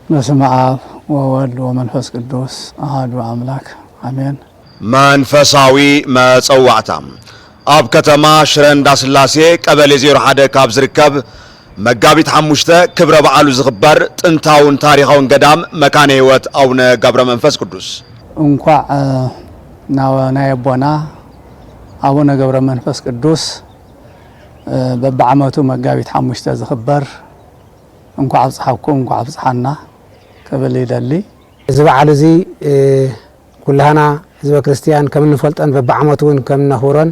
በስመ አብ ወወልድ ወመንፈስ ቅዱስ አሐዱ አምላክ አሜን። መንፈሳዊ መጸዋዕታ። ኣብ ከተማ ሽረ እንዳስላሴ ቀበሌ ዜሮ ሓደ ካብ ዝርከብ መጋቢት ሓሙሽተ ክብረ በዓሉ ዝኽበር ጥንታውን ታሪኻውን ገዳም መካነ ሕይወት ኣቡነ ገብረ መንፈስ ቅዱስ። እንኳዕ እ፣ ናብ ናይ ኣቦና ኣቡነ ገብረ መንፈስ ቅዱስ እ፣ በብዓመቱ መጋቢት ሓሙሽተ ዝኽበር እንኳዕ ኣብፅሓኩም እንኳዕ ኣብፅሓና ክብል ይደሊ። እዚ በዓል እዚ እ፣ ኩላህና ህዝበ ክርስቲያን ከም እንፈልጦን በብዓመቱ እውን ከም እነኽብሮን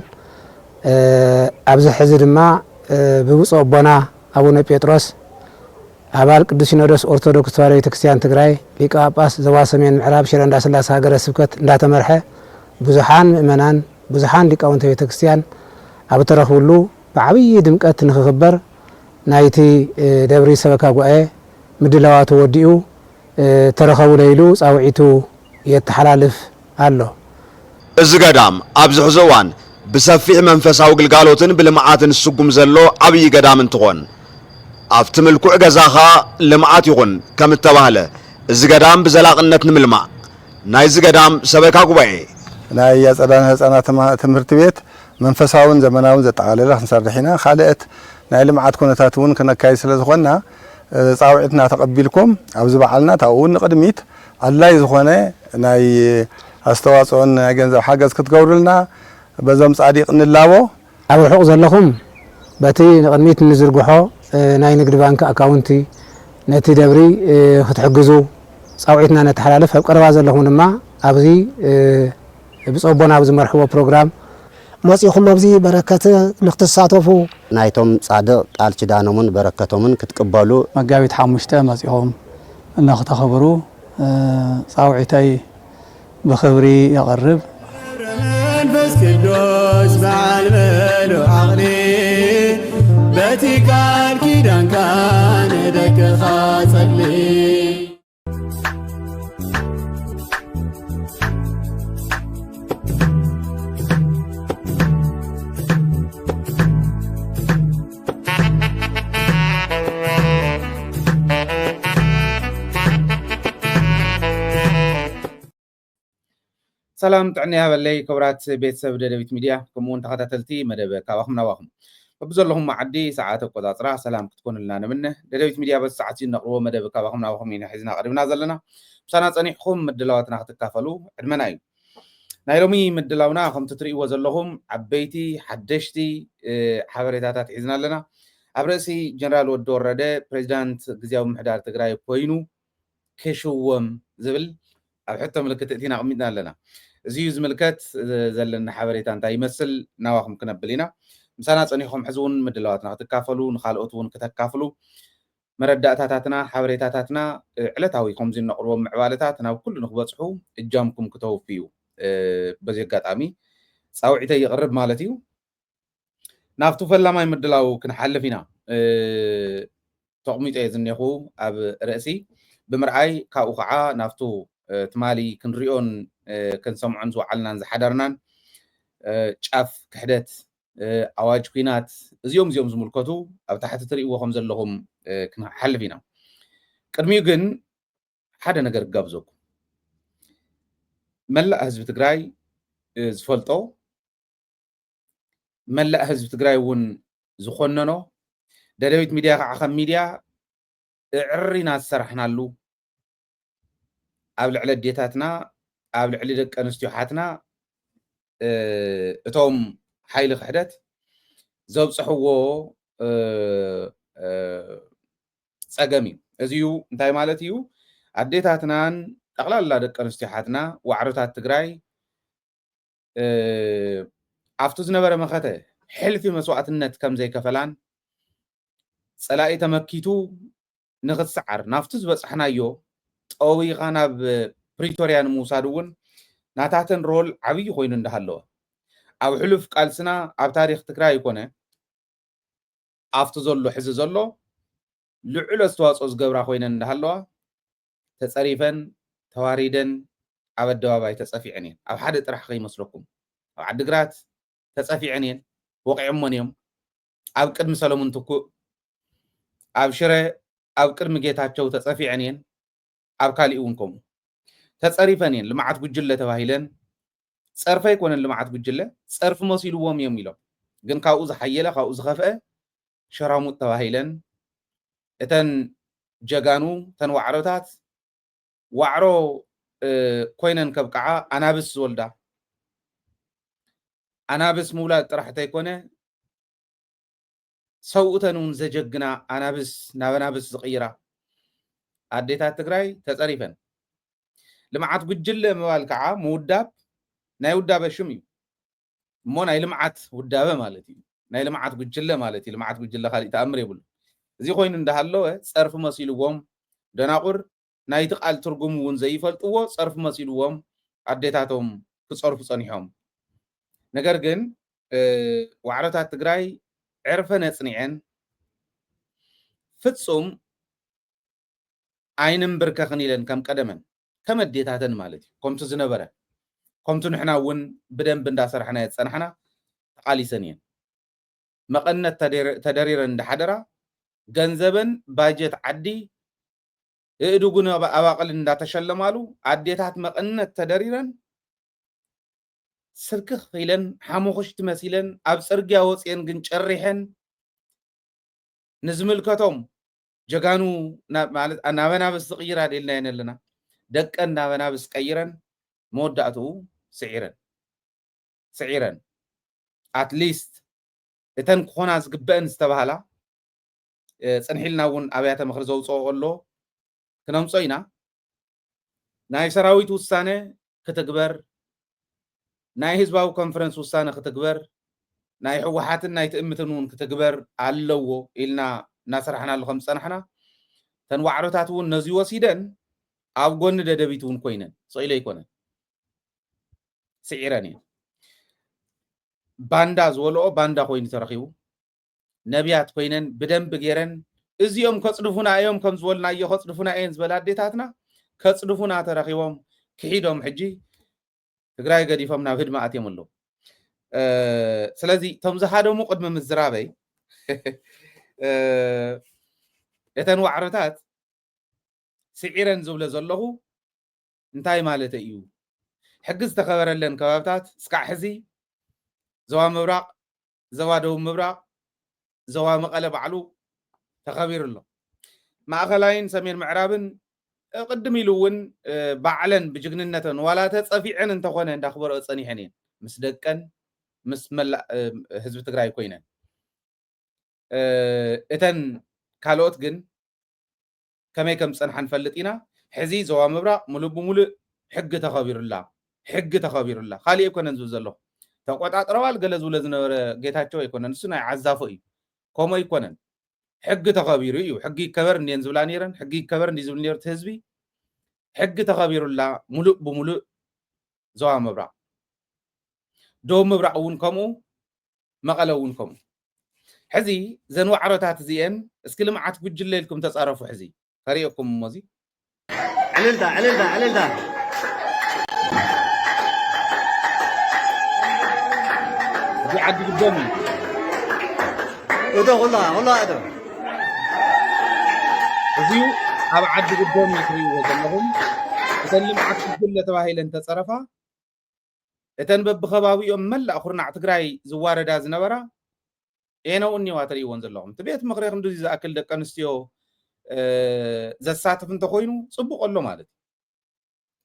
እ፣ ኣብዚ ሕዚ ድማ እ፣ ብብፁዕ ኣቦና ኣቡነ ጴጥሮስ ኣባል ቅዱስ ሲኖዶስ ኦርቶዶክስ ተዋሕዶ ቤተክርስትያን ትግራይ ሊቀ ጳጳስ ዞባ ሰሜን ምዕራብ ሽረ እንዳስላሴ ሀገረ ስብከት እንዳተመርሐ ብዙሓን ምእመናን ብዙሓን ሊቃውንተ ቤተክርስትያን ኣብ ተረኽብሉ ብዓብዪ ድምቀት ንክኽበር ናይቲ እ፣ ደብሪ ሰበካ ጉባኤ ምድላዋቱ ወዲኡ እ፣ ተረኸቡለይ ኢሉ ፃውዒቱ የተሓላልፍ ኣሎ። እዚ ገዳም ኣብዚ ሕዚ እዋን ብሰፊሕ መንፈሳዊ ግልጋሎትን ብልምዓትን ዝስጉም ዘሎ ዓብዪ ገዳም እንትኾን ኣብቲ ምልኩዕ ገዛ ኸኣ ልምዓት ይኹን ከም እተባህለ እዚ ገዳም ብዘላቕነት ንምልማዕ ናይዚ ገዳም ሰበካ ጉባኤ ናይ ኣጸዳድን ህጻናት ትማ- ትምህርቲ ቤት መንፈሳውን ዘመናውን ዘጠቓለለ ክንሰርሕ ኢና። ካልአት ናይ ልምዓት ኩነታት እውን ክነካይድ ስለ ዝኾንና እ፣ ጻውዒትና ተቐቢልኩም ኣብዚ በዓልና ታብኡ እውን ንቕድሚት ኣድላይ ዝኾነ ናይ ኣስተዋጽኦን ናይ ገንዘብ ሓገዝ ክትገብሩልና በዞም ጻዲቕ ንላቦ። ኣብ ርሑቕ ዘለኹም በቲ ንቕድሚት እንዝርግሖ እ፣ ናይ ንግዲ ባንክ ኣካውንቲ ነቲ ደብሪ እ፣ ክትሕግዙ ጻውዒትና ነተሓላልፍ። ኣብ ቀረባ ዘለኹም ድማ ኣብዚ እ፣ ብጾቦና ኣብ ዝመርሕዎ ፕሮግራም መጺኹም ኣብዚ በረከት ንክትሳተፉ ናይቶም ጻድቕ ቃል ኪዳኖምን በረከቶምን ክትቅበሉ መጋቢት ሓሙሽተ መጺኹም ንክተኽብሩ እ፣ ጻውዒተይ ብኽብሪ የቕርብ። መንፈስ ቅዱስ በዓል በሉ ዓቕሊ በቲ ቃል ኪዳንካ ንደቅኻ ጸሊ። ሰላም ጥዕና ይሃበለይ ክቡራት ቤተሰብ ደደቢት ሚድያ፣ ከምኡ እውን ተኸታተልቲ መደብ ካባኹም ናባኹም። በብዘለኹም መዓዲ ሰዓት ኣቆጻጽራ ሰላም ክትኮኑልና ንምነ። ደደቢት ሚድያ በዚ ሰዓት እዚ እነቕርቦ መደብ ካባኹም ናባኹም ኢና ሒዝና ቀሪብና ዘለና። ምሳና ጸኒሕኩም ምድላዋትና ክትካፈሉ ዕድመና እዩ። ናይ ሎሚ ምድላውና ከምቲ ትርእይዎ ዘለኹም ዓበይቲ ሓደሽቲ እ፣ ሓበሬታታት ሒዝና ኣለና። ኣብ ርእሲ ጀነራል ወዲ ወረደ ፕሬዚዳንት ግዝያዊ ምምሕዳር ትግራይ ኮይኑ ክሽወም ዝብል ኣብ ሕቶ ምልክት እቲና ኣቕሚጥና ኣለና። እዚ እዩ ዝምልከት እ፣ ዘለና ሓበሬታ እንታይ ይመስል ናባኹም ክነብል ኢና። ምሳና ጸኒሕኩም ሕዚ እውን ምድላዋትና ክትካፈሉ ንኻልኦት እውን ክተካፍሉ መረዳእታታትና ሓበሬታታትና እ፣ ዕለታዊ ከምዚ እነቕርቦም ምዕባለታት ናብ ኩሉ ንክበጽሑ እጃምኩም ክተውፍዩ እ፣ በዚ ኣጋጣሚ ጻውዒተይ ይቕርብ ማለት እዩ። ናብቱ ፈላማይ ምድላው ክንሓልፍ ኢና። እ፣ ተቕሚጠ እየ ዝኔኹ ኣብ ርእሲ ብምርኣይ ካብኡ ከዓ ናብቱ እ፣ ትማሊ ክንሪኦን እ፣ ክንሰምዖን ዝወዓልናን ዝሓደርናን እ፣ ጫፍ ክሕደት እ፣ ኣዋጅ ኲናት እዚኦም እዚኦም ዝምልከቱ ኣብ ታሕቲ ትርእይዎ ከም ዘለኹም እ፣ ክንሓልፍ ኢና። ቅድሚኡ ግን ሓደ ነገር ክጋብዘኩም። መላእ ህዝቢ ትግራይ እ፣ ዝፈልጦ መላእ ህዝቢ ትግራይ እውን ዝኾነኖ ደደቢት ሚድያ ከዓ ከም ሚድያ እዕሪና ዝሰራሕናሉ ኣብ ልዕሊ ኣዴታትና ኣብ ልዕሊ ደቂ ኣንስትዮ ሓትና እ፣ እቶም ሓይሊ ክሕደት ዘብፅሕዎ እ፣ እ፣ ፀገም እዩ። እዚ እዩ እንታይ ማለት እዩ? ኣዴታትናን ጠቕላላ ደቂ ኣንስትዮ ሓትና ዋዕሮታት ትግራይ እ፣ ኣብቲ ዝነበረ መኸተ ሕልፊ መስዋእትነት ከም ዘይከፈላን ፀላኢ ተመኪቱ ንኽትሰዓር ናብቲ ዝበፃሕናዮ ጠዊኻ ናብ ፕሪቶርያ ንምውሳድ እውን ናታተን ሮል ዓብዪ ኮይኑ እንዳሃለወ ኣብ ሕሉፍ ቃልስና ኣብ ታሪክ ትግራይ ይኮነ ኣብቲ ዘሎ ሕዚ ዘሎ ልዑል ኣስተዋፅኦ ዝገብራ ኮይነን እንዳሃለዋ ተፀሪፈን ተዋሪደን ኣብ ኣደባባይ ተፀፊዐን እየን። ኣብ ሓደ ጥራሕ ከይመስለኩም ኣብ ዓዲግራት ተፀፊዐን እየን፣ ወቂዖሞን እዮም። ኣብ ቅድሚ ሰለሙን ትኩእ ኣብ ሽረ ኣብ ቅድሚ ጌታቸው ተፀፊዐን እየን። ኣብ ካሊእ እውን ከምኡ ተፀሪፈን እየን። ልምዓት ጉጅለ ተባሂለን ጸርፊ ኣይኮነን። ልምዓት ጉጅለ ጸርፊ መሲልዎም እዮም ኢሎም፣ ግን ካብኡ ዝሓየለ ካብኡ ዝኸፍአ ሸራሙጥ ተባሂለን እተን ጀጋኑ እተን ዋዕሮታት ዋዕሮ ኮይነን ከብቅዓ ኣናብስ ዝወልዳ ኣናብስ ምውላድ ጥራሕ እንተይኮነ ሰብኡተን እውን ዘጀግና ኣናብስ ናብ ኣናብስ ዝቕይራ ኣዴታት ትግራይ ተፀሪፈን። ልምዓት ጉጅለ ምባል ከዓ ምውዳብ ናይ ውዳበ ሽም እዩ እሞ ናይ ልምዓት ውዳበ ማለት እዩ። ናይ ልምዓት ጉጅለ ማለት እዩ። ልምዓት ጉጅለ ካሊእ ተኣምር የብሉ። እዚ ኮይኑ እንዳሃለወ ፀርፊ መሲልዎም ደናቁር ናይቲ ቃል ትርጉም እውን ዘይፈልጥዎ ፀርፊ መሲልዎም ኣዴታቶም ክፀርፉ ፀኒሖም። ነገር ግን ዋዕሮታት ትግራይ ዕርፈን ኣፅኒዐን ፍፁም ኣይንንብርከኽን ኢለን ከም ቀደመን ከም ኣዴታተን ማለት እዩ። ከምቲ ዝነበረ ከምቲ ንሕና እውን ብደንብ እንዳሰራሕናዮ ዝፀናሕና ተቓሊሰን እየን። መቐነት ተደሪረን እንዳሓደራ ገንዘበን ባጀት ዓዲ እእድጉን ኣባቕልን እንዳተሸለማሉ ኣዴታት መቐነት ተደሪረን ስርክኽ ኢለን ሓሙኽሽቲ መሲለን ኣብ ፅርግያ ወፅየን ግን ጨሪሐን ንዝምልከቶም ጀጋኑ ናብ ኣናብስ ዝቕይራ ደልናየን ኣለና። ደቀን ናብ ኣናብስ ቀይረን መወዳእትኡ ስዒረን ስዒረን ኣትሊስት እተን ክኾና ዝግበአን ዝተባህላ ፅንሒልና እውን ኣብያተ ምኽሪ ዘውፅኦ ኣሎ ክነምፆ ኢና። ናይ ሰራዊት ውሳነ ክትግበር፣ ናይ ህዝባዊ ኮንፈረንስ ውሳነ ክትግበር፣ ናይ ህወሓትን ናይ ትእምትን እውን ክትግበር ኣለዎ ኢልና እናሰራሕናሉ ከም ዝፀናሕና እተን ዋዕሮታት እውን ነዚ ወሲደን ኣብ ጎኒ ደደቢት እውን ኮይነን ስቕ ኢለ ኣይኮነን ስዒረን እየን። ባንዳ ዝበልኦ ባንዳ ኮይኑ ተረኺቡ ነቢያት ኮይነን ብደንቢ ገይረን እዚኦም ከፅድፉና እዮም ከም ዝበልናዮ ከፅድፉና እየን ዝበላ ኣዴታትና ከፅድፉና ተረኺቦም ክሒዶም ሕጂ ትግራይ ገዲፎም ናብ ህድሚ ኣትዮም ኣለዉ። ስለዚ እቶም ዝሃደሙ ቅድሚ ምዝራበይ እተን ዋዕሮታት ስዒረን ዝብለ ዘለኹ እንታይ ማለት እዩ? ሕጊ ዝተኸበረለን ከባብታት እስካዕ ሕዚ ዞባ ምብራቕ፣ ዞባ ደቡብ ምብራቕ፣ ዞባ መቐለ ባዕሉ ተኸቢሩ ኣሎ። ማእኸላይን ሰሜን ምዕራብን ቅድም ኢሉ እውን ባዕለን ብጅግንነተን ዋላ ተፀፊዐን እንተኾነ እንዳኽበረኦ ፀኒሐን እየን ምስ ደቀን ምስ መላእ ህዝቢ ትግራይ ኮይነን። እተን ካልኦት ግን ከመይ ከም ዝፀንሓ ንፈልጥ ኢና። ሕዚ ዞባ ምብራቕ ሙሉእ ብሙሉእ ሕጊ ተኸቢሩላ ሕጊ ተኸቢሩላ ካሊእ ኣይኮነን ዝብል ዘለኹ ተቆጣጥረዋል ገለ ዝብሎ ዝነበረ ጌታቸው ኣይኮነን። እሱ ናይ ዓዛፎ እዩ። ከምኡ ኣይኮነን። ሕጊ ተኸቢሩ እዩ። ሕጊ ይከበር እንድየን ዝብላ ነይረን። ሕጊ ይከበር እንዲ ዝብል ነይሩ እቲ ህዝቢ። ሕጊ ተኸቢሩላ ሙሉእ ብሙሉእ ዞባ ምብራቕ። ደቡብ ምብራቕ እውን ከምኡ፣ መቐለ እውን ከምኡ። ሕዚ ዘን ዋዕሮታት እዚአን እስኪ ልምዓት ጉጅለ ኢልኩም ተፃረፉ። ሕዚ ከርእየኩም እሞ እዚ ዕልልታ ዕልልታ ዕልልታ። እዚ ዓዲ ግደም እዩ። እቶ ኩላ ኩላ እቶ እዚ ኣብ ዓዲ ግደም እዩ ትርእይዎ ዘለኹም። እተን ልምዓት ጉጅለ ተባሂለን ተፀረፋ እተን በብኸባቢኦም መላእ ኩርናዕ ትግራይ ዝዋረዳ ዝነበራ ኤነው እኒዋ ትርእይዎን ዘለኹም። እቲ ቤት ምኽሪ ክንዲ ዝኣክል ደቂ ኣንስትዮ ዘሳትፍ እንተኾይኑ ፅቡቕ ኣሎ ማለት እዩ።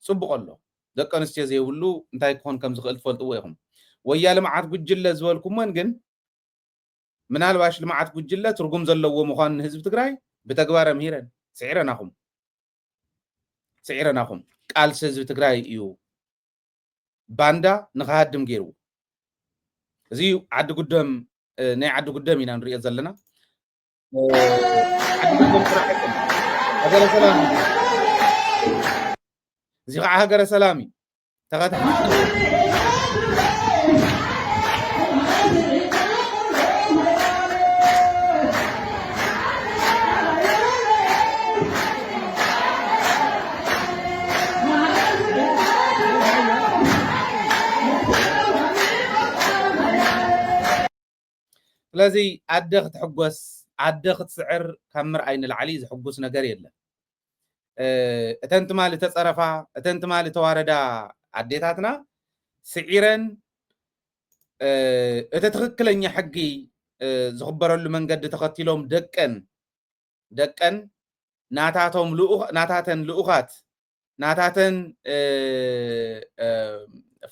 ፅቡቕ ኣሎ። ደቂ ኣንስትዮ ዘይብሉ እንታይ ክኾን ከም ዝኽእል ትፈልጥዎ ኢኹም። ወያ ልምዓት ጉጅለ ዝበልኩመን ግን ምናልባሽ ልምዓት ጉጅለ ትርጉም ዘለዎ ምዃኑ ንህዝቢ ትግራይ ብተግባር ኣምሂረን ስዒረናኹም። ስዒረናኹም። ቃልሲ ህዝቢ ትግራይ እዩ ባንዳ ንኽሃድም ገይርዎ። እዚ ዓዲ ጉደም ናይ ዓዲ ጉደም ኢና ንሪኦ ዘለና። ዓዲ ጉደም ጥራሕ ኣይኮነን። ሃገረ ሰላም እዩ። እዚ ከዓ ሃገረ ሰላም እዩ። ተኸታተል። ስለዚ ኣደ ክትሕጎስ ኣደ ክትስዕር ካብ ምርኣይ ንላዕሊ ዝሕጉስ ነገር የለን። እተን ትማሊ ተፀረፋ፣ እተን ትማሊ ተዋረዳ ኣዴታትና ስዒረን እቲ ትኽክለኛ ሕጊ ዝኽበረሉ መንገዲ ተኸቲሎም ደቀን ደቀን ናታቶም ናታተን ልኡኻት ናታተን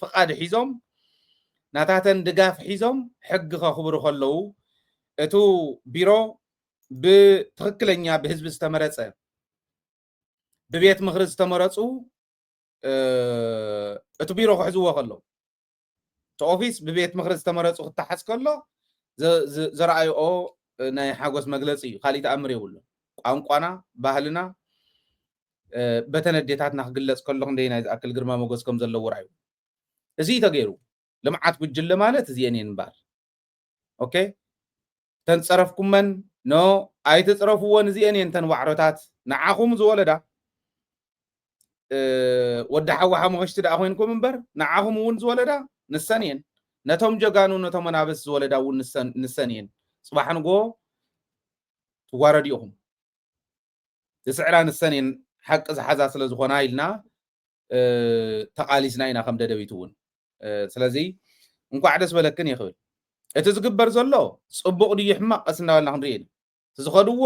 ፍቓድ ሒዞም ናታተን ድጋፍ ሒዞም ሕጊ ከኽብሩ ከለዉ እቱ ቢሮ ብትኽክለኛ ብህዝቢ ዝተመረፀ ብቤት ምኽሪ ዝተመረፁ እቲ ቢሮ ክሕዝዎ ከለዉ እቲ ኦፊስ ብቤት ምኽሪ ዝተመረፁ ክተሓዝ ከሎ ዘረኣይኦ ናይ ሓጎስ መግለፂ እዩ። ካሊእ ተኣምር የብሉን። ቋንቋና ባህልና በተን ኣዴታትና ክግለፅ ከሎ ክንደይ ናይ ዝኣክል ግርማ ሞገስ ከም ዘለዎ ርኣዩ። እዚ ተገይሩ ልምዓት ጉጅለ ማለት እዚአን እየን እምበኣር። ኦኬ ተንፀረፍኩመን ኖ ኣይትፅረፍወን እዚአን እየን ተን ዋዕሮታት ንዓኹም ዝወለዳ ወዲ ሓዊ ሓሙኽሽቲ ደኣ ኮይንኩም እምበር ንዓኹም እውን ዝወለዳ ንሰን እየን። ነቶም ጀጋኑ ነቶም ኣናብስ ዝወለዳ እውን ንሰን እየን። ፅባሕ ንጎ ትዋረዱ ኢኹም። ዝስዕራ ንሰን እየን ሓቂ ዝሓዛ ስለ ዝኾና ኢልና ተቓሊስና ኢና ከም ደደቢት እውን። ስለዚ እንኳዕ ደስ በለክን እየ ክብል። እቲ ዝግበር ዘሎ ፅቡቕ ድዩ ሕማቕ ቀስ እንዳበልና ክንርኢ ኢና። እቲ ዝኸድዎ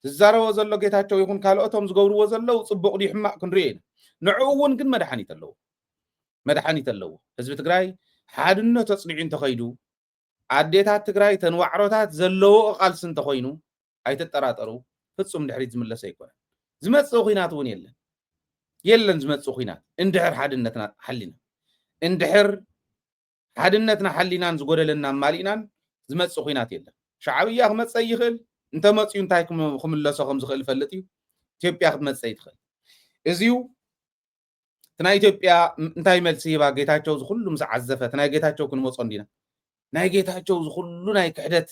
ዝዛረቦ ዘሎ ጌታቸው ይኹን ካልኦቶም ዝገብርዎ ዘለዉ ፅቡቕ ድዩ ሕማቕ ክንርኢ ኢና። ንዕኡ እውን ግን መድሓኒት ኣለዎ። መድሓኒት ኣለዎ። ህዝቢ ትግራይ ሓድነቱ ኣፅኒዑ እንተኸይዱ ኣዴታት ትግራይ ተን ዋዕሮታት ዘለዎኦ ቃልሲ እንተኾይኑ ኣይትጠራጠሩ፣ ፍጹም ድሕሪት ዝምለስ ኣይኮነን። ዝመጽእ ኹናት እውን የለን የለን ዝመጽእ ኹናት እንድሕር ሓድነትና ሓሊና እንድሕር ሓድነትና ሓሊናን ዝጎደለና ማሊእናን ዝመጽእ ኹናት የለን። ሻዕብያ ክመጸ ይኽእል እንተመጽዩ እንታይ ክምለሶ ከም ዝኽእል ፈልጥ እዩ። ኢትዮጵያ ክትመጸ ይትኽእል። እዚዩ እቲ ናይ ኢትዮጵያ እንታይ መልሲ ሂባ ጌታቸው ዝኩሉ ምስ ዓዘፈ እቲ ናይ ጌታቸው ክንመጾ እንዲና ናይ ጌታቸው ዝኩሉ ናይ ክሕደት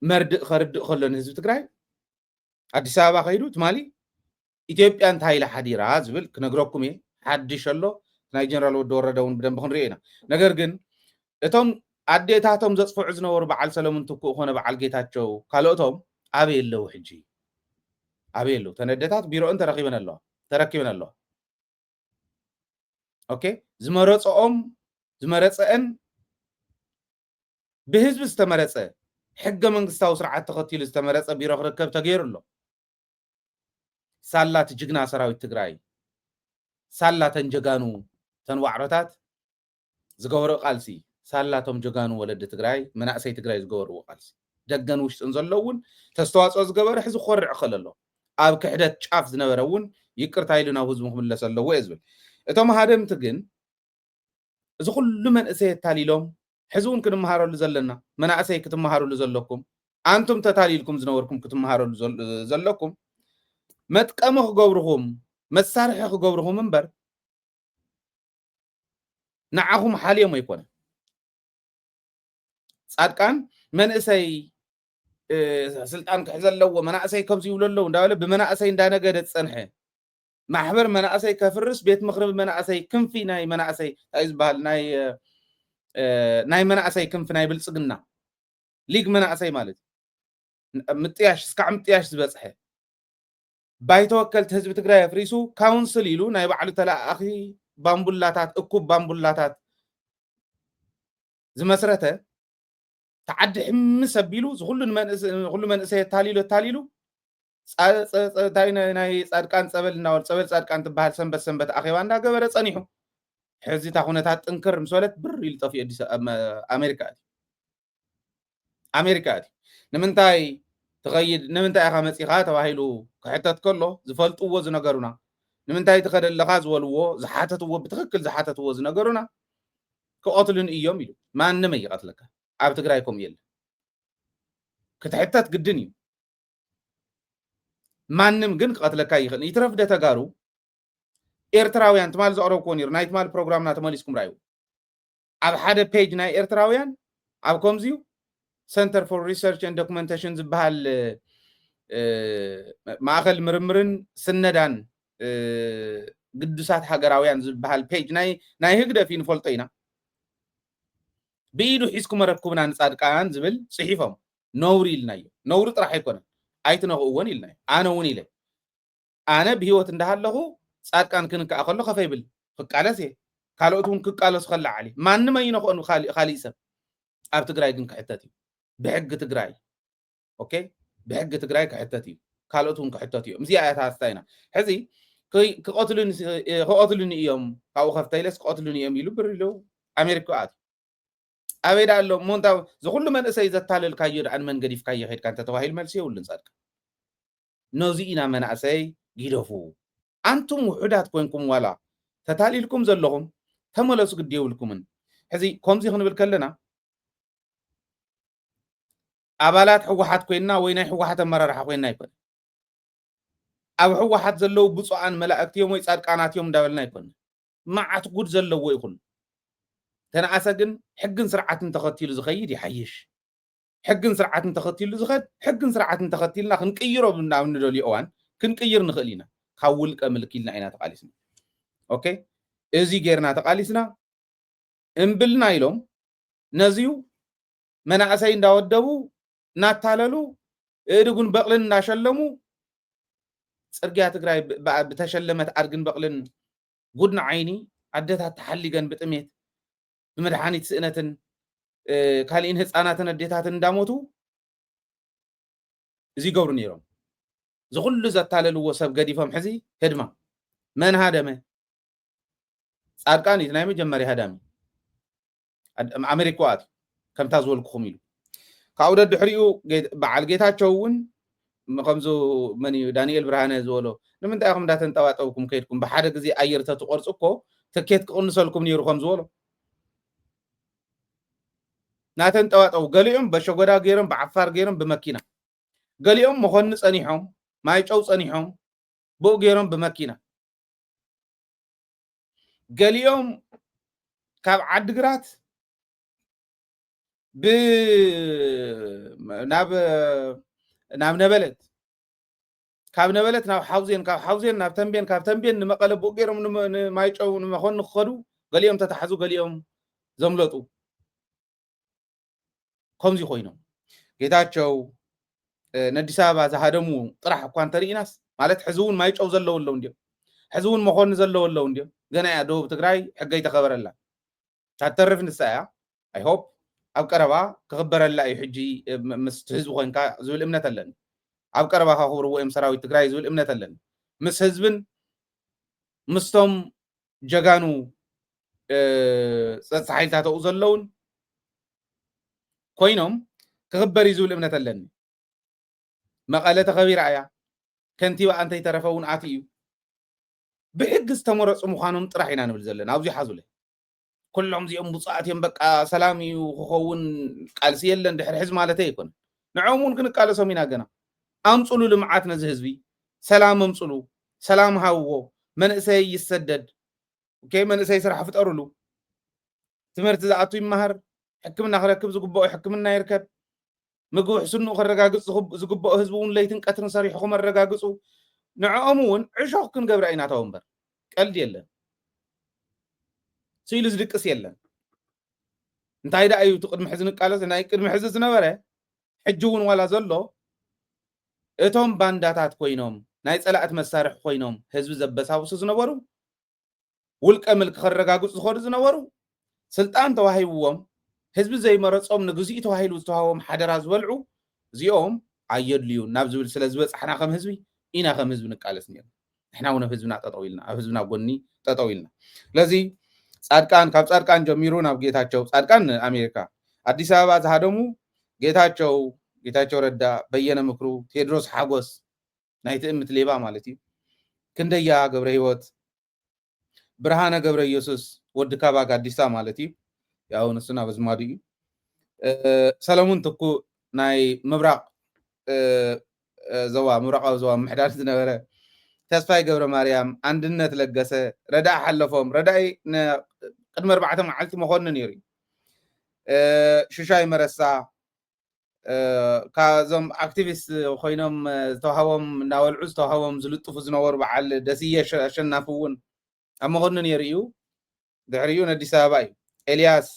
መርድእ ከርድእ ከሎ ንህዝቢ ትግራይ ኣዲስ ኣበባ ከይዱ ትማሊ ኢትዮጵያ እንታይ ኢላ ሓዲራ ዝብል ክነግረኩም እየ። ሓድሽ ኣሎ ናይ ጀነራል ወዲ ወረደ እውን ብደንብ ክንሪኦ ኢና። ነገር ግን እቶም ኣዴታቶም ዘፅፍዑ ዝነበሩ በዓል ሰለሙን ትኩእ ኮነ በዓል ጌታቸው ካልኦቶም ኣበይ ኣለዉ ሕጂ? ኣበይ ኣለዉ? ተን ኣዴታት ቢሮኦን ተረኪበን ኣለዋ ተረኪበን ኣለዋ። ኦኬ ዝመረፀኦም ዝመረፀአን ብህዝቢ ዝተመረፀ ሕገ መንግስታዊ ስርዓት ተኸቲሉ ዝተመረፀ ቢሮ ክርከብ ተገይሩ ኣሎ። ሳላ እቲ ጅግና ሰራዊት ትግራይ ሳላ ተን ጀጋኑ ተን ዋዕሮታት ዝገበሮ ቃልሲ ሳላቶም ጀጋኑ ወለዲ ትግራይ መናእሰይ ትግራይ ዝገበርዎ ቃልሲ ደገን ውሽጥን ዘሎ እውን ተስተዋፅኦ ዝገበረ ሕዚ ክኮርዕ ይኽእል ኣሎ። ኣብ ክሕደት ጫፍ ዝነበረ እውን ይቅርታ ኢሉ ናብ ህዝቡ ክምለስ ኣለዎ እየ ዝብል። እቶም ሃደምቲ ግን እዚ ኩሉ መንእሰይ ኣታሊሎም ሕዚ እውን ክንመሃረሉ ዘለና መናእሰይ ክትመሃሩሉ ዘለኩም ኣንቱም ተታሊልኩም ዝነበርኩም ክትመሃረሉ ዘለኩም መጥቀሚ ክገብርኹም መሳርሒ ክገብርኹም እምበር ንዓኹም ሓልዮም ኣይኮነ። ፃድቃን መንእሰይ ስልጣን ክሕዘ ኣለዎ መናእሰይ ከምዚ ይብሉ ኣለዉ እንዳበለ ብመናእሰይ እንዳነገደ ዝፀንሐ ማሕበር መናእሰይ ከፍርስ ቤት ምክሪ መናእሰይ ክንፊ ናይ መናእሰይ እንታይ ዝበሃል ናይ ናይ መናእሰይ ክንፊ ናይ ብልፅግና ሊግ መናእሰይ ማለት እዩ። ምጥያሽ እስካዕ ምጥያሽ ዝበፅሐ ባይተ ወከልቲ ህዝቢ ትግራይ ኣፍሪሱ ካውንስል ኢሉ ናይ ባዕሉ ተለኣኣኺ ባምቡላታት እኩብ ባምቡላታት ዝመስረተ ተዓዲ ሕምስ ኣቢሉ ዝኩሉ መንእሰይ ኣታሊሉ ኣታሊሉ እንታይ ናይ ፃድቃን ፀበል እናበሉ ፀበል ፃድቃን ትበሃል ሰንበት ሰንበት ኣኼባ እንዳገበረ ፀኒሑ ሕዚ እታ ኩነታት ጥንክር ምስ በለት ብር ኢሉ ጠፊኡ ኣዲስ ኣሜሪካ እዩ። ኣሜሪካ እቲ ንምንታይ ትኸይድ ንምንታይ ኢኻ መፂኻ ተባሂሉ ክሕተት ከሎ ዝፈልጥዎ ዝነገሩና ንምንታይ ትኸደ ኣለኻ ዝበልዎ ዝሓተትዎ ብትኽክል ዝሓተትዎ ዝነገሩና ክቐትሉን እዮም ኢሉ። ማንም ኣይቐትለካ ኣብ ትግራይ ከምኡ የለ ክትሕተት ግድን እዩ። ማንም ግን ክቐትለካ ይኽእል ይትረፍ ደ ተጋሩ ኤርትራውያን ትማል ዘቕረብክዎ ነይሩ ናይ ትማል ፕሮግራምና ተመሊስኩም ራዩ ኣብ ሓደ ፔጅ ናይ ኤርትራውያን ኣብ ከምዚዩ Center for Research and Documentation ዝበሃል ማእኸል ምርምርን ስነዳን ግዱሳት ሃገራውያን ዝበሃል ፔጅ ናይ ህግደፍ እዩ ንፈልጦ ኢና። ብኢዱ ሒዝኩም ኣረክቡና ንፃድቃን ዝብል ፅሒፎም ነውሪ ኢልናዮ። ነውሪ ጥራሕ ኣይኮነን ኣይትነኽእዎን ኢልና እዩ። ኣነ እውን ኢለ ኣነ ብህይወት እንዳሃለኹ ፃድቃን ክንከኣ ከሎ ከፈ ይብል ክቃለስ እየ። ካልኦት እውን ክቃለሱ ከለዓል ማንም ኣይነኽኦን። ካሊእ ሰብ ኣብ ትግራይ ግን ክሕተት እዩ ብሕጊ ትግራይ። ኦኬ፣ ብሕጊ ትግራይ ክሕተት እዩ። ካልኦት እውን ክሕተት እዮም። እዚኣ እያ ታስታይና። ሕዚ ክቐትሉኒ እዮም፣ ካብኡ ከፍተይለስ ክቐትሉኒ እዮም ኢሉ ብር ኢሉ ኣሜሪካ ኣት ኣበይ ዳ ኣሎ እሞ እንታ ዝኩሉ መንእሰይ ዘታለልካዮ ዳኣ ንመን ገዲፍካዮ ከድካ እንተተባሂሉ መልሲ የብሉን። ፃድቃን ነዚ ኢና መናእሰይ ጊደፉ። ኣንቱም ውሑዳት ኮንኩም ዋላ ተታሊልኩም ዘለኹም ተመለሱ፣ ግዲ የብልኩምን። ሕዚ ከምዚ ክንብል ከለና ኣባላት ህወሓት ኮይንና ወይ ናይ ህወሓት ኣመራርሓ ኮይንና ኣይኮነ ኣብ ህወሓት ዘለዉ ብፁዓን መላእክቲ እዮም ወይ ፃድቃናት እዮም እንዳበልና ኣይኮነ። መዓት ጉድ ዘለዎ ይኹን ተነኣሰ ግን ሕግን ስርዓትን ተኸቲሉ ዝኸይድ ይሓይሽ። ሕግን ስርዓትን ተኸቲሉ ዝኸድ ሕግን ስርዓትን ተኸቲልና ክንቅይሮ ናብ ንደልዮ እዋን ክንቅይር ንኽእል ኢና። ካብ ውልቀ ምልኪ ኢልና ኢና ተቃሊስና። ኦኬ፣ እዚ ጌርና ተቃሊስና እምብልና ኢሎም ነዚዩ መናእሰይ እንዳወደቡ እናታለሉ እድጉን በቕልን እናሸለሙ ፅርግያ ትግራይ ብተሸለመት ኣድግን በቕልን ጉድ ንዓይኒ ኣደታት ተሓሊገን ብጥሜት ብመድሓኒት ስእነትን ካሊእን ህፃናትን ኣዴታትን እንዳሞቱ እዚ ይገብሩ ነይሮም። ዝኩሉ ዘታለልዎ ሰብ ገዲፎም ሕዚ ህድማ መን ሃደመ? ፃድቃን እዩ ናይ መጀመርያ ሃዳሚ። ኣሜሪካ ኣትዩ ከምታ ዝበልኩኹም ኢሉ ካብኡ ደድሕሪኡ በዓል ጌታቸው እውን ከምዚ መን እዩ ዳንኤል ብርሃነ ዝበሎ ንምንታይ ኢኹም እንዳተንጠባጠብኩም ከይድኩም ብሓደ ግዜ ኣየር ተትቆርፁ እኮ ትኬት ክቕንሰልኩም ነይሩ ከም ዝበሎ ናተንጠባጠቡ ገሊኦም በሸጎዳ ገይሮም ብዓፋር ገይሮም ብመኪና ገሊኦም መኾኒ ጸኒሖም ማይጨው ጸኒሖም ብኡ ገይሮም ብመኪና ገሊኦም ካብ ዓድግራት ብ ናብ ናብ ነበለት ካብ ነበለት ናብ ሓውዜን ካብ ሓውዜን ናብ ተንቤን ካብ ተንቤን ንመቐለ ብኡ ገይሮም ንማይጨው ንመኾኒ ክኸዱ ገሊኦም ተታሕዙ ገሊኦም ዘምለጡ ከምዚ ኮይኖም ጌታቸው ነዲስ ኣበባ ዝሃደሙ ጥራሕ እኳ እንተርኢናስ ማለት ሕዚ እውን ማይጨው ዘለዉ ኣለዉ እንዲዮም ሕዚ እውን መኾኒ ዘለዉ ኣለዉ እንዲዮም ገና እያ ደቡብ ትግራይ ሕገ ይተኸበረላ ታተርፍ ንሳ እያ ኣይሆፕ ኣብ ቀረባ ክኽበረላ እዩ ሕጂ ምስ ህዝቢ ኮንካ ዝብል እምነት ኣለኒ ኣብ ቀረባ ከኽብርዎ እዮም ሰራዊት ትግራይ ዝብል እምነት ኣለኒ ምስ ህዝብን ምስቶም ጀጋኑ ጸጥታ ሓይልታት ኣብኡ ዘለውን ኮይኖም ክኽበር እዩ ዝብል እምነት ኣለኒ። መቐለ ተኸቢራ እያ። ከንቲባ እንተይተረፈ እውን ኣትዩ እዩ። ብሕጊ ዝተመረፁ ምዃኖም ጥራሕ ኢና ንብል ዘለና። ኣብዚ ሓዙለ ኩሎም እዚኦም ብፁዓት እዮም፣ በቃ ሰላም እዩ ክኸውን፣ ቃልሲ የለን ድሕሪ ሕዚ ማለተይ ኣይኮነ። ንዕኦም እውን ክንቃለሶም ኢና ገና። ኣምፅሉ ልምዓት ነዚ ህዝቢ፣ ሰላም ኣምፅሉ፣ ሰላም ሃብዎ፣ መንእሰይ ይሰደድ፣ ኦኬ፣ መንእሰይ ስራሕ ፍጠሩሉ፣ ትምህርቲ ዝኣቱ ይመሃር፣ ሕክምና ክረክብ ዝግብኦ ሕክምና ይርከብ፣ ምግቢ ሕስንኡ ከረጋግፅ ዝግብኦ ህዝቢ እውን ለይትን ቀትርን ሰሪሑ ክመረጋግፁ፣ ንዕኦም እውን ዕሾኽ ክንገብራ ኢና ተው እምበር ቀልዲ የለን። ስኢሉ ዝድቅስ የለን። እንታይ ደኣ እዩ እቲ ቅድሚ ሕዚ ንቃለስ ናይ ቅድሚ ሕዚ ዝነበረ ሕጂ እውን ዋላ ዘሎ እቶም ባንዳታት ኮይኖም ናይ ፀላእት መሳርሒ ኮይኖም ህዝቢ ዘበሳብሱ ዝነበሩ ውልቀ ምልኪ ከረጋግፁ ዝኸዱ ዝነበሩ ስልጣን ተዋሂብዎም ህዝቢ ዘይመረፆም ንግዚኡ ተባሂሉ ዝተዋህቦም ሓደራ ዝበልዑ እዚኦም ኣየድልዩን ናብ ዝብል ስለ ዝበፃሕና ከም ህዝቢ ኢና ከም ህዝቢ ንቃለስ ነርና። ንሕና እውን ኣብ ህዝብና ጠጠው ኢልና ኣብ ህዝብና ጎኒ ጠጠው ኢልና። ስለዚ ፃድቃን ካብ ፃድቃን ጀሚሩ ናብ ጌታቸው ፃድቃን ኣሜሪካ ኣዲስ ኣበባ ዝሃደሙ ጌታቸው ጌታቸው ረዳ በየነ ምክሩ ቴድሮስ ሓጎስ ናይ ትእምት ሌባ ማለት እዩ። ክንደያ ገብረ ህይወት ብርሃነ ገብረ ኢየሱስ ወዲ ካባ ጋዲሳ ማለት እዩ። ያው ንሱ ናብ ኣዝማዱ እዩ። ሰለሙን ትኩ ናይ ምብራቕ ዞባ ምብራቓዊ ዞባ ምሕዳር ዝነበረ ተስፋይ ገብረ ማርያም፣ ኣንድነት ለገሰ፣ ረዳኢ ሓለፎም ረዳኢ ቅድሚ ኣርባዕተ መዓልቲ መኮንን ነይሩ እዩ። ሽሻይ መረሳ ካብዞም ኣክቲቪስት ኮይኖም ዝተዋሃቦም እናበልዑ ዝተዋሃቦም ዝልጥፉ ዝነበሩ በዓል ደስየ ኣሸናፊ እውን ኣብ መኮንን ነይሩ እዩ። ድሕሪኡ ንኣዲስ ኣበባ እዩ። ኤልያስ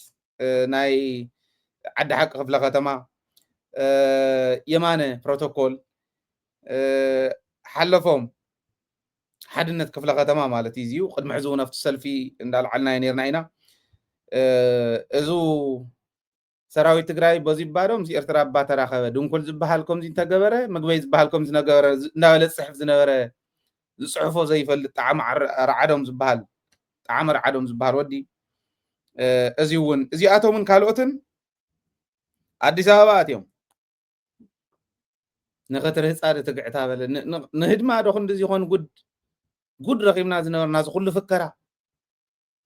ናይ ዓዲ ሓቂ ክፍለ ከተማ፣ የማነ ፕሮቶኮል፣ ሓለፎም ሓድነት ክፍለ ከተማ ማለት እዩ። እዚዩ ቅድሚ ሕዚ እውን ኣብቲ ሰልፊ እንዳልዓልናዮ ነርና ኢና። እዚ ሰራዊት ትግራይ በዚ ባዶ ምስ ኤርትራ እባ ተራኸበ፣ ድንኩል ዝበሃል ከምዚ እንተገበረ፣ ምግበይ ዝበሃል ከምዚ ነገበረ፣ ዝ-፣ እንዳበለ ዝጽሕፍ ዝነበረ፣ ዝጽሕፎ ዘይፈልጥ ጣዕሚ ዓር-፣ ርዓዶም ዝበሃል፣ ጣዕሚ ርዓዶም ዝበሃል ወዲ፣ እ፣ እዚ እውን፣ እዚኣቶምን ካልኦትን ኣዲስ ኣበባ ኣትዮም። ንኽትርህጻ ዶ ትግዕታ በለ። ን-፣ ን-፣ ንህድማ ዶ ክንዲ ዝኾን ጉድ፣ ጉድ ረኺብና ዝነበርና፣ እዚ ኩሉ ፍከራ።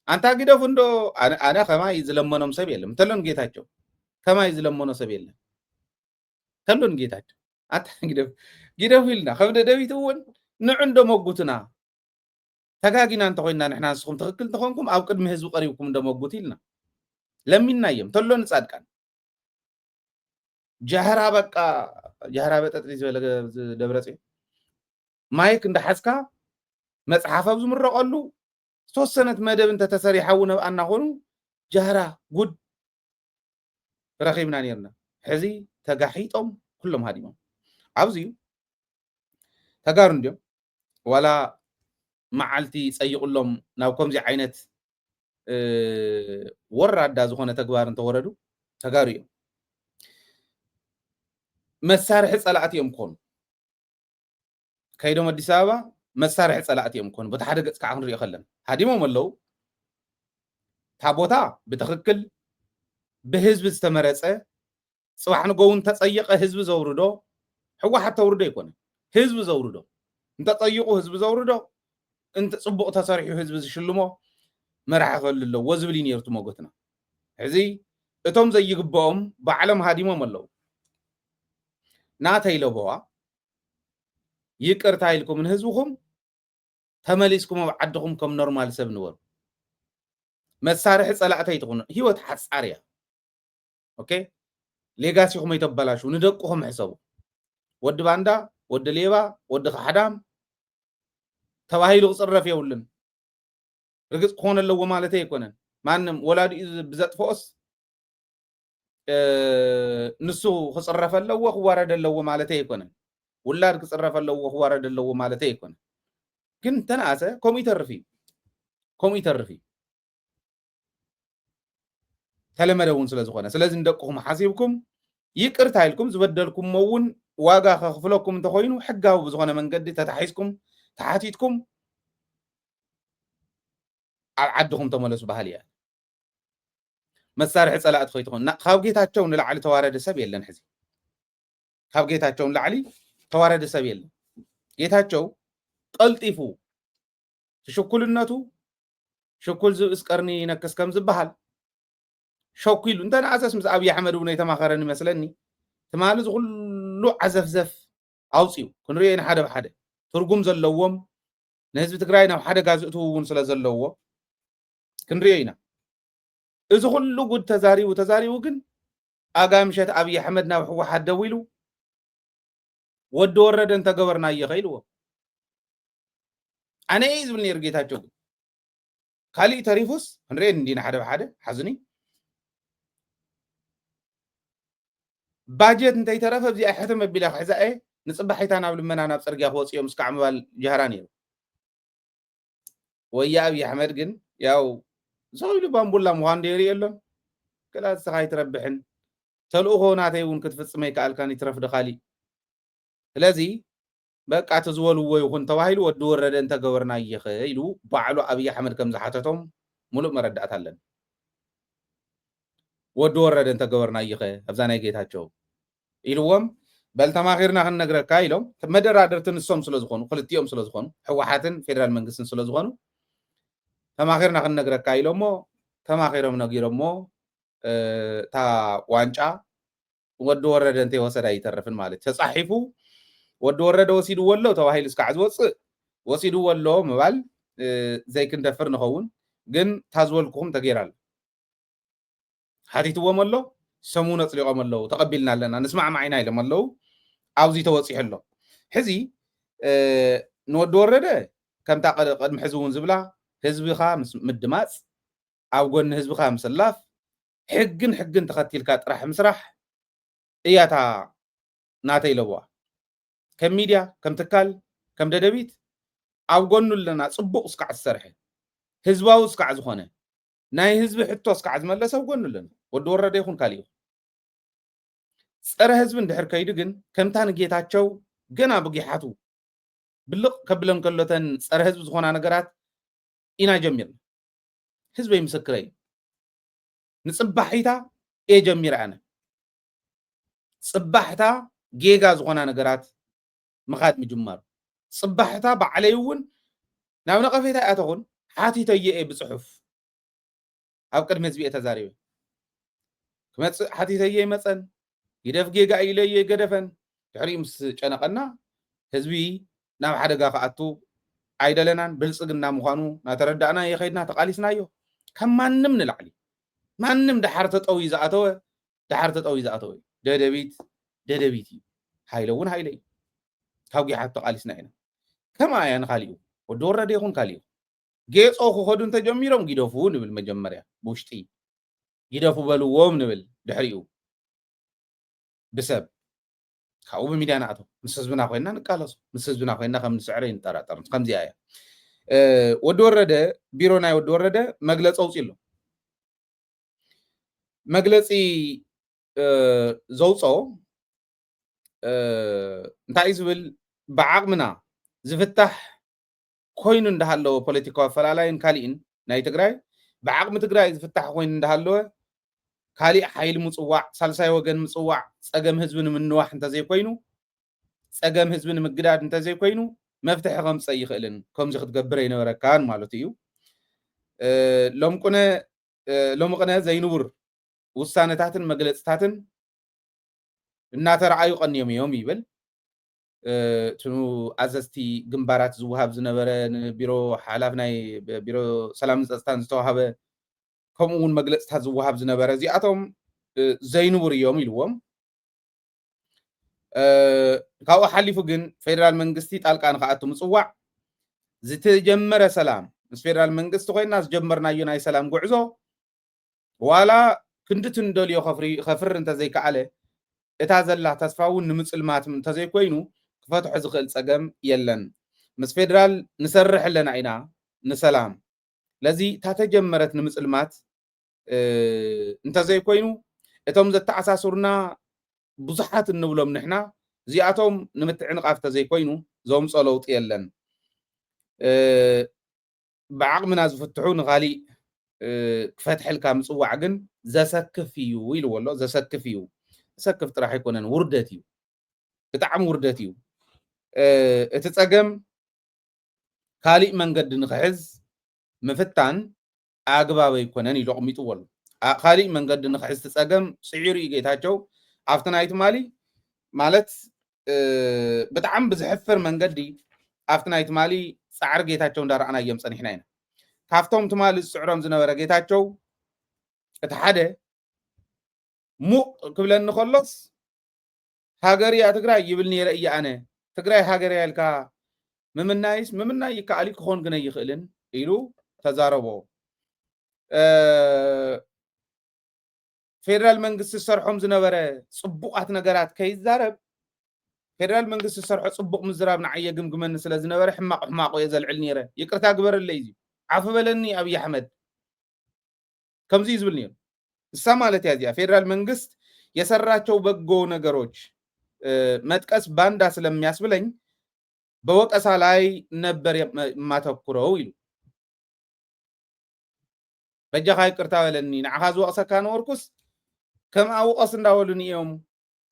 ኣንታ ግደፉ እንዶ፣ ኣነ፣ ኣነ ከማይ ዝለመኖም ሰብ የለን። እንተሎን ጌታቸው፣ ከማይ ዝለመኖ ሰብ የለን። እንተሎን ጌታቸው፣ ኣንታ ግደፉ፣ ግደፉ ኢልና፣ ከም ደደቢት እውን ንዑ እንዶ መጉትና። ተጋጊና እንተኾይንና ንሕና ንስኹም ትኽክል እንተኾንኩም ኣብ ቅድሚ ህዝቢ ቀሪብኩም እንዶ መጉት ኢልና። ለሚንናዮም፣ እንተሎ ንጻድቃን። ጃህራ በቃ፣ ጃህራ በጠጥሪ ዝበለ ገ-፣ ደብረጽዮን። ማይክ እንዳሓዝካ መጽሓፍ ኣብ ዝምረቐሉ ዝተወሰነት መደብ እንተተሰሪሓ እውን ኣብኣ እናኾኑ ጃህራ ጉድ ረኺብና ነርና። ሕዚ ተጋሒጦም ኩሎም ሃዲሞም። ኣብዚ እዩ ተጋሩ እንድዮም ዋላ መዓልቲ ጸይቑሎም ናብ ከምዚ ዓይነት፣ እ፣ ወራዳ ዝኾነ ተግባር እንተወረዱ ተጋሩ እዮም። መሳርሒ ጸላእቲ እዮም ክኾኑ። ከይዶም ኣዲስ ኣበባ መሳርሒ ጸላእቲ እዮም ክኾኑ። በቲ ሓደ ገጽ ከዓ ክንሪኦ ከለና ሃዲሞም ኣለዉ። እታ ቦታ ብትኽክል ብህዝቢ ዝተመረጸ፣ ጽባሕ ንጎውን እንተጸየቐ ህዝቢ ዘውርዶ፣ ህወሓት ተውርዶ ኣይኮነን። ህዝቢ ዘውርዶ። እንተጸይቑ ህዝቢ ዘውርዶ፣ እንተ ጽቡቕ ተሰሪሑ ህዝቢ ዝሽልሞ መራሒ ክህሉ ኣለዎ ዝብል እዩ ነይሩ እቲ ሞገትና። ሕዚ እቶም ዘይግብኦም ባዕሎም ሃዲሞም ኣለዉ። ናተይ ለበዋ ይቅርታ ኢልኩም ንህዝብኹም ተመሊስኩም ኣብ ዓድኹም ከም ኖርማል ሰብ ንበሩ። መሳርሒ ጸላእተይ ትኹኑ። ህይወት ሓጻር እያ። ኦኬ? ሌጋሲኹም ኣይተበላሹ። ንደቅኹም ሕሰቡ። ወዲ ባንዳ፣ ወዲ ሌባ፣ ወዲ ካሕዳም ተባሂሉ ክጽረፍ የብሉን። ርግጽ ክኾን ኣለዎ ማለተይ ኣይኮነን። ማንም ወላዲኡ ዝ-፣ ብዘጥፍኦስ፣ እ፣ ንሱ ክጽረፍ ኣለዎ፣ ክዋረድ ኣለዎ ማለተይ ኣይኮነን። ውላድ ክጽረፍ ኣለዎ፣ ክዋረድ ኣለዎ ማለተይ ኣይኮነን። ግን እንተነኣሰ ከምኡ ይተርፍ እዩ። ከምኡ ይተርፍ እዩ። ተለመደ እውን ስለ ዝኾነ። ስለዚ ንደቅኹም ሓሲብኩም ይቅርታ ኢልኩም ዝበደልኩሞ እውን ዋጋ ከኽፍለኩም እንተኾይኑ ሕጋዊ ብዝኾነ መንገዲ ተታሒዝኩም፣ ተሓቲትኩም ኣብ ዓድኹም ተመለሱ በሃሊ እያ። መሳርሒ ጸላእቲ ከይትኾኑ። ና-፣ ካብ ጌታቸው ንላዕሊ ተዋረደ ሰብ የለን ሕዚ። ካብ ጌታቸው ንላዕሊ ተዋረደ ሰብ የለን። ጌታቸው ቀልጢፉ ሽኩልነቱ፣ ሽኩል ዝብእስ ቀርኒ ይነክስ ከም ዝበሃል፣ ሸኩሉ እንተነኣሰስ ምስ ኣብይ ኣሕመድ እውን ኣይተማኸረን ይመስለኒ። ትማሊ እዚ ኩሉ ዓዘፍዘፍ ኣውፅዩ ክንሪኦ ኢና ሓደ ብሓደ። ትርጉም ዘለዎም፣ ንህዝቢ ትግራይ ናብ ሓደጋ ዝእትዉ እውን ስለ ዘለዎ ክንሪኦ ኢና። እዚ ኩሉ ጉድ ተዛሪቡ፣ ተዛሪቡ ግን ኣጋ ምሸት ኣብይ ኣሕመድ ናብ ህወሓት ደዊሉ ወዲ ወረደ እንተገበርናዮ ከ ኢልዎ። ኣነ እየ ዝብል ነይሩ ጌታቸው። ግን ካሊእ ተሪፉስ ክንሪኦ እንዲና ሓደ ብሓደ ሓዝኒ። ባጀት እንተይተረፈ ኣብዚኣ ሕትም ኣቢላ ክሕዛ እየ። ንፅባሒታ ናብ ልመና ናብ ፅርግያ ክወፅኡ እዮም እስካዕ ምባል ጃህራ ነይሩ። ወያ ኣብይ ኣሕመድ ግን ያው ሰው ኢሉ ባምቡላ ምዃኑ ዶ ይርኢ የሎን። ክላ ንስኻ ኣይትረብሕን። ተልእኾ ናተይ እውን ክትፍጽም ኣይከኣልካን ይትረፍ ዶ ካሊእ። ስለዚ በቃ እቲ ዝበልዎ ይኹን ተባሂሉ ወዲ ወረደ እንተገበርናዮ ኸ ኢሉ ባዕሉ ኣብይ ኣሕመድ ከም ዝሓተቶም ሙሉእ መረዳእታ ኣለኒ። ወዲ ወረደ እንተገበርናዮ ኸ ኣብዛ ናይ ጌታቸው ኢልዎም፣ በል ተማኺርና ክንነግረካ ኢሎም፣ መደራደርቲ ንሶም ስለ ዝኾኑ፣ ክልቲኦም ስለ ዝኾኑ፣ ህወሓትን ፌደራል መንግስትን ስለ ዝኾኑ፣ ተማኺርና ክንነግረካ ኢሎሞ፣ ተማኺሮም ነጊሮሞ፣ እ፣ እታ ዋንጫ ወዲ ወረደ እንተይወሰዳ ኣይተርፍን ማለት እዩ። ተጻሒፉ ወዲ ወረደ ወሲድዎ ኣሎ ተባሂሉ እስካዕ ዝወጽእ ወሲድዎ ኣሎ ምባል፣ እ፣ ዘይክንደፍር ንኸውን፣ ግን እታ ዝበልኩኹም ተገይራ ኣላ። ሓቲትዎም ኣሎ፣ ሰሙን ኣጽሊቖም ኣለዉ፣ ተቐቢልና ኣለና፣ ንስማዕማዕ ኢና ኢሎም ኣለዉ። ኣብዚ ተወጺሑ ኣሎ። ሕዚ፣ እ፣ ንወዲ ወረደ ከምታ ቀድ-፣ ቅድሚ ሕዚ እውን ዝብላ ህዝብኻ ምስ ምድማጽ፣ ኣብ ጎኒ ህዝብኻ ምስላፍ፣ ሕግን ሕግን ተኸቲልካ ጥራሕ ምስራሕ እያ እታ ናተይ ለበዋ። ከም ሚድያ፣ ከም ትካል፣ ከም ደደቢት ኣብ ጎኑ ኣለና። ጽቡቕ እስካዕ ዝሰርሐ፣ ህዝባዊ እስካዕ ዝኾነ፣ ናይ ህዝቢ ሕቶ እስካዕ ዝመለሰ ኣብ ጎኑ ኣለና። ወዲ ወረደ ይኹን ካሊእ ይኹን። ጸረ ህዝቢ እንድሕር ከይዱ ግን፣ ከምታ ንጌታቸው ገና ብጊሓቱ ብልቕ ከብለን ከሎተን ጸረ ህዝቢ ዝኾና ነገራት ኢና ጀሚርና። ህዝበይ ምስክረይ እዩ። ንጽባሒታ እየ ጀሚረ ኣነ። ጽባሕታ ጌጋ ዝኾና ነገራት ምኻድ ምጅማሩ። ጽባሕታ ባዕለይ እውን ናብ ነቐፌታ እያ ተኹን ሓቲተየ እየ ብጽሑፍ። ኣብ ቅድሚ ህዝቢ እየ ተዛሪበ። ክመጽእ ሓቲተየ ይመጸን፣ ግደፍ ጌጋ ኢለየ ይገደፈን። ድሕሪኡ ምስ ጨነቐና ህዝቢ ናብ ሓደጋ ክኣቱ ኣይደለናን። ብልጽግና ምዃኑ እናተረዳእና የኸድና ተቓሊስናዮ። ካብ ማንም ንላዕሊ ማንም ደሓር ተጠውዩ ዝኣተወ፣ ደሓር ተጠውዩ ዝኣተወ እዩ። ደደቢት ደደቢት እዩ። ሃይለ እውን ሃይለ እዩ። ካብ ጊሓት ተቓሊስና ኢና። ከምኣ እያ ንኻሊኡ ወዲ ወረደ ይኹን ካሊኡ። ጌጾ ክኸዱ እንተጀሚሮም ግደፉ ንብል መጀመርያ ብውሽጢ። ግደፉ በልዎም ንብል ድሕሪኡ ብሰብ። ካብኡ ብሚድያ ንኣቶ። ምስ ህዝብና ኮይንና ንቃለሶ። ምስ ህዝብና ኮይንና ከም ንስዕሮ ይንጠራጠር። ከምዚኣ እያ። እ፣ ወዲ ወረደ፣ ቢሮ ናይ ወዲ ወረደ መግለጺ ኣውጺኡ ኣሎ። መግለጺ፣ እ፣ ዘውጾ፣ እ፣ እንታይ እዩ ዝብል? ብዓቕምና ዝፍታሕ ኮይኑ እንዳሃለወ ፖለቲካዊ ኣፈላላይን ካሊእን ናይ ትግራይ ብዓቕሚ ትግራይ ዝፍታሕ ኮይኑ እንዳሃለወ ካሊእ ሓይሊ ምጽዋዕ፣ ሳልሳይ ወገን ምጽዋዕ ጸገም ህዝቢ ንምንዋሕ እንተዘይኮይኑ፣ ጸገም ህዝቢ ንምግዳድ እንተዘይኮይኑ መፍትሒ ከምጸእ ይኽእልን ከምዚ ክትገብር ኣይነበረካን ማለቱ እዩ። እ፣ ሎምቁነ፣ እ፣ ሎምቕነ ዘይንቡር ውሳነታትን መግለጽታትን እናተረኣዩ ቀንዮም እዮም ይብል። እ፣ እቲ ኣዘዝቲ ግንባራት ዝወሃብ ዝነበረ ንቢሮ ሓላፊ ናይ ቢሮ ሰላምን ጸጥታን ዝተዋሃበ ከምኡ እውን መግለጽታት ዝወሃብ ዝነበረ እዚኣቶም እ፣ ዘይንቡር እዮም ኢልዎም። እ፣ ካብኡ ሓሊፉ ግን ፌደራል መንግስቲ ጣልቃ ንክኣቱ ምጽዋዕ ዝተጀመረ ሰላም ምስ ፌደራል መንግስቲ ኮይና ዝጀመርናዮ ናይ ሰላም ጉዕዞ ዋላ ክንድቲ ንደልዮ ከፍሪ-፣ ከፍሪ እንተዘይከኣለ እታ ዘላ ተስፋ እውን ንምጽልማት እንተዘይኮይኑ ክፈትሖ ዝኽእል ጸገም የለን። ምስ ፌደራል ንሰርሕ ኣለና ኢና ንሰላም። ለዚ እታ ተጀመረት ንምጽልማት እ፣ እንተዘይኮይኑ እቶም ዘተኣሳስሩና ብዙሓት እንብሎም ንሕና እዚኣቶም ንምትዕንቓፍ እንተዘይኮይኑ ዘምጾ ለውጢ የለን። እ፣ ብዓቕምና ዝፍትሑ ንኻሊእ እ፣ ክፈትሐልካ ምጽዋዕ ግን ዘሰክፍ እዩ ኢልዎ ኣሎ። ዘሰክፍ እዩ። ዘሰክፍ ጥራሕ ኣይኮነን፣ ውርደት እዩ። ብጣዕሚ ውርደት እዩ። እ፣ እቲ ጸገም ካሊእ መንገዲ ንኽሕዝ ምፍታን ኣግባብ ኣይኮነን ኢሉ ኣቕሚጥዎ ኣሎ። ኣ-፣ ካሊእ መንገዲ ንኽሕዝ እቲ ጸገም ጽዒሩ እዩ ጌታቸው። ኣብቲ ናይ ትማሊ ማለት፣ እ፣ ብጣዕሚ ብዝሕፍር መንገዲ ኣብቲ ናይ ትማሊ ጻዕሪ ጌታቸው እንዳረኣናዮም ጸኒሕና ኢና። ካብቶም ትማሊ ዝጽዕሮም ዝነበረ ጌታቸው እቲ ሓደ ሙቕ ክብለኒ ከሎስ ሃገር እያ ትግራይ ይብል ነይረ እየ ኣነ። ትግራይ ሃገር እያ ኢልካ ምምናይስ ምምናይ ይከኣል እዩ፣ ክኾን ግን ኣይኽእልን ኢሉ ተዛረቦ። እ፣ ፌደራል መንግስቲ ዝሰርሖም ዝነበረ ጽቡቓት ነገራት ከይዛረብ፣ ፌደራል መንግስቲ ዝሰርሖ ጽቡቕ ምዝራብ ንዓይ የግምግመኒ ስለ ዝነበረ ሕማቕ ሕማቑ እየ ዘልዕል ነይረ። ይቅርታ ግበረለይ፣ እዚ ዓፉ በለኒ ኣብይ ኣሕመድ። ከምዚ እዩ ዝብል ነይሩ። እሳ ማለት እያ እዚኣ ፌደራል መንግስት የሰራቸው በጎ ነገሮች፣ እ፣ መጥቀስ ባንዳ ስለሚያስብለኝ በወቀሳ ላይ ነበር የም-፣ የማተኩረው ኢሉ። በጃኻ ይቅርታ በለኒ፣ ንዓኻ ዝወቕሰካ ነበርኩስ ከምኣ ውቐስ እንዳበሉኒ እዮም።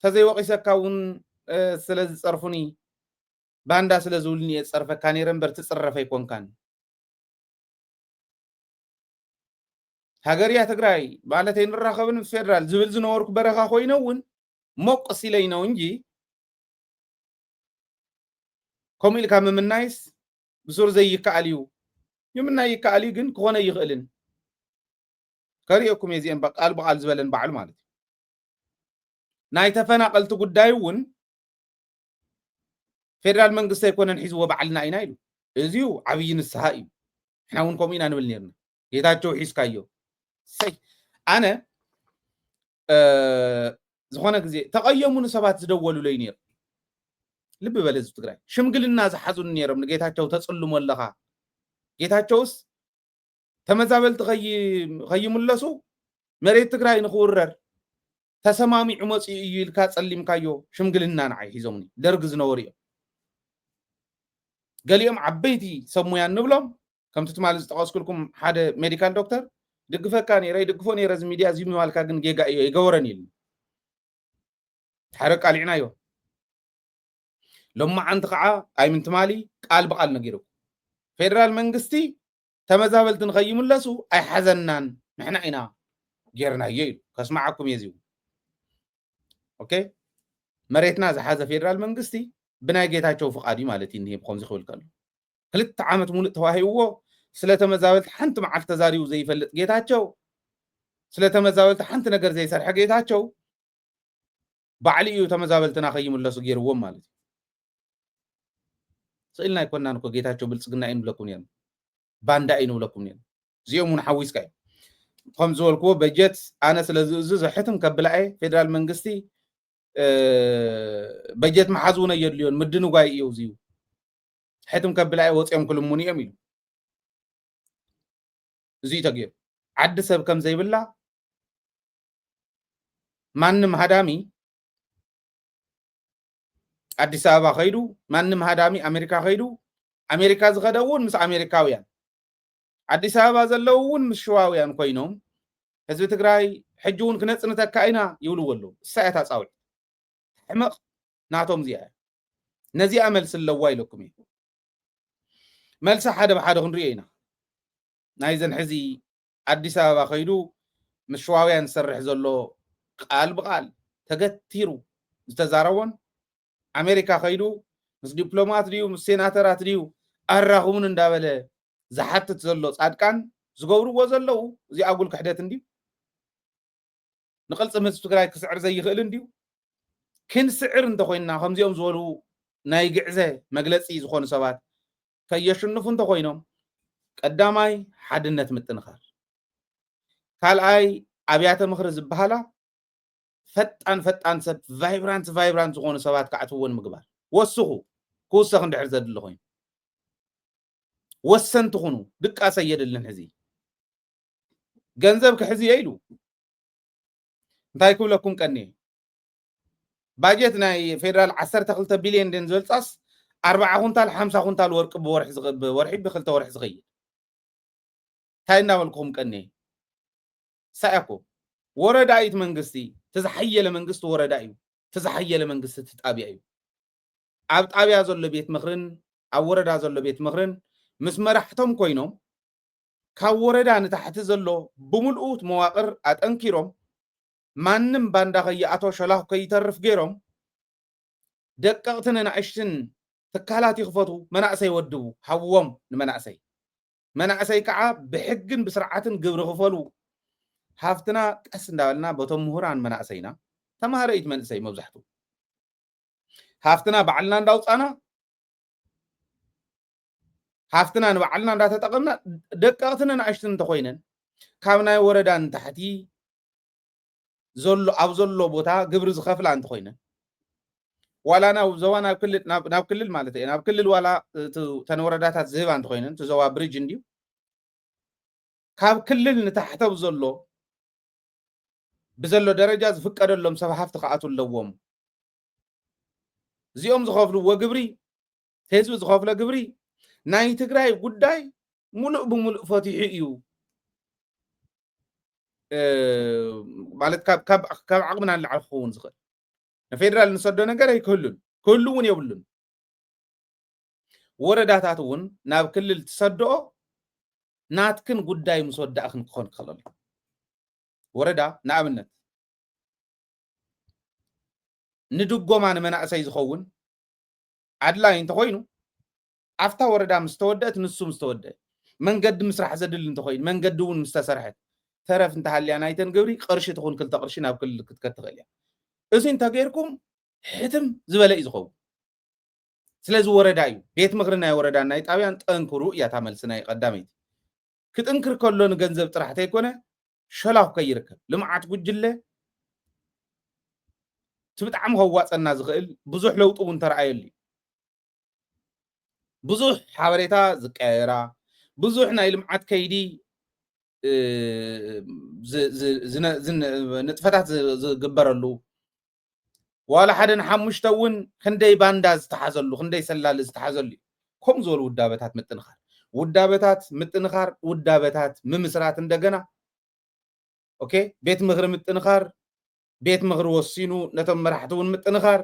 ተዘይወቒሰካ እውን፣ እ፣ ስለ ዝጸርፉኒ፣ ባንዳ ስለ ዝብሉኒ እየ ዝጸርፈካ ነይረ እምበር ትጽረፍ ኣይኮንካን። ሃገር እያ ትግራይ ማለት ኣይንራኸብን ምስ ፌደራል ዝብል ዝነበርኩ በረኻ ኮይነ እውን ሞቅ ሲለይ ነው እንጂ ከምኡ ኢልካ ምምናይስ ብሱር ዘይከኣል እዩ። ይምናይ ይከኣል እዩ ግን ክኾነ ይኽእልን። ከርእየኩም እየ እዚአን ቃል ብቃል ዝበለን ባዕሉ ማለት እዩ። ናይ ተፈናቐልቲ ጉዳይ እውን ፌደራል መንግስቲ ኣይኮነን ሒዝዎ ባዕልና ኢና ኢሉ። እዚዩ ዓብዪ ንስሃ እዩ። ንሕና እውን ከምኡ ኢና ንብል ነርና። ጌታቸው ሒዝካዮ። ሰይ፣ ኣነ፣ እ፣ ዝኾነ ግዜ ተቐየሙኒ ሰባት ዝደወሉለይ ነይሩ። ልቢ በል ህዝቢ ትግራይ። ሽምግልና ዝሓዙን ነይሮም ንጌታቸው ተጽልሞ ኣለኻ። ጌታቸውስ ተመዛበልቲ ከይ-፣ ከይምለሱ መሬት ትግራይ ንኽውረር ተሰማሚዑ መፂኡ እዩ ኢልካ ጸሊምካዮ ሽምግልና ንዓይ ሒዞምኒ ደርግ ዝነበሩ እዮም። ገሊኦም ዓበይቲ ሰብ ሙያ እንብሎም ከምቲ ትማሊ ዝጠቐስኩልኩም ሓደ ሜዲካል ዶክተር፣ "ይድግፈካ ነይረ፣ ይድግፎ ነይረ፣ እዚ ሚድያ እዚ ምባልካ ግን ጌጋ እዮ፣ ይገበረን" ኢሉ። ሓደ ቃሊዕናዮ። ሎማዓንቲ ከዓ ኣይምን ትማሊ ቃል ብቃል ነጊሩ። ፌደራል መንግስቲ ተመዛበልቲ ንኸይምለሱ ኣይሓዘናን፣ ንሕና ኢና ጌርናዮ ኢሉ። ከስማዓኩም እየ እዚ እውን። ኦኬ? መሬትና ዝሓዘ ፌደራል መንግስቲ ብናይ ጌታቸው ፍቓድ እዩ ማለት እዩ፣ እንሄ ብኸምዚ ክብል ከሎ። ክልተ ዓመት ሙሉእ ተዋሂብዎ፣ ስለ ተመዛበልቲ ሓንቲ መዓልቲ ተዛሪቡ ዘይፈልጥ ጌታቸው፣ ስለ ተመዛበልቲ ሓንቲ ነገር ዘይሰርሐ ጌታቸው፣ ባዕሉ እዩ ተመዛበልትና ከይምለሱ ገይርዎም ማለት እዩ። ስኢልና ኣይኮናን እኮ፣ ጌታቸው ብልጽግና እዩ ንብለኩም ነይርና፣ ባንዳ እዩ ንብለኩም ነይርና። እዚኦም እውን ሓዊስካ እዩ። ከም ዝበልክዎ በጀት ኣነ ስለ ዝእዝዝ ሕትም ከብላ እየ፣ ፌደራል መንግስቲ፣ እ፣ በጀት መሓዝ እውን ኣየድልዮን፣ ምድንጓይ እዩ እዚ። ሕትም ከብላ እየ፣ ወፂኦም ክልምኑ እዮም ኢሉ። እዚ እዩ ተገይሩ። ዓዲ ሰብ ከም ዘይብላ፣ ማንም ሃዳሚ ኣዲስ ኣበባ ከይዱ፣ ማንም ሃዳሚ ኣሜሪካ ከይዱ፣ ኣሜሪካ ዝኸደ እውን ምስ ኣሜሪካውያን፣ ኣዲስ ኣበባ ዘለዉ እውን ምስ ሽዋውያን ኮይኖም፣ ህዝቢ ትግራይ ሕጂ እውን ክነጽንተካ ኢና ይብልዎ ኣለዉ። እሳ እያ እታ ጻውዒት። ሕመቕ ናቶም እዚኣ እያ። ነዚኣ መልሲ ኣለዋ ኢለኩም እየ። መልሲ ሓደ ብሓደ ክንሪኦ ኢና። ናይዘን ሕዚ ኣዲስ ኣበባ ከይዱ ምስ ሽዋውያን ዝሰርሕ ዘሎ ቃል ብቃል ተገቲሩ ዝተዛረቦን፣ ኣሜሪካ ከይዱ ምስ ዲፕሎማት ድዩ ምስ ሴናተራት ድዩ ኣራኽቡን እንዳበለ ዝሓትት ዘሎ ጻድቃን ዝገብርዎ ዘለዉ፣ እዚ ኣጉል ክሕደት እንድዩ። ንቅልጽም ህዝቢ ትግራይ ክስዕር ዘይኽእል እንድዩ። ክንስዕር እንተኮይንና፣ ከምዚኦም ዝበሉ ናይ ግዕዘ መግለጺ ዝኾኑ ሰባት ከየሽንፉ እንተኮይኖም፣ ቀዳማይ ሓድነት ምጥንኻር፣ ካልኣይ ኣብያተ ምኽሪ ዝበሃላ ፈጣን ፈጣን ሰብ፣ ቫይብራንት ቫይብራንት ዝኾኑ ሰባት ክኣትውወን ምግባር። ወስኹ፣ ክውሰኽ እንድሕር ዘድሊ ኮይኑ፣ ወሰንቲ ኩኑ። ድቃሰ የድልን። ሕዚ ገንዘብ ክሕዝ እየ ኢሉ እንታይ ክብለኩም ቀንየ? ባጀት ናይ ፌደራል ዓሰርተ ክልተ ቢልዮን ድን ዝበልጻስ ኣርባዓ ኩንታል ሓምሳ ኩንታል ወርቂ ብወርሒ ዝኸ-፣ ብወርሒ ብክልተ ወርሒ ዝኸይድ? እንታይ እናበልኩኹም ቀንየ? ሳያኮ ወረዳ እዩ እቲ መንግስቲ፣ እቲ ዝሓየለ መንግስቲ ወረዳ እዩ፣ እቲ ዝሓየለ መንግስቲ እቲ ጣብያ እዩ። ኣብ ጣብያ ዘሎ ቤት ምኽርን ኣብ ወረዳ ዘሎ ቤት ምኽርን ምስ መራሕቶም ኮይኖም ካብ ወረዳ ንታሕቲ ዘሎ ብምልኡ እቲ መዋቕር ኣጠንኪሮም ማንም ባንዳ ከይኣቶ ሸላኹ ከይተርፍ ገይሮም ደቀቕትን ኣናእሽትን ትካላት ይኽፈቱ፣ መናእሰይ ወድቡ፣ ሃብዎም ንመናእሰይ። መናእሰይ ከዓ ብሕግን ብስርዓትን ግብሪ ክፈሉ። ሃፍትና ቀስ እንዳበልና በቶም ምሁራን መናእሰይና፣ ተምሃሮ እዩ እቲ መንእሰይ መብዛሕትኡ። ሃፍትና ባዕልና እንዳውፃና፣ ሃፍትና ንባዕልና እንዳተጠቐምና፣ ደቀቕትን ኣናእሽትን እንተኮይነን፣ ካብ ናይ ወረዳ ንታሕቲ ዘሎ፣ ኣብ ዘሎ ቦታ ግብሪ ዝኸፍላ እንተኮይነን፣ ዋላ ናብ ዞባ፣ ናብ ክልል፣ ናብ፣ ናብ ክልል ማለት እየ፣ ናብ ክልል ዋላ እቲ፣ እተን ወረዳታት ዝህባ እንተኮይነን፣ እቲ ዞባ ብሪጅ እንድዩ፣ ካብ ክልል ንታሕቲ ኣብ ዘሎ፣ ብዘሎ ደረጃ ዝፍቀደሎም ሰብ ሃፍቲ ክኣትዉ ኣለዎም። እዚኦም ዝኸፍልዎ ግብሪ፣ ህዝቢ ዝኸፍሎ ግብሪ ናይ ትግራይ ጉዳይ ሙሉእ ብሙሉእ ፈቲሑ እዩ። እ፣ ማለት ካብ፣ ካብ፣ ካብ ዓቕምና ንላዕሊ ክኸውን ዝኽእል ንፌደራል ንሰዶ ነገር ኣይክህሉን፣ ክህሉ እውን የብሉን። ወረዳታት እውን ናብ ክልል ትሰድኦ ናትክን ጉዳይ ምስ ወዳእክን ክኾን ክኽእል ኣሎ። ወረዳ ንኣብነት ንድጎማ ንመናእሰይ ዝኸውን ኣድላይ እንተኾይኑ፣ ኣብታ ወረዳ ምስ ተወደአት፣ ንሱ ምስ ተወደአ፣ መንገዲ ምስራሕ ዘድሊ እንተኾይኑ፣ መንገዲ እውን ምስ ተሰርሐት፣ ተረፍ እንተሃልያ ናይተን ግብሪ ቅርሺ ትኹን ክልተ ቅርሺ ናብ ክልል ክትከት ትኽእል እያ። እዚ እንተገይርኩም ሕትም ዝበለ እዩ ዝኸውን። ስለዚ ወረዳ እዩ፣ ቤት ምኽሪ ናይ ወረዳን ናይ ጣብያን ጠንክሩ እያ እታ መልሲ ናይ ቀዳመይቲ። ክጥንክር ከሎ ንገንዘብ ጥራሕ ተይኮነ ሸላኹ ከይርከብ። ልምዓት ጉጅለ እቲ ብጣዕሚ ከዋፀና ዝኽእል ብዙሕ ለውጢ እውን ተረኣየሉ እዩ። ብዙሕ ሓበሬታ ዝቀያየራ፣ ብዙሕ ናይ ልምዓት ከይዲ ንጥፈታት ዝግበረሉ፣ ዋላ ሓደ ንሓሙሽተ እውን ክንደይ ባንዳ ዝተሓዘሉ፣ ክንደይ ሰላሊ ዝተሓዘሉ እዩ። ከምኡ ዝበሉ ውዳበታት ምጥንኻር፣ ውዳበታት ምጥንኻር፣ ውዳበታት ምምስራት እንደገና። ኦኬ፣ ቤት ምኽሪ ምጥንኻር፣ ቤት ምኽሪ ወሲኑ ነቶም መራሕቲ እውን ምጥንኻር፣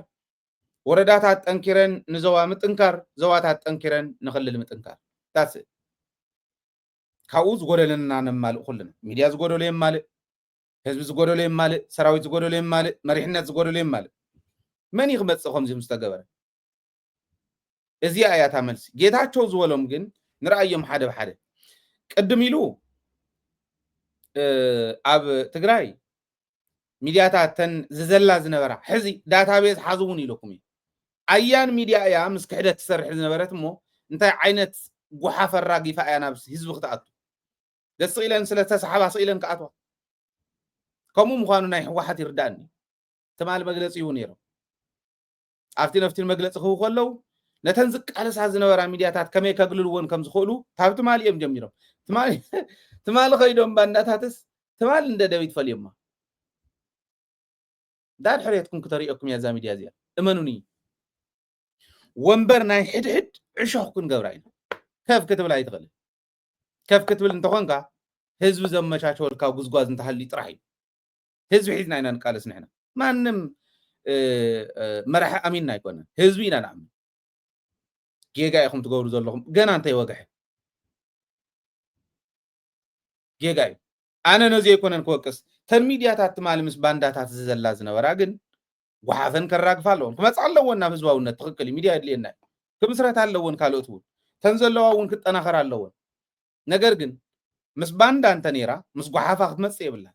ወረዳታት ጠንኪረን ንዞባ ምጥንካር፣ ዞባታት ጠንኪረን ንክልል ምጥንካር። ዳስ ካብኡ ዝጎደለና ነማልእ ኩልና። ሚድያ ዝጎደሎ የማልእ፣ ህዝቢ ዝጎደሎ የማልእ፣ ሰራዊት ዝጎደሎ የማልእ፣ መሪሕነት ዝጎደሎ የማልእ። መን እዩ ክመፅእ ከምዚ ምስ ተገበረ? እዚኣ እያ እታ መልሲ። ጌታቸው ዝበሎም ግን ንርኣዮም ሓደ ብሓደ። ቅድም ኢሉ ኣብ ትግራይ ሚድያታት ተን ዝዘላ ዝነበራ፣ ሕዚ ዳታቤዝ ሓዝውን ኢለኩም እዩ። ኣያን ሚድያ እያ ምስ ክሕደት ትሰርሕ ዝነበረት እሞ እንታይ ዓይነት ጉሓፍ ኣራጊፋ እያ ናብ ህዝቢ ክትኣቱ? ደስ ኢለን ስለ ዝተሰሓባ ስኢለን ክኣትዋ። ከምኡ ምዃኑ ናይ ህወሓት ይርዳእኒ። ትማል መግለፂ ይህቡ ነይሮም። ኣብቲ ነፍቲ መግለፂ ክህቡ ከለዉ ነተን ዝቃለሳ ዝነበራ ሚድያታት ከመይ ከግልልዎን ከም ዝኽእሉ ካብ ትማሊ እዮም ጀሚሮም። ትማሊ ከይዶም ባንዳታትስ ትማሊ እንደ ደቢት ፈልዮማ። ዳድሕሬትኩም ክተርእየኩም እያ እዛ ሚድያ እዚኣ። እመኑኒ፣ ወንበር ናይ ሕድሕድ ዕሾኽ ክንገብራ ኢና። ከፍ ክትብል ኣይትኽእልን። ከፍ ክትብል እንተኾንካ ህዝቢ ዘመቻቸወልካ ጉዝጓዝ እንተሃልዩ ጥራሕ እዩ። ህዝቢ ሒዝና ኢና ንቃለስ ንሕና። ማንም መራሒ ኣሚንና ኣይኮነን፣ ህዝቢ ኢና ንኣምን። ጌጋ ኢኹም ትገብሩ ዘለኹም፣ ገና እንተይወግሐ ጌጋ እዩ። ኣነ ነዚ ኣይኮነን ክወቅስ። ተን ሚድያታት ትማሊ ምስ ባንዳታት ዝዘላ ዝነበራ ግን ጓሓፈን ከራግፋ ኣለወን፣ ክመፃ ኣለወን ናብ ህዝባውነት። ትኽክል እዩ፣ ሚድያ የድልየና እዩ። ክምስረት ኣለወን ካልኦት እውን፣ ተን ዘለዋ እውን ክጠናኸር ኣለወን። ነገር ግን ምስ ባንዳ እንተ ነይራ ምስ ጓሓፋ ክትመፅእ የብላን።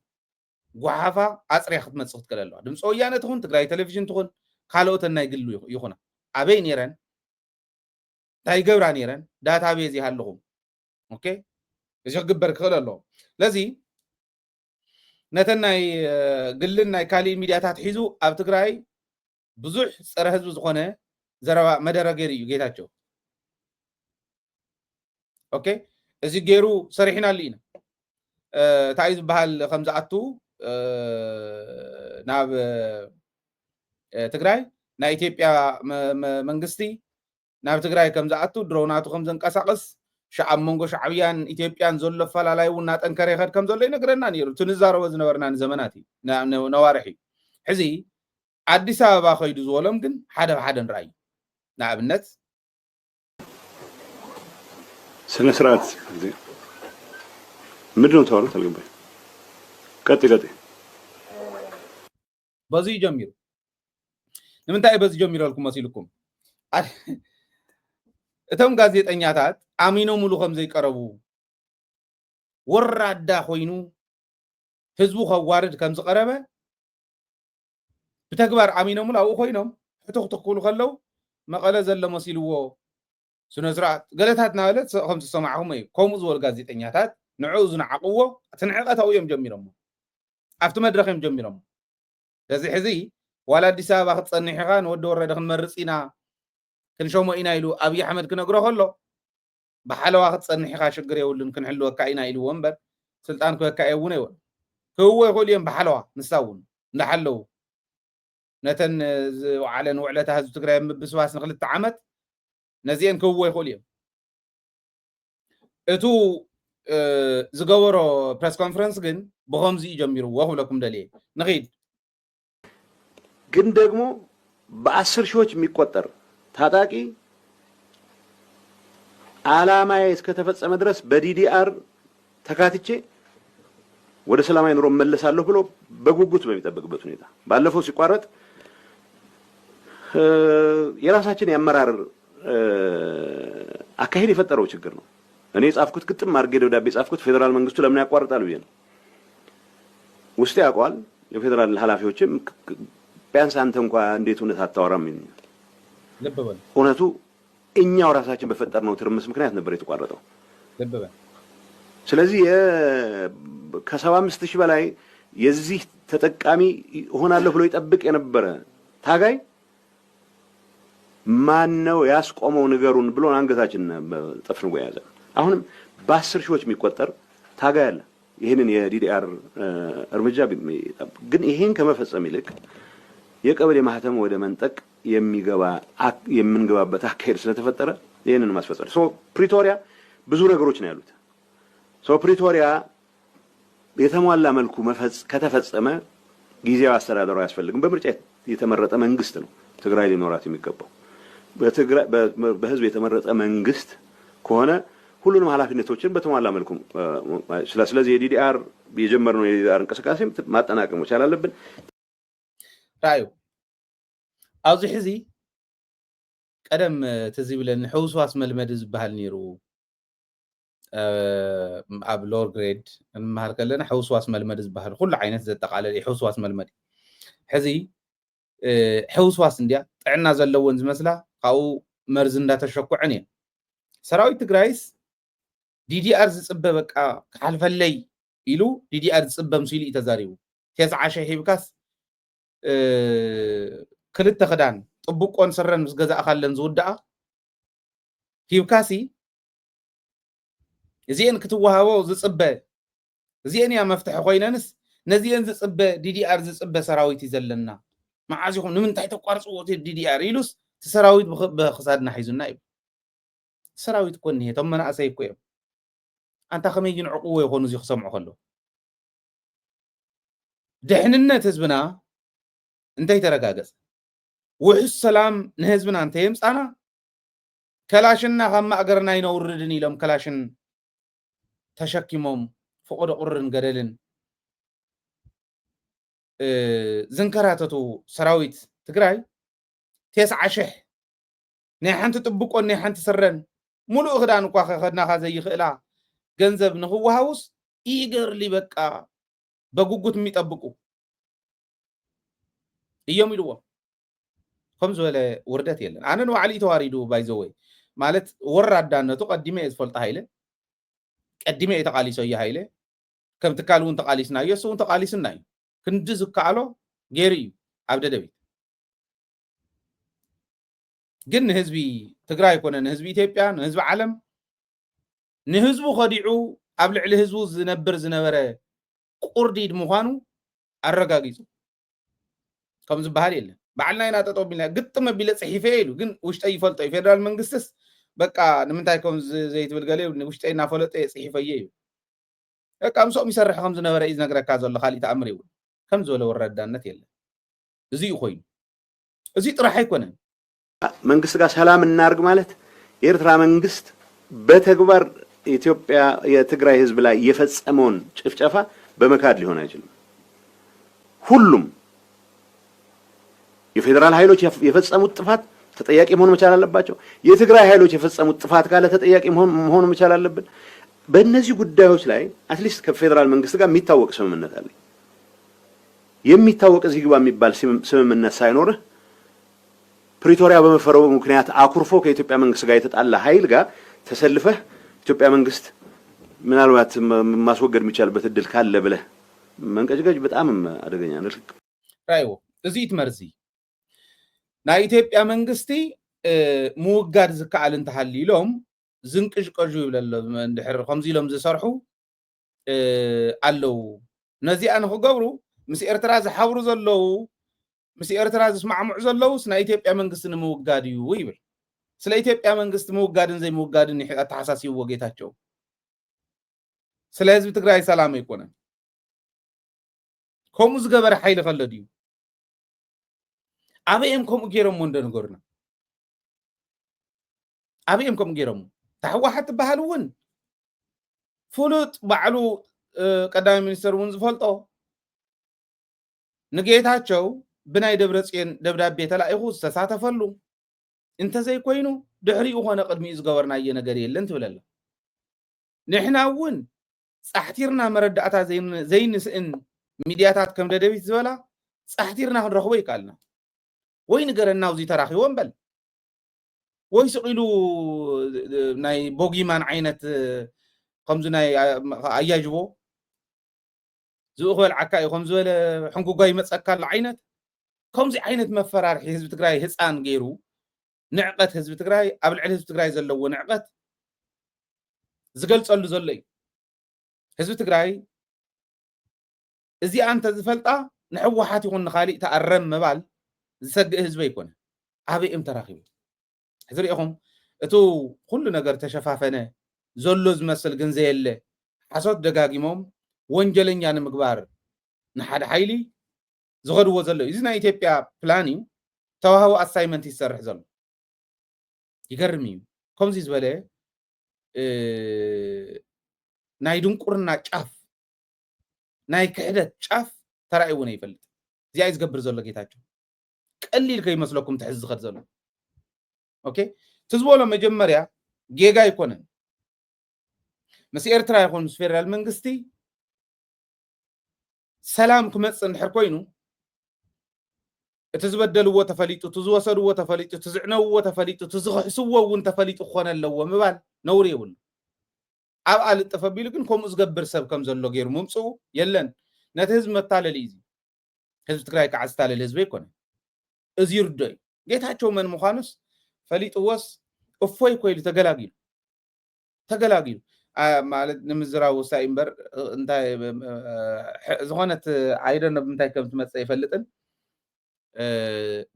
ጓሓፋ ኣፅርያ ክትመፅእ ክትክእል ኣለዋ። ድምፂ ወያነ ትኹን ትግራይ ቴሌቪዥን ትኹን ካልኦተን ናይ ግሊ ይኹና ኣበይ ነይረን እንታይ ይገብራ ነይረን ዳታቤዝ ይሃልኹም። ኦኬ፣ እዚ ክግበር ክኽእል ኣለዎ። ስለዚ ነተን ናይ ግልን ናይ ካሊእ ሚድያታት ሒዙ ኣብ ትግራይ ብዙሕ ፀረ ህዝቢ ዝኾነ ዘረባ መደረ ገይሩ እዩ ጌታቸው። ኦኬ፣ እዚ ገይሩ ሰሪሕናሉ ኢና። እንታይ እዩ ዝበሃል ከም ዝኣቱ ናብ ትግራይ ናይ ኢትዮጵያ መንግስቲ ናብ ትግራይ ከም ዝኣቱ ድሮናቱ ከም ዘንቀሳቕስ ኣብ መንጎ ሻዕብያን ኢትዮጵያን ዘሎ ኣፈላላይ እውን እናጠንከረ ይኸድ ከም ዘሎ ይነግረና ነይሩ። እቲ ንዛረቦ ዝነበርና ንዘመናት እዩ፣ ነዋርሕ እዩ። ሕዚ ኣዲስ ኣበባ ከይዱ ዝበሎም ግን ሓደ ብሓደ ንርኣዩ። ንኣብነት ስነ ስርዓት ምንድን ነው ተባሉ ተልግባይ ቀጥ ቀጥ በዚ ጀሚሩ። ንምንታይ በዚ ጀሚሩ ኣልኩም መሲልኩም? እቶም ጋዜጠኛታት ኣሚኖምሉ ከም ዘይቀረቡ፣ ወራዳ ኮይኑ ህዝቡ ከዋርድ ከም ዝቐረበ ብተግባር ኣሚኖምሉ ኣብኡ ኮይኖም ሕትኽትኽ ክብሉ ከለዉ መቐለ ዘሎ መሲልዎ ስነ ስርዓት ገለታት እናበለ ከም ዝሰማዕኹም እዩ። ከምኡ ዝበሉ ጋዜጠኛታት ንዕኡ ዝነዓቕዎ እቲ ንዕቀት ኣብኡ እዮም ጀሚሮሞ፣ ኣብቲ መድረኽ እዮም ጀሚሮሞ። ስለዚ ሕዚ ዋላ ኣዲስ ኣበባ ክትፀንሕ ኢኻ ንወዲ ወረደ ክንመርፅ ኢና ክንሸሞ ኢና ኢሉ ኣብይ ኣሕመድ ክነግሮ ከሎ ብሓለዋ ክትፀንሕ ኢኻ ሽግር የብሉን ክንሕልወካ ኢና ኢልዎ እምበር ስልጣን ክበካ እየ እውን ኣይበሉ። ክህዎ ይኽእሉ እዮም ብሓለዋ ንሳ እውን እንዳሓለዉ ነተን ዝወዓለን ውዕለታ ህዝቢ ትግራይ ምብስባስ ንክልተ ዓመት ነዚአን ክህዎ ይኽእሉ እዮም። እቱ ዝገበሮ ፕረስ ኮንፈረንስ ግን ብኸምዚ እዩ ጀሚርዎ ክብለኩም ደልየ። ንኺድ። ግን ደግሞ በአስር ሺዎች የሚቆጠር ታጣቂ አላማዬ እስከተፈጸመ ድረስ በዲዲአር ተካትቼ ወደ ሰላማዊ ኑሮ እመለሳለሁ ብሎ በጉጉት በሚጠብቅበት ሁኔታ ባለፈው ሲቋረጥ የራሳችን የአመራር አካሄድ የፈጠረው ችግር ነው። እኔ የጻፍኩት ግጥም አድርጌ ደብዳቤ የጻፍኩት ፌዴራል መንግስቱ ለምን ያቋርጣል ብዬ ነው። ውስጤ ያውቀዋል። የፌዴራል ኃላፊዎችም ቢያንስ አንተ እንኳ እንዴት እውነት አታወራም ይሉኛል። ልብ በል እውነቱ እኛው ራሳችን በፈጠርነው ትርምስ ምክንያት ነበር የተቋረጠው። ልብ በል ስለዚህ ከሰባ አምስት ሺህ በላይ የዚህ ተጠቃሚ እሆናለሁ ብሎ ይጠብቅ የነበረ ታጋይ ማን ነው ያስቆመው ንገሩን ብሎን አንገታችን ጠፍንጎ የያዘ። አሁንም በአስር ሺዎች የሚቆጠር ታጋይ አለ። ይህንን የ ዲ ዲ አር እርምጃ ግን ይህን ከመፈጸም ይልቅ የቀበሌ ማህተም ወደ መንጠቅ የሚገባ የምንገባበት አካሄድ ስለተፈጠረ ይህንን ማስፈጸም። ፕሪቶሪያ ብዙ ነገሮች ነው ያሉት። ፕሪቶሪያ የተሟላ መልኩ ከተፈጸመ ጊዜያዊ አስተዳደሩ አያስፈልግም። በምርጫ የተመረጠ መንግስት ነው ትግራይ ሊኖራት የሚገባው። በህዝብ የተመረጠ መንግስት ከሆነ ሁሉንም ኃላፊነቶችን በተሟላ መልኩ ስለዚህ የ ዲ ዲ አር የጀመርነው የ ዲ ዲ አር እንቅስቃሴም ማጠናቀቅ መቻል አለብን። ራእዩ ኣብዚ ሕዚ ቀደም ትዝ ይብለኒ ሕውስዋስ መልመዲ ዝበሃል ነይሩ። ኣብ ሎወር ግሬድ እንመሃር ከለና ሕውስዋስ መልመዲ ዝበሃል ኩሉ ዓይነት ዘጠቓለለ እዩ። ሕውስዋስ መልመዲ ሕዚ ሕውስዋስ እንዲያ ጥዕና ዘለዎን ዝመስላ ካብኡ መርዚ እንዳተሸኩዐን እየን። ሰራዊት ትግራይስ ዲ ዲ ኣር ዝፅበ በቃ ክሓልፈለይ ኢሉ ዲ ዲ ኣር ዝፅበ ምስ ኢሉ እዩ ተዛሪቡ። ቴስዓ ሺሕ ሂብካስ ክልተ ክዳን ጥቡቆን ስረን ምስ ገዛእካለን ዝውድኣ ሂብካሲ እዚአን ክትወሃቦ ዝፅበ እዚአን እያ መፍትሒ ኮይነንስ ነዚአን ዝፅበ ዲ ዲ ኣር ዝፅበ ሰራዊት እዩ ዘለና። መዓዝ ኢኹም ንምንታይ ተቋርፅዎ እቲ ዲ ዲ ኣር ኢሉስ እቲ ሰራዊት ብክሳድና ሒዙና እዩ። ሰራዊት እኮ እኒሄ እቶም መናእሰይ እኮ እዮም። ኣንታ ከመይ ግን ዕቁቦ ይኾኑ እዚ ክሰምዑ ከለዉ ድሕንነት ህዝብና እንተይተረጋገፀ ውሑስ ሰላም ንህዝብና እንተየምፃና ከላሽንና ካብ ማእገርና ኣይነውርድን ኢሎም ከላሽን ተሸኪሞም ፈቆዶ ቁርን ገደልን ዝንከራተቱ ሰራዊት ትግራይ ቴስዓ ሽሕ ናይ ሓንቲ ጥብቆን ናይ ሓንቲ ስረን ሙሉእ ክዳን እኳ ከኸድናኻ ዘይኽእላ ገንዘብ ንኽወሃቡስ ኢገርሊ በቃ በጉጉት የሚጠብቁ እዮም ኢልዎም። ከም ዝበለ ውርደት የለን። ኣነ ንባዕሉ እዩ ተዋሪዱ ባይዘወይ ማለት ወራዳነቱ ቀዲመ እየ ዝፈልጦ ሃይለ ቀዲመ እየ ተቃሊሶ እዩ ሃይለ ከም ትካል እውን ተቃሊስናዮ እሱ እውን ተቃሊስና እዩ ክንዲ ዝከኣሎ ገይሩ እዩ ኣብ ደደቢት ግን ንህዝቢ ትግራይ ኮነ ንህዝቢ ኢትዮጵያ ንህዝቢ ዓለም ንህዝቡ ከዲዑ ኣብ ልዕሊ ህዝቡ ዝነብር ዝነበረ ቁርዲድ ምዃኑ ኣረጋጊፁ ከም ዝበሃል የለን። ባዕልና ኢና ጠጠው ቢልና ግጥም ኣቢለ ፅሒፈ ኢሉ ግን ውሽጠይ ይፈልጦ እዩ። ፌደራል መንግስትስ በቃ ንምንታይ ከም ዘይትብል ገለ ውሽጠይ እናፈለጠ እየ ፅሒፈዮ እዩ። በቃ ምስኦም ይሰርሕ ከም ዝነበረ እዩ ዝነግረካ ዘሎ። ካሊእ ተኣምር የብሉ። ከም ዝበለ ወረዳነት የለን። እዚ እዩ ኮይኑ። እዚ ጥራሕ ኣይኮነን። መንግስት ጋር ሰላም እናርግ ማለት የኤርትራ መንግስት በተግባር ኢትዮጵያ የትግራይ ህዝብ ላይ የፈጸመውን ጭፍጨፋ በመካድ ሊሆን አይችልም። ሁሉም የፌዴራል ኃይሎች የፈጸሙት ጥፋት ተጠያቂ መሆን መቻል አለባቸው። የትግራይ ኃይሎች የፈጸሙት ጥፋት ካለ ተጠያቂ መሆን መቻል አለብን። በእነዚህ ጉዳዮች ላይ አትሊስት ከፌዴራል መንግስት ጋር የሚታወቅ ስምምነት አለ። የሚታወቅ እዚህ ግባ የሚባል ስምምነት ሳይኖርህ ፕሪቶሪያ በመፈረሙ ምክንያት አኩርፎ ከኢትዮጵያ መንግስት ጋር የተጣላ ኃይል ጋር ተሰልፈህ ኢትዮጵያ መንግስት ምናልባት ማስወገድ የሚቻልበት እድል ካለ ብለህ መንቀጭቀጭ በጣም አደገኛ ነው። ልክ ራይዎ እዚ ትመርዚ ናይ ኢትዮጵያ መንግስቲ ምውጋድ ዝከኣል እንተሃሊ ኢሎም ዝንቅሽቀሹ ይብለሎ እንድሕር ከምዚ ኢሎም ዝሰርሑ ኣለዉ። ነዚኣ ንክገብሩ ምስ ኤርትራ ዝሓብሩ ዘለዉ ምስ ኤርትራ ዝስማዕምዑ ዘለዉስ ናይ ኢትዮጵያ መንግስቲ ንምውጋድ እዩ ይብል። ስለ ኢትዮጵያ መንግስቲ ምውጋድን ዘይምውጋድን ኣተሓሳሲብዎ ጌታቸው። ስለ ህዝቢ ትግራይ ሰላም ኣይኮነን። ከምኡ ዝገበረ ሓይሊ ከሎ ድዩ? ኣበይ እዮም ከምኡ ገይሮሞ እንዶ ንገሩና። ኣበይ እዮም ከምኡ ገይሮሞ? እታ ህወሓት ትበሃል እውን ፍሉጥ ባዕሉ ቀዳማይ ሚኒስተር እውን ዝፈልጦ ንጌታቸው ብናይ ደብረፅዮን ደብዳቤ ተላኢኹ ዝተሳተፈሉ እንተዘይኮይኑ ድሕሪኡ ኮነ ቅድሚኡ ዝገበርናዮ ነገር የለን ትብል ኣላ። ንሕና እውን ፃሕቲርና መረዳእታ ዘይንስእን ሚድያታት ከም ደደቢት ዝበላ ፃሕቲርና ክንረኽቦ ይከኣልና። ወይ ንገረና ኣብዚ ተራኺቦ እምበል ወይ ስቕ ኢሉ ናይ ቦጊማን ዓይነት ከምዚ ናይ ኣያጅቦ ዝኡ ክበልዓካ እዩ ከምዚ በለ ሕንጉጓ ይመፀካ ኣሎ ዓይነት ከምዚ ዓይነት መፈራርሒ ህዝቢ ትግራይ ህፃን ገይሩ ንዕቐት ህዝቢ ትግራይ፣ ኣብ ልዕሊ ህዝቢ ትግራይ ዘለዎ ንዕቐት ዝገልጸሉ ዘሎ እዩ። ህዝቢ ትግራይ እዚኣ እንተዝፈልጣ ንሕወሓት ይኹን ንኻሊእ ተኣረም ምባል ዝሰግእ ህዝቢ ኣይኮነ። ኣበይ እዮም ተራኺቡ? ሕዚ ሪኢኹም፣ እቱ ኩሉ ነገር ተሸፋፈነ፣ ዘሎ ዝመስል ግን ዘየለ፣ ሓሶት ደጋጊሞም ወንጀለኛ ንምግባር ንሓደ ሓይሊ ዝኸድዎ ዘሎ እዩ። እዚ ናይ ኢትዮጵያ ፕላን እዩ፣ ተዋህቦ ኣሳይመንት ይሰርሕ ዘሎ። ይገርም እዩ። ከምዚ ዝበለ ናይ ድንቁርና ጫፍ፣ ናይ ክሕደት ጫፍ ተራእይዎ ይፈልጥ። እዚኣ እዩ ዝገብር ዘሎ ጌታቸው። ቀሊል ከይመስለኩም ትሕዝ ዝኸድ ዘሎ። ኦኬ፣ ትዝበሎ መጀመርያ ጌጋ ኣይኮነን። ምስ ኤርትራ ይኹን ምስ ፌደራል መንግስቲ ሰላም ክመፅእ እንድሕር ኮይኑ፣ እቲ ዝበደልዎ ተፈሊጡ፣ እቲ ዝወሰድዎ ተፈሊጡ፣ እቲ ዝዕነውዎ ተፈሊጡ፣ እቲ ዝኽሕስዎ እውን ተፈሊጡ ክኾነ ኣለዎ ምባል ነውሪ የብሉ። ኣብኣ ልጥፍ ኣቢሉ ግን ከምኡ ዝገብር ሰብ ከም ዘሎ ገይሩ ምምፅኡ የለን። ነቲ ህዝቢ መታለሊ እዩ እዚ። ህዝቢ ትግራይ ከዓ ዝታለል ህዝቢ ኣይኮነ። እዚ ይርዶ እዩ። ጌታቸው መን ምዃኑስ ፈሊጥዎስ እፎይ ኮይሉ ተገላጊሉ። ተገላጊሉ። ማለት ንምዝራብ ወሳኢ እምበር፣ እንታይ ዝኾነት ኣይደነ ብምንታይ ከም ትመፀ ይፈልጥን።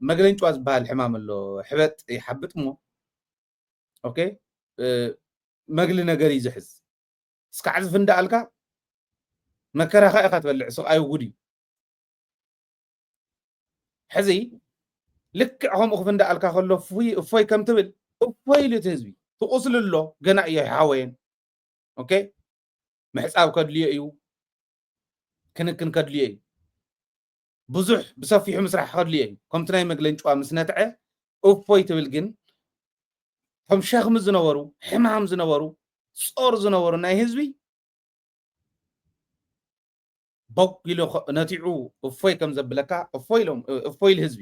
መግለንጫዋ ዝበሃል ሕማም ኣሎ፣ ሕበጥ ይሓብጥ እሞ፣ ኦኬ፣ መግሊ ነገር እዩ ዝሕዝ። እስካዕ ዝፍንዳኣልካ መከራኻ ኢኻ ትበልዕ። ስቃዩ ጉድ እዩ። ሕዚ ልክዕ ከምኡ ክፍንዳኣልካ ከሎ እፎይ ከም ትብል፣ እፎይ ኢሉ እቲ ህዝቢ ትቁስል ኣሎ። ገና እዮ ይሓወየን። ኦኬ፣ ምሕፃብ ከድልዮ እዩ፣ ክንክን ከድልዮ እዩ፣ ብዙሕ ብሰፊሑ ምስራሕ ከድልዮ እዩ። ከምቲ ናይ መግለንጭዋ ምስ ነትዐ እፎይ ትብል ግን፣ እቶም ሸኽሚ ዝነበሩ፣ ሕማም ዝነበሩ፣ ጾር ዝነበሩ ናይ ህዝቢ ቦግ ኢሉ ነቲዑ እፎይ ከም ዘብለካ፣ እፎይ ኢሎም፣ እፎይ ኢሉ ህዝቢ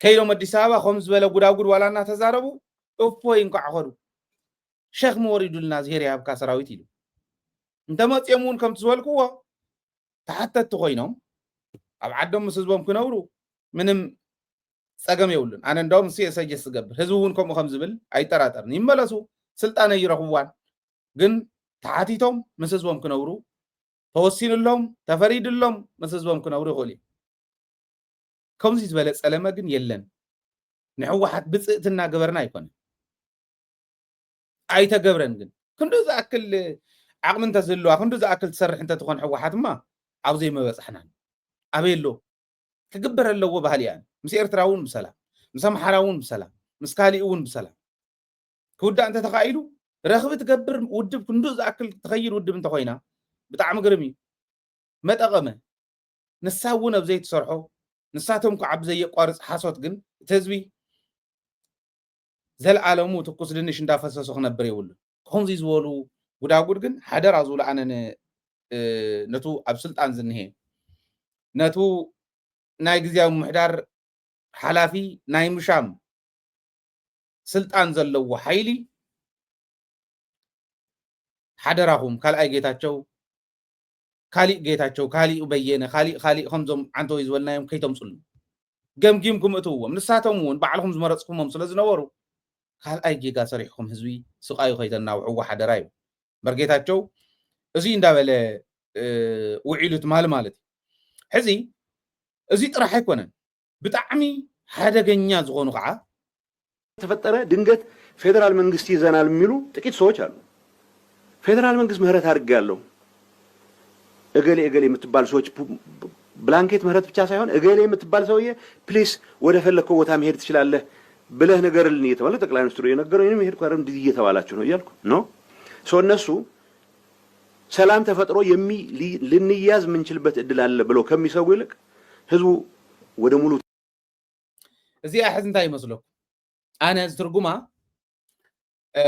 ከይዶም ኣዲስ ኣበባ ከም ዝበለ ጉዳጉድ ዋላ እናተዛረቡ እፎይ እንኳዕ ኸዱ። ሸኽሚ ወሪዱልና እዝሄር ይሃብካ ሰራዊት ኢሉ። እንተመፅኦም እውን ከምቲ ዝበልክዎ ተሓተትቲ ኮይኖም ኣብ ዓዶም ምስ ህዝቦም ክነብሩ ምንም ፀገም የብሉን። ኣነ እንዳውም እሱ የሰጀስ ዝገብር ህዝቢ እውን ከምኡ ከም ዝብል ኣይጠራጠርን። ይመለሱ፣ ስልጣን ኣይረኽብዋን፣ ግን ተሓቲቶም ምስ ህዝቦም ክነብሩ ተወሲኑሎም፣ ተፈሪድሎም ምስ ህዝቦም ክነብሩ ይኽእሉ እዮም። ከምዚ ዝበለ ፀለመ ግን የለን። ንሕወሓት ብፅእቲ እናገበርና ኣይኮነን፣ ኣይተገብረን። ግን ክንዱ ዝኣክል ዓቕሚ እንተዝህልዋ፣ ክንዱ ዝኣክል ትሰርሕ እንተትኾን ሕወሓትማ ኣብ ዘይመበፃሕናን። ኣበይ ኣሎ? ክግበር ኣለዎ ባህሊ እያን። ምስ ኤርትራ እውን ብሰላም፣ ምስ ኣምሓራ እውን ብሰላም፣ ምስ ካሊእ እውን ብሰላም ክውዳእ እንተተኻኢሉ፣ ረኽቢ ትገብር ውድብ ክንዱ ዝኣክል ትኸይድ ውድብ እንተኾይና ብጣዕሚ ግርም እዩ። መጠቐመ ንሳ እውን ኣብ ዘይትሰርሖ፣ ንሳቶም ከዓ ብዘየቋርፅ ሓሶት ግን እቲ ህዝቢ ዘልኣለሙ ትኩስ ድንሽ እንዳፈሰሱ ክነብር የብሉን። ከምዚ ዝበሉ ጉዳጉድ ግን ሓደራ ዝብሉ ኣነ ን-፣ እ፣ ነቱ ኣብ ስልጣን ዝንሄ፣ ነቱ ናይ ግዝያዊ ምሕዳር ሓላፊ ናይ ምሻም ስልጣን ዘለዎ ሓይሊ ሓደራኹም፣ ካልኣይ ጌታቸው፣ ካሊእ ጌታቸው፣ ካሊእ በየነ፣ ካሊእ፣ ካሊእ ከምዞም ዓንተወይ ዝበልናዮም ከይተምፅሉ። ገምጊምኩም እትውዎም። ንሳቶም እውን ባዕልኹም ዝመረፅኩሞም ስለ ዝነበሩ ካልኣይ ጌጋ ሰሪሕኩም ህዝቢ ስቃዩ ከይተናውሕዎ ሓደራ እዩ። እምበር ጌታቸው እዚ እንዳበለ፣ እ፣ ውዒሉ ትማሊ ማለት እዩ። ሕዚ እዚ ጥራሕ ኣይኮነን። ብጣዕሚ ሓደገኛ ዝኾኑ ከዓ ተፈጠረ። ድንገት ፌዴራል መንግስት ይዘናል የሚሉ ጥቂት ሰዎች አሉ። ፌዴራል መንግስት ምህረት አድርጌያለሁ፣ እገሌ እገሌ የምትባል ሰዎች ቡ-፣ ቡ-፣ ብላንኬት ምህረት ብቻ ሳይሆን እገሌ የምትባል ሰውዬ ፕሊስ ወደ ፈለግከው ቦታ መሄድ ትችላለህ ብለህ ንገርልን እየተባለ ጠቅላይ ሚኒስትሩ እየነገረው፣ እኔም ሄድኩ፣ ኧረ እንዲህ እየተባላችሁ ነው እያልኩ ነው። ሶ እነሱ ሰላም ተፈጥሮ የሚ-፣ ሊ-፣ ልንያዝ የምንችልበት እድል አለ ብለው ከሚሰጉ ይልቅ ህዝቡ ወደ ሙሉ እዚኣ ሕዚ እንታይ ይመስለኩም? ኣነ ዝትርጉማ፣ እ፣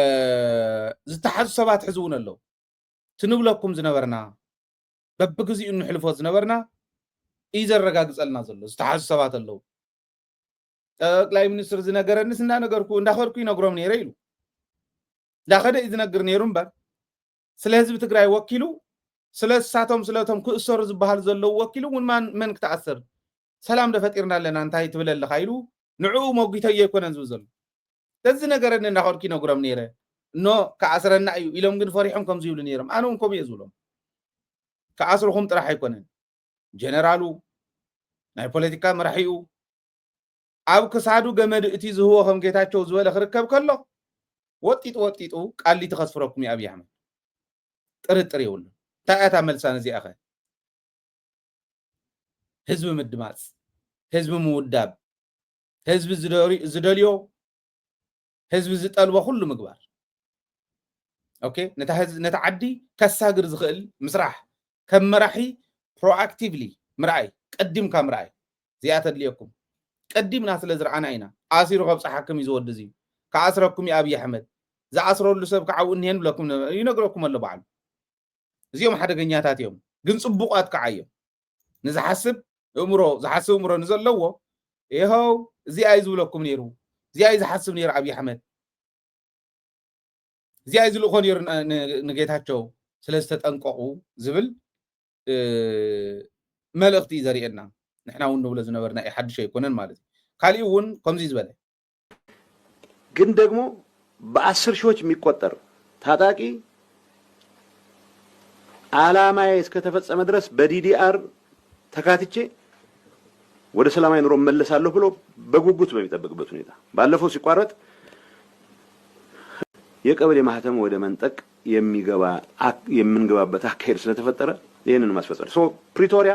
ዝተሓዙ ሰባት ሕዚ እውን ኣለዉ። ትንብለኩም ዝነበርና፣ በብግዚኡ እንሕልፎ ዝነበርና እዩ ዘረጋግጸልና ዘሎ። ዝተሓዙ ሰባት ኣለዉ። ጠቅላይ ሚኒስትር ዝነገረንስ እንዳነገርኩ፣ እንዳኸድኩ ይነግሮም ነይረ ኢሉ። እንዳኸደ እዩ ዝነግር ነይሩ እምበር፣ ስለ ህዝቢ ትግራይ ወኪሉ፣ ስለ እሳቶም፣ ስለቶም ክእሰሩ ዝበሃሉ ዘለዉ ወኪሉ እውን ማን፣ መን ክትኣስር? ሰላም ዶ ፈጢርና ኣለና፣ እንታይ ትብል ኣለኻ? ኢሉ ንዕኡ መጒተዮ ኣይኮነን ዝብል ዘሎ። ተዝነገረኒ እንዳኸድኩ ይነግሮም ነይረ። እኖ ክኣስረና እዩ ኢሎም ግን ፈሪሖም ከምዚ ይብሉ ነይሮም። ኣነ እውን ከምኡ እየ ዝብሎም። ክኣስርኹም ጥራሕ ኣይኮነን። ጀነራሉ፣ ናይ ፖለቲካ መራሒኡ፣ ኣብ ክሳዱ ገመድ እቲ ዝህቦ ከም ጌታቸው ዝበለ ክርከብ ከሎ፣ ወጢጡ ወጢጡ ቃሊቲ ከስፍረኩም እዩ ኣብይ ኣሕመድ። ጥርጥር የብሉን። እንታይ እያ እታ መልሳ ነዚኣ ኸ? ህዝቢ ምድማፅ፣ ህዝቢ ምውዳብ፣ ህዝቢ ዝደሪ-፣ ዝደልዮ፣ ህዝቢ ዝጠልቦ ኩሉ ምግባር። ኦኬ፣ ነታ ህዝ-፣ ነታ ዓዲ ከሳግር ዝኽእል ምስራሕ፣ ከም መራሒ ፕሮኣክቲቭሊ ምርኣይ፣ ቀዲምካ ምርኣይ። እዚኣ ተድልየኩም። ቀዲምና ስለ ዝረኣና ኢና። ኣሲሩ ከብፅሓኩም እዩ ዝወዲ እዚ። ክኣስረኩም እዩ ኣብይ ኣሕመድ። ዝኣስረሉ ሰብ ከዓ ኣብኡ እኒሄን ብለኩም ነ-፣ ይነግረኩም ኣሎ ባዕሉ። እዚኦም ሓደገኛታት እዮም፣ ግን ፅቡቋት ከዓ እዮም። ንዝሓስብ እእምሮ፣ ዝሓስብ እእምሮ ንዘለዎ፣ ይኸው እዚኣ እዩ ዝብለኩም ነይሩ፣ እዚኣ እዩ ዝሓስብ ነይሩ ኣብይ ኣሕመድ፣ እዚኣ እዩ ዝልእኾ ነይሩ ን-፣ ን-፣ ንጌታቸው ስለ ዝተጠንቀቑ ዝብል፣ እ፣ መልእኽቲ እዩ ዘርእየና። ንሕና እውን ንብሎ ዝነበርና እዩ፣ ሓድሽ ኣይኮነን ማለት እዩ። ካሊእ እውን ከምዚ ዝበለ ግን ደግሞ በአስር ሺዎች የሚቆጠር ታጣቂ አላማዬ እስከተፈጸመ ድረስ በዲዲአር ተካትቼ ወደ ሰላማዊ ኑሮ እመለሳለሁ ብሎ በጉጉት በሚጠብቅበት ሁኔታ ባለፈው ሲቋረጥ የቀበሌ ማህተም ወደ መንጠቅ የሚገባ አክ-፣ የምንገባበት አካሄድ ስለተፈጠረ ይህንን ማስፈጸም። ሶ ፕሪቶሪያ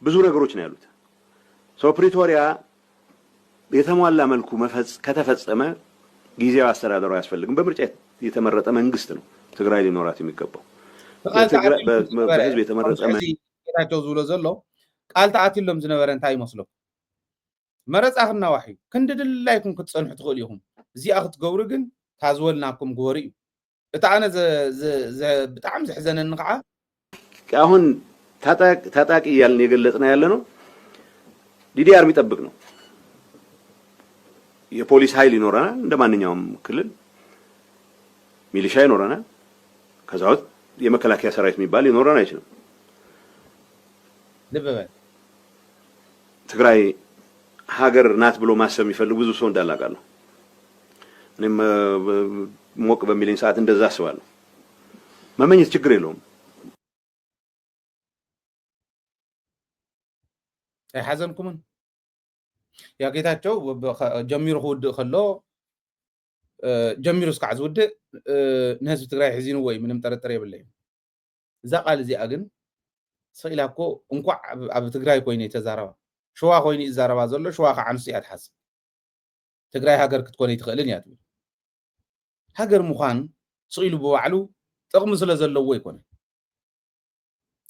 ብዙ ነገሮች ነው ያሉት። ሶ ፕሪቶሪያ የተሟላ መልኩ መፈጽ-፣ ከተፈጸመ ጊዜያዊ አስተዳደሩ አያስፈልግም። በምርጫ የተመረጠ መንግስት ነው ትግራይ ሊኖራት የሚገባው። በትግራይ፣ በ-፣ በ-፣ በህዝብ የተመረጠ መ- ጌታቸው ዝብሎ ዘሎ ቃል ተኣትሎም ዝነበረ እንታይ ይመስለኩም? መረፃ ክናዋሕ እዩ። ክንዲ ድላይኩም ክትፀንሑ ትኽእሉ ኢኹም። እዚኣ ክትገብሩ ግን ታዝወልናኩም ግበሩ እዩ። እቲ ኣነ ዘ-፣ ዘ-፣ ዘ-፣ ብጣዕሚ ዘሕዘነኒ ከዓ አሁን ታጣቂ፣ ታጣቂ እያልን የገለጽነው ያለ ነው። ዲዲአር የሚጠብቅ ነው። የፖሊስ ኃይል ይኖረናል፣ እንደ ማንኛውም ክልል ሚሊሻ ይኖረናል። ከዛ ውስጥ የመከላከያ ሰራዊት የሚባል ሊኖረን አይችልም። ልብ በል። ትግራይ ሀገር ናት ብሎ ማሰብ የሚፈልግ ብዙ ሰው እንዳለ አውቃለሁ። እኔም፣ እ፣ ሞቅ በሚለኝ ሰዓት እንደዛ አስባለሁ። መመኘት ችግር የለውም። ኣይሓዘንኩምን። ያ ጌታቸው ብ-፣ ብ-፣ ኸ-፣ ጀሚሩ ክውድእ ከሎ፣ እ፣ ጀሚሩ እስካዕ ዝውድእ፣ እ፣ ንህዝቢ ትግራይ ሒዚንዎ እዩ፣ ምንም ጥርጥር የብለይን። እዛ ቃል እዚኣ ግን ስቕ ኢላ እኮ እንኳዕ ኣብ፣ ኣብ ትግራይ ኮይኑ እዩ ተዛረባ። ሽዋ ኮይኑ እዩ ዝዛረባ ዘሎ፣ ሽዋ ከዓ ንሱ እያ ትሓስብ። ትግራይ ሃገር ክትኮን ኣይትኽእልን እያ ትብል። ሃገር ምዃን ስቕ ኢሉ ብባዕሉ ጥቕሚ ስለ ዘለዎ ኣይኮነን።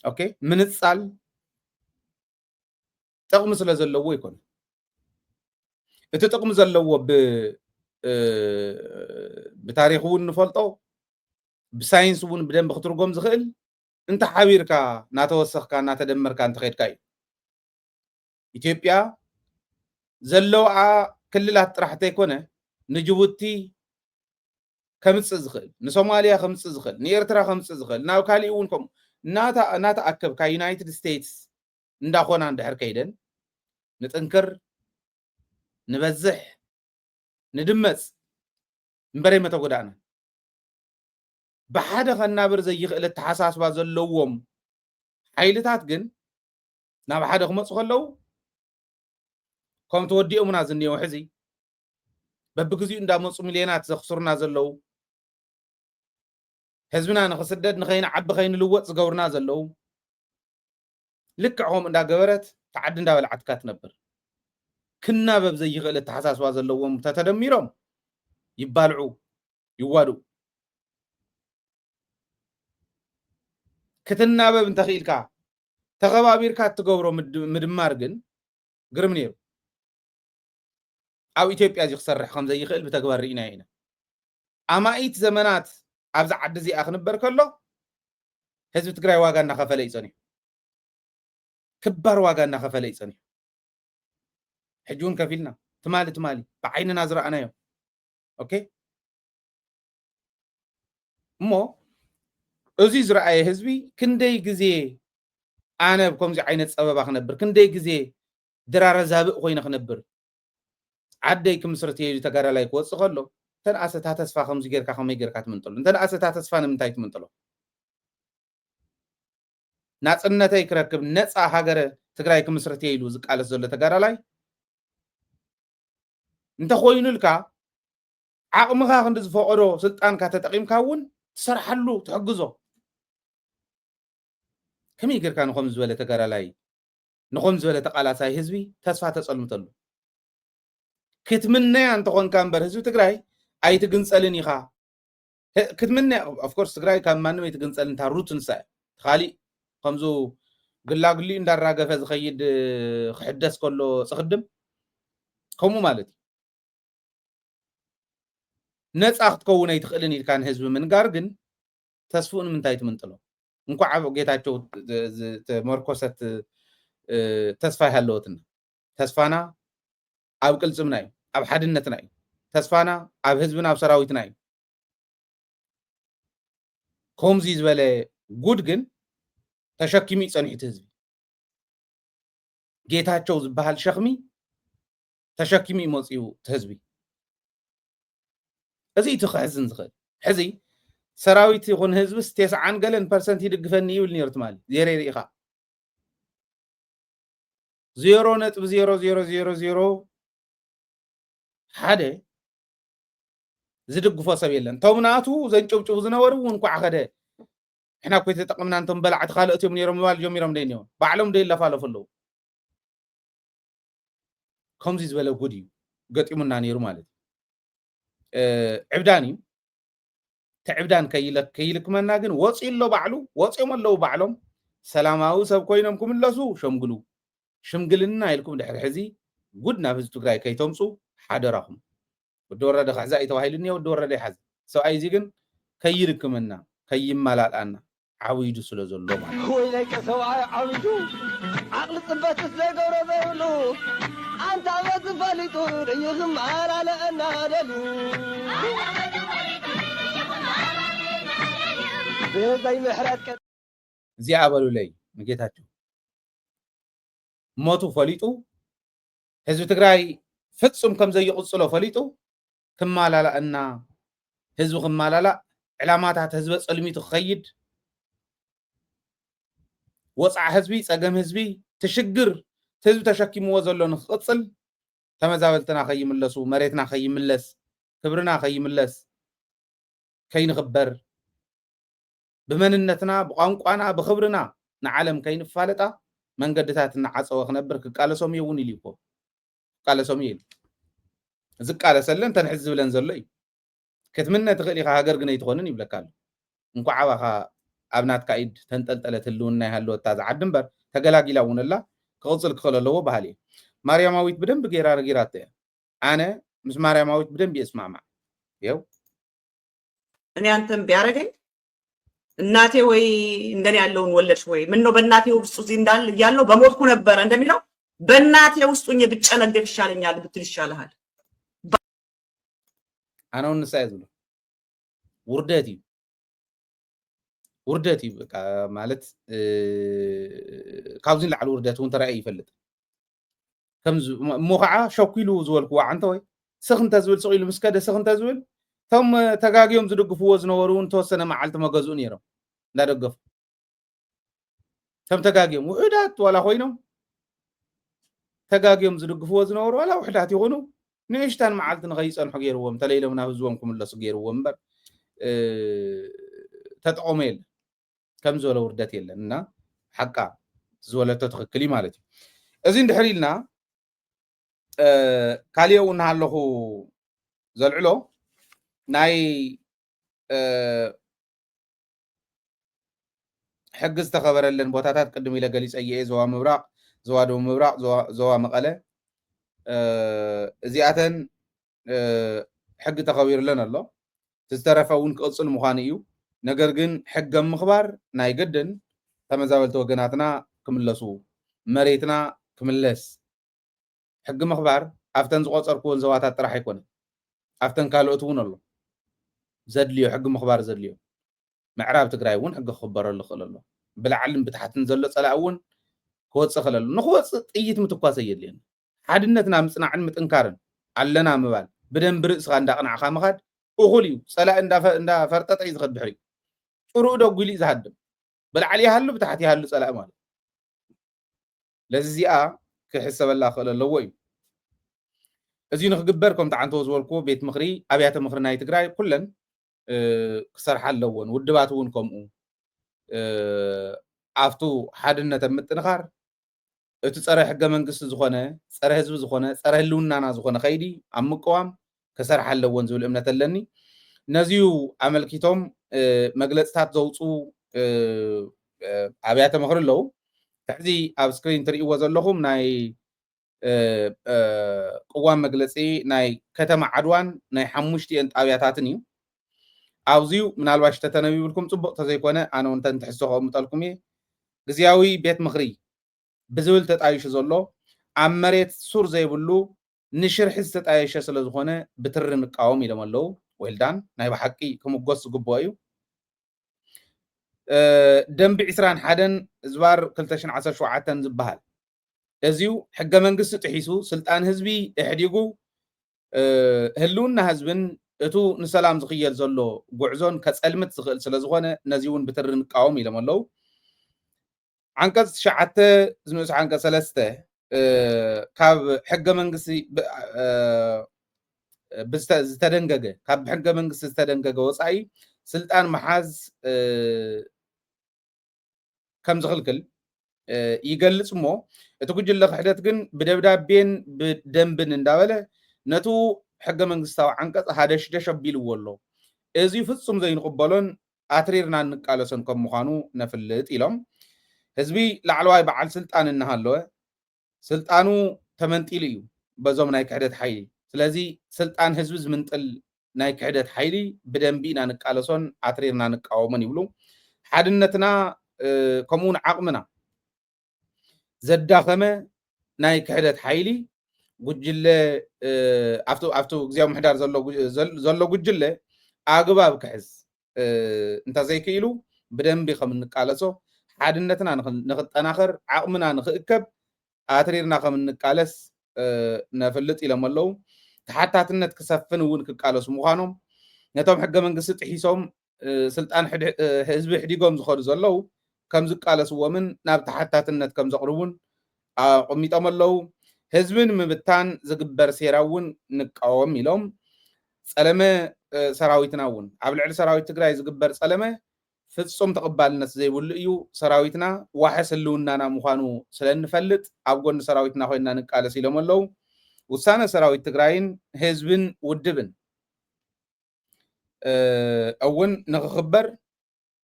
ኦኬ፣ ምንጻል ጥቕሚ ስለ ዘለዎ ኣይኮነን። እቲ ጥቕሚ ዘለዎ ብ-፣ እ፣ ብታሪኽ እውን ንፈልጦ፣ ብሳይንስ እውን ብደንብ ክትርጎም ዝኽእል፣ እንተሓቢርካ፣ እናተወሰኽካ፣ እናተደመርካ እንተኸድካ እዩ። ኢትዮጵያ ዘለውኣ ክልላት ጥራሕ እንተይኮነ፣ ንጅቡቲ ከምጽእ ዝኽእል፣ ንሶማልያ ከምጽእ ዝኽእል፣ ንኤርትራ ከምጽእ ዝኽእል፣ ናብ ካሊእ እውን ከምኡ እናተ-፣ እናተኣከብካ ዩናይትድ ስቴትስ እንዳኾና እንድሕር ከይደን፣ ንጥንክር፣ ንበዝሕ፣ ንድመጽ እምበረይ መተጎዳእና። ብሓደ ከናብር ዘይኽእል ኣተሓሳስባ ዘለዎም ሓይልታት ግን ናብ ሓደ ክመጹ ከለዉ፣ ከም ተወዲኦምና ዝኒአው ሕዚ፣ በብግዚኡ እንዳመጹ ሚልዮናት ዘኽስሩና ዘለዉ፣ ህዝብና ንኽስደድ፣ ንኸይንዓቢ፣ ከይንልወጥ ዝገብሩና ዘለዉ፣ ልክዕ ከምኡ እንዳገበረት፣ እቲ ዓዲ እንዳበልዓትካ ትነብር። ክናበብ ዘይኽእል ኣተሓሳስባ ዘለዎም ተተደሚሮም፣ ይባልዑ፣ ይዋድኡ። ክትናበብ እንተኽኢልካ፣ ተኸባቢርካ እትገብሮ ምድ-፣ ምድማር ግን ግርም ነይሩ። ኣብ ኢትዮጵያ እዚ ክሰርሕ ከም ዘይኽእል ብተግባር ርኢናዮ ኢና። ኣማኢት ዘመናት ኣብዚ ዓዲ እዚኣ ክንበር ከሎ፣ ህዝቢ ትግራይ ዋጋ እናኸፈለ እዩ ጸኒሑ። ክባር ዋጋ እናኸፈለ እዩ ጸኒሑ። ሕጂ እውን ከፊልና፣ ትማሊ፣ ትማሊ ብዓይንና ዝረኣናዮ። ኦኬ? እሞ እዚ ዝረኣየ ህዝቢ ክንደይ ግዜ ኣነ ብከምዚ ዓይነት ጸበባ ክነብር፣ ክንደይ ግዜ ድራረ ዛብእ ኮይነ ክነብር፣ ዓደይ ክምስርት እየ ኢሉ ተጋዳላይ ክወፅእ ከሎ፣ እንተንኣሰ እታ ተስፋ ከምዚ ጌርካ ከመይ ጌርካ ትምንጥሎ? እንተንኣሰ እታ ተስፋ ንምንታይ ትምንጥሎ? ናፅነተይ ክረክብ፣ ነፃ ሃገረ ትግራይ ክምስርት እየ ኢሉ ዝቃለስ ዘሎ ተጋዳላይ እንተኾይኑልካ፣ ዓቕምኻ ክንዲ ዝፈቐዶ ስልጣንካ ተጠቒምካ እውን ትሰርሓሉ፣ ትሕግዞ። ከመይ ጌርካ ንኸም ዝበለ ተጋዳላይ፣ ንኸም ዝበለ ተቓላሳይ ህዝቢ ተስፋ ተጸልምተሉ? ክትምነያ እንተኾንካ እምበር ህዝቢ ትግራይ ኣይትግንጸልን ኢኻ። ህ-፣ ክትምነያ፣ of course፣ ትግራይ ካብ ማንም ኣይትግንጸልን፣ እታ ሩት ንሳ እያ። እቲ ካሊእ ከምዙ ግላግሊኡ እንዳራገፈ ዝኸይድ፣ ክሕደስ ከሎ ጽኽድም ከምኡ ማለት እዩ። ነፃ ክትከውን ኣይትኽእልን ኢልካ ንህዝቢ ምንጋር ግን ተስፍኡ ንምንታይ ትምንጥሎ? እንኳዕ ኣብ ጌታቸው ዝ-፣ ዝተመርኮሰት፣ እ፣ ተስፋ ይሃለወትና። ተስፋና ኣብ ቅልጽምና እዩ፣ ኣብ ሓድነትና እዩ። ተስፋና ኣብ ህዝብና፣ ኣብ ሰራዊትና እዩ። ከምዚ ዝበለ ጉድ ግን ተሸኪሙ እዩ ጸኒሑ እቲ ህዝቢ። ጌታቸው ዝበሃል ሸኽሚ ተሸኪሙ እዩ መፂኡ እቲ ህዝቢ። እዚ እቲ ከሕዝን ዝኽእል። ሕዚ ሰራዊት ይኹን ህዝብስ ተስዓን ገለን ፐርሰንት ይድግፈኒ ይብል ነይሩ ትማሊ። ዜሮ ርኢኻ። ዜሮ ነጥቢ ዜሮ ዜሮ ዜሮ ዜሮ ሓደ ዝድግፎ ሰብ የለን። እቶም ናቱ ዘንጭብጭቡ ዝነበሩ እውን እንኳዕ ኸደ። ንሕና እኮ ተጠቕምና፣ እንቶም በላዕቲ ካልኦት እዮም ነይሮም ምባል ጀሚሮም ዶ እኒኦም? ባዕሎም ዶ ይለፋለፉ ኣለዉ? ከምዚ ዝበለ ጉድ እዩ ገጢሙና ነይሩ ማለት እዩ። እ፣ ዕብዳን እዩ። እቲ ዕብዳን ከይለ-፣ ከይልክመና ግን ወፂኡ ኣሎ ባዕሉ፣ ወፂኦም ኣለዉ ባዕሎም። ሰላማዊ ሰብ ኮይኖም ክምለሱ ሸምግሉ። ሽምግልና ኢልኩም ድሕሪ ሕዚ ጉድ ናብ ህዝቢ ትግራይ ከይተምፁ ሓደራኹም። ወዲ ወረደ ክሕዛ እዩ ተባሂሉ እኒኦ፣ ወዲ ወረደ ይሓዝ። ሰብኣይ እዚ ግን ከይልክመና፣ ከይመላልኣና ዓዊዱ ስለ ዘሎ ማለት እዩ። ወይለይ ከ ሰብኣይ ዓዊዱ፣ ዓቕሊ ጽበትስ ዘይገብሮ ዘይብሉ፣ ኣንታ በቲ ፈሊጡ ደይኽም ኣላለአና ደልዩ። ብዘይ ምሕረት ቀ- እዚኣ በሉለይ ንጌታቸው። ሞቱ ፈሊጡ፣ ህዝቢ ትግራይ ፍጹም ከም ዘይቕጽሎ ፈሊጡ፣ ክመላላእና፣ ህዝቢ ክመላላእ፣ ዕላማታት ህዝቢ ጸልሚቱ ክኸይድ፣ ወጽዓ ህዝቢ፣ ጸገም ህዝቢ፣ ትሽግር ህዝቢ ተሸኪምዎ ዘሎ ንክቕጽል፣ ተመዛበልትና ከይምለሱ፣ መሬትና ከይምለስ፣ ክብርና ከይምለስ፣ ከይንኽበር፣ ብመንነትና፣ ብቋንቋና፣ ብኽብርና ንዓለም ከይንፋለጣ መንገድታት እናዓጸወ ክነብር ክቃለሶም እየ እውን ኢሉ እኮ። ክቃለሶም እየ ኢሉ። ዝቃለሰለን ተንሕዝ ዝብለን ዘሎ እዩ። ክትምነ ትኽእል ኢኻ፣ ሃገር ግን ኣይትኾንን ይብለካ ኣሎ። እንኳዕ ኣባኻ ኣብ ናትካ ኢድ ተንጠልጠለት ህልውና ይሃለወታ ዝዓዲ እምበር፣ ተገላጊላ እውን ኣላ፣ ክቕጽል ክኽእል ኣለዎ በሃሊ እየ። ማርያማዊት ብደንቢ ገይራ ነጊራቶ እያ። ኣነ ምስ ማርያማዊት ብደንቢ እየ እስማዕማዕ። ይኸው። እኔ አንተን ቢያረገኝ እናቴ ወይ እንደኔ ያለውን ወለድሽ ወይ? ምነው በእናቴ ውስጥ እዚህ እንዳል-፣ እያለው በሞትኩ ነበረ እንደሚለው በእናቴ ውስጥ ሆኜ ብጨነገፍ ይሻለኛል ብትል ይሻልሃል። ኣነ እውን ንሳ እየ ዝብሎ። ውርደት እዩ። ውርደት እዩ በቃ። ማለት፣ እ፣ ካብዚ ንላዕሊ ውርደት እውን ተራእየ ይፈልጥ። ከምዚ እሞ፣ እሞ ከዓ ሸኩ ኢሉ ዝበልክዎ ዓንተ ወይ ስኽ እንተዝብል፣ ስቕ ኢሉ ምስ ከደ ስኽ እንተዝብል፣ እቶም ተጋግዮም ዝድግፍዎ ዝነበሩ እውን ተወሰነ መዓልቲ መገዝኡ ነይሮም እንዳደገፉ። ከም ተጋግዮም ውሑዳት ዋላ ኮይኖም፣ ተጋግዮም ዝድግፍዎ ዝነበሩ ዋላ ውሑዳት ይኹኑ፣ ንእሽታን መዓልቲ ንኸይጸንሑ ገይርዎም፣ ተለይሎም ናብ ህዝቦም ክምለሱ ገይርዎም እምበር፣ እ፣ ተጠቐሞ የለን። ከም ዝበለ ውርደት የለን። እና ሓቃ ዝበለቶ ትኽክል እዩ ማለት እዩ። እዚ እንድሕር ኢልና፣ እ፣ ካሊኦ እውን እናሃለኹ ዘልዕሎ ናይ፣ እ፣ ሕጊ ዝተኸበረለን ቦታታት ቅድም ኢለ ገሊጸ እየ። ዞባ ምብራቕ፣ ዞባ ደቡብ ምብራቕ፣ ዞባ፣ ዞባ መቐለ፣ እ፣ እዚኣተን፣ እ፣ ሕጊ ተኸቢሩለን ኣሎ። እቲ ዝተረፈ እውን ክቕጽል ምዃኑ እዩ። ነገር ግን ሕጊ ምኽባር ናይ ግድን ተመዛበልቲ ወገናትና ክምለሱ፣ መሬትና ክምለስ፣ ሕጊ ምኽባር ኣብተን ዝቆጸርኩወን ዞባታት ጥራሕ ኣይኮነን፣ ኣብተን ካልኦት እውን ኣሎ ዘድልዮ፣ ሕጊ ምኽባር ዘድልዮ። ምዕራብ ትግራይ እውን ሕጊ ክኽበረሉ ይኽእል ኣሎ። ብላዕልን ብታሕትን ዘሎ ጸላኢ እውን ክወጽእ ይኽእል ኣሎ። ንኽወጽእ ጥይት ምትኳስ ኣየድልየን። ሓድነትና ምጽናዕን ምጥንካርን ኣለና ምባል፣ ብደንቢ ርእስኻ እንዳቕናዕካ ምኻድ እኹል እዩ። ጸላኢ እንዳፈርጠጠ እዩ ዝኸድ ድሕሪ ጭሩኡ ደጉሉ እዩ ዝሃድም። ብላዕሊ ይሃሉ ብታሕቲ ይሃሉ ጸላኢ ማለት። ለዚ እዚኣ ክሕሰበላ ክኽእል ኣለዎ እዩ። እዚ ንክግበር ከምቲ ዓንተዎ ዝበልክዎ ቤት ምኽሪ ኣብያተ ምኽሪ ናይ ትግራይ ኩለን ክሰርሓ ኣለዎን፣ ውድባት እውን ከምኡ ኣብቱ ሓድነት ኣብ ምጥንኻር እቲ ጸረ ሕገ መንግስቲ ዝኾነ፣ ጸረ ህዝቢ ዝኾነ፣ ጸረ ህልውናና ዝኾነ ከይዲ ኣብ ምቅዋም ክሰርሓ ኣለዎን ዝብል እምነት ኣለኒ። ነዚዩ ኣመልኪቶም መግለፅታት ዘውፅኡ ኣብያተ ምኽሪ ኣለዉ። ሕዚ ኣብ ስክሪን ትርእይዎ ዘለኹም ናይ ቅዋም መግለፂ ናይ ከተማ ዓድዋን ናይ ሓሙሽቲኤን ጣብያታትን እዩ። ኣብዚዩ ምናልባሽ ተተነቢብልኩም ፅቡቕ ተዘይኮነ ኣነ እውን ተንትሕዝቶ ከቕምጠልኩም እየ። ግዝያዊ ቤት ምኽሪ ብዝብል ተጣይሹ ዘሎ ኣብ መሬት ሱር ዘይብሉ ንሽርሒ ዝተጣየሸ ስለ ዝኾነ ብትሪ ንቃወም ኢሎም ኣለዉ። ዌልዳን ናይ ብሓቂ ክምጎስ ዝግብኦ እዩ። ደንቢ ዕስራን ሓደን ዝባር ክልተ ሽሕን ዓሰርተ ሸውዓተን ዝበሃል እዚዩ ሕገ መንግስቲ ጥሒሱ ስልጣን ህዝቢ እሕዲጉ ህልውና ህዝብን እቱ ንሰላም ዝኽየድ ዘሎ ጉዕዞን ከፀልምት ዝኽእል ስለ ዝኾነ ነዚ እውን ብትሪ ንቃወም ኢሎም ኣለዉ። ዓንቀፅ ትሽዓተ ዝንኡስ ዓንቀፅ ሰለስተ ካብ ሕገ መንግስቲ ዝተደንገገ ካብ ሕገ መንግስቲ ዝተደንገገ ወፃኢ ስልጣን መሓዝ ከም ዝኽልክል ይገልፅ እሞ እቲ ጉጅለ ክሕደት ግን ብደብዳቤን ብደንብን እንዳበለ ነቱ ሕገ መንግስታዊ ዓንቀፅ ሃደሽደሽ ኣቢልዎ ኣሎ። እዚ ፍፁም ዘይንቕበሎን ኣትሪርና እንቃለሶን ከም ምዃኑ ነፍልጥ ኢሎም። ህዝቢ ላዕለዋይ በዓል ስልጣን እናሃለወ ስልጣኑ ተመንጢሉ እዩ በዞም ናይ ክሕደት ሓይሊ። ስለዚ ስልጣን ህዝቢ ዝምንጥል ናይ ክሕደት ሓይሊ ብደንቢ ኢና ንቃለሶን ኣትሪርና ንቃወሞን ይብሉ። ሓድነትና ከምኡውን ዓቕምና ዘዳኸመ ናይ ክሕደት ሓይሊ ጉጅለ ኣብቲ ግዜያዊ ምሕዳር ዘሎ ጉጅለ ኣግባብ ክሕዝ እንተዘይክኢሉ ብደንቢ ከም እንቃለሶ ሓድነትና ንኽጠናኸር ዓቕምና ንኽእከብ ኣትሪርና ከም እንቃለስ ነፍልጥ ኢሎም ኣለዉ። ተሓታትነት ክሰፍን እውን ክቃለሱ ምዃኖም ነቶም ሕገ መንግስቲ ጥሒሶም ስልጣን ህዝቢ ሕዲጎም ዝኸዱ ዘለዉ ከም ዝቃለስዎምን ናብ ተሓታትነት ከም ዘቕርቡን ኣቐሚጦም ኣለዉ። ህዝቢ ንምብታን ዝግበር ሴራ እውን ንቃወም ኢሎም ጸለመ ሰራዊትና እውን ኣብ ልዕሊ ሰራዊት ትግራይ ዝግበር ጸለመ ፍጹም ተቐባልነት ዘይብሉ እዩ። ሰራዊትና ዋሕስ ህልውናና ምዃኑ ስለ እንፈልጥ ኣብ ጎኒ ሰራዊትና ኮይንና ንቃለስ ኢሎም ኣለዉ። ውሳነ ሰራዊት ትግራይን ህዝብን ውድብን እውን ንክኽበር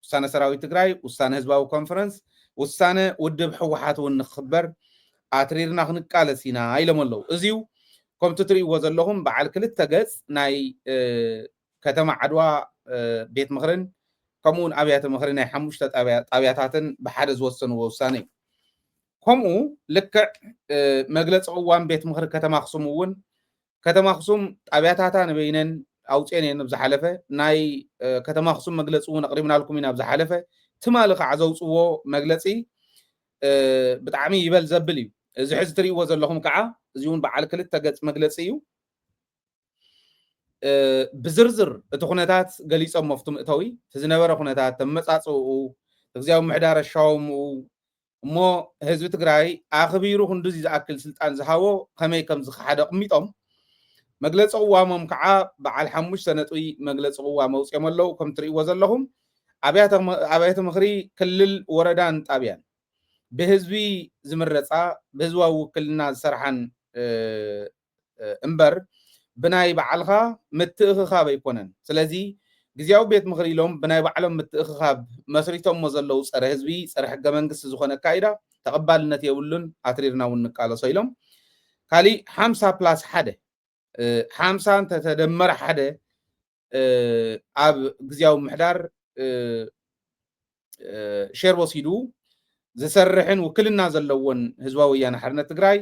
ውሳነ ሰራዊት ትግራይ፣ ውሳነ ህዝባዊ ኮንፈረንስ፣ ውሳነ ውድብ ህወሓት እውን ንክኽበር ኣትሪርና ክንቃለስ ኢና ኢሎም ኣለዉ። እዚዩ ከምቲ ትርእይዎ ዘለኹም በዓል ክልተ ገፅ ናይ ከተማ ዓድዋ ቤት ምኽርን ከምኡውን ኣብያተ ምኽሪ ናይ ሓሙሽተ ጣብያታትን ብሓደ ዝወሰንዎ ውሳነ እዩ። ከምኡ ልክዕ መግለፂ ቅዋም ቤት ምኽሪ ከተማ ኣክሱም እውን ከተማ ኣክሱም ጣብያታታ ንበይነን ኣውፅኤን እየን ኣብ ዝሓለፈ ናይ ከተማ ኣክሱም መግለፂ እውን ኣቅሪብናልኩም ኢና ኣብ ዝሓለፈ ትማሊ ከዓ ዘውፅዎ መግለፂ ብጣዕሚ ይበል ዘብል እዩ። እዚ ሕዚ ትርእይዎ ዘለኹም ከዓ እዚ እውን በዓል ክልተ ገፅ መግለፂ እዩ። ብዝርዝር እቲ ኩነታት ገሊፆም ኣብቲ መእተዊ እቲ ዝነበረ ኩነታት ተመፃፅኡ ግዜያዊ ምሕዳር ኣሻወምኡ እሞ ህዝቢ ትግራይ ኣኽቢሩ ክንዱዚ ዝኣክል ስልጣን ዝሃቦ ከመይ ከም ዝኸሓደ ኣቕሚጦም መግለፂ ቅዋሞም ከዓ በዓል ሓሙሽተ ነጥቢ መግለፂ ቅዋም ኣውፅኦም ኣለዉ። ከም ትርእይዎ ዘለኹም ኣብያተ ምኽሪ ክልል ወረዳን ጣብያን ብህዝቢ ዝምረፃ ብህዝባዊ ውክልና ዝሰርሓን እምበር ብናይ ባዕልኻ ምትእኽኻብ ኣይኮነን። ስለዚ ግዜያዊ ቤት ምኽሪ ኢሎም ብናይ ባዕሎም ምትእኽኻብ መስሪቶሞ ዘለዉ ፀረ ህዝቢ ፀረ ሕገ መንግስቲ ዝኾነ ኣካይዳ ተቐባልነት የብሉን፣ ኣትሪርና እውን ንቃለሶ ኢሎም። ካሊእ ሓምሳ ፕላስ ሓደ ሓምሳ እንተተደመረ ሓደ ኣብ ግዜያዊ ምሕዳር ሼር ወሲዱ ዝሰርሕን ውክልና ዘለዎን ህዝባዊ ወያነ ሓርነት ትግራይ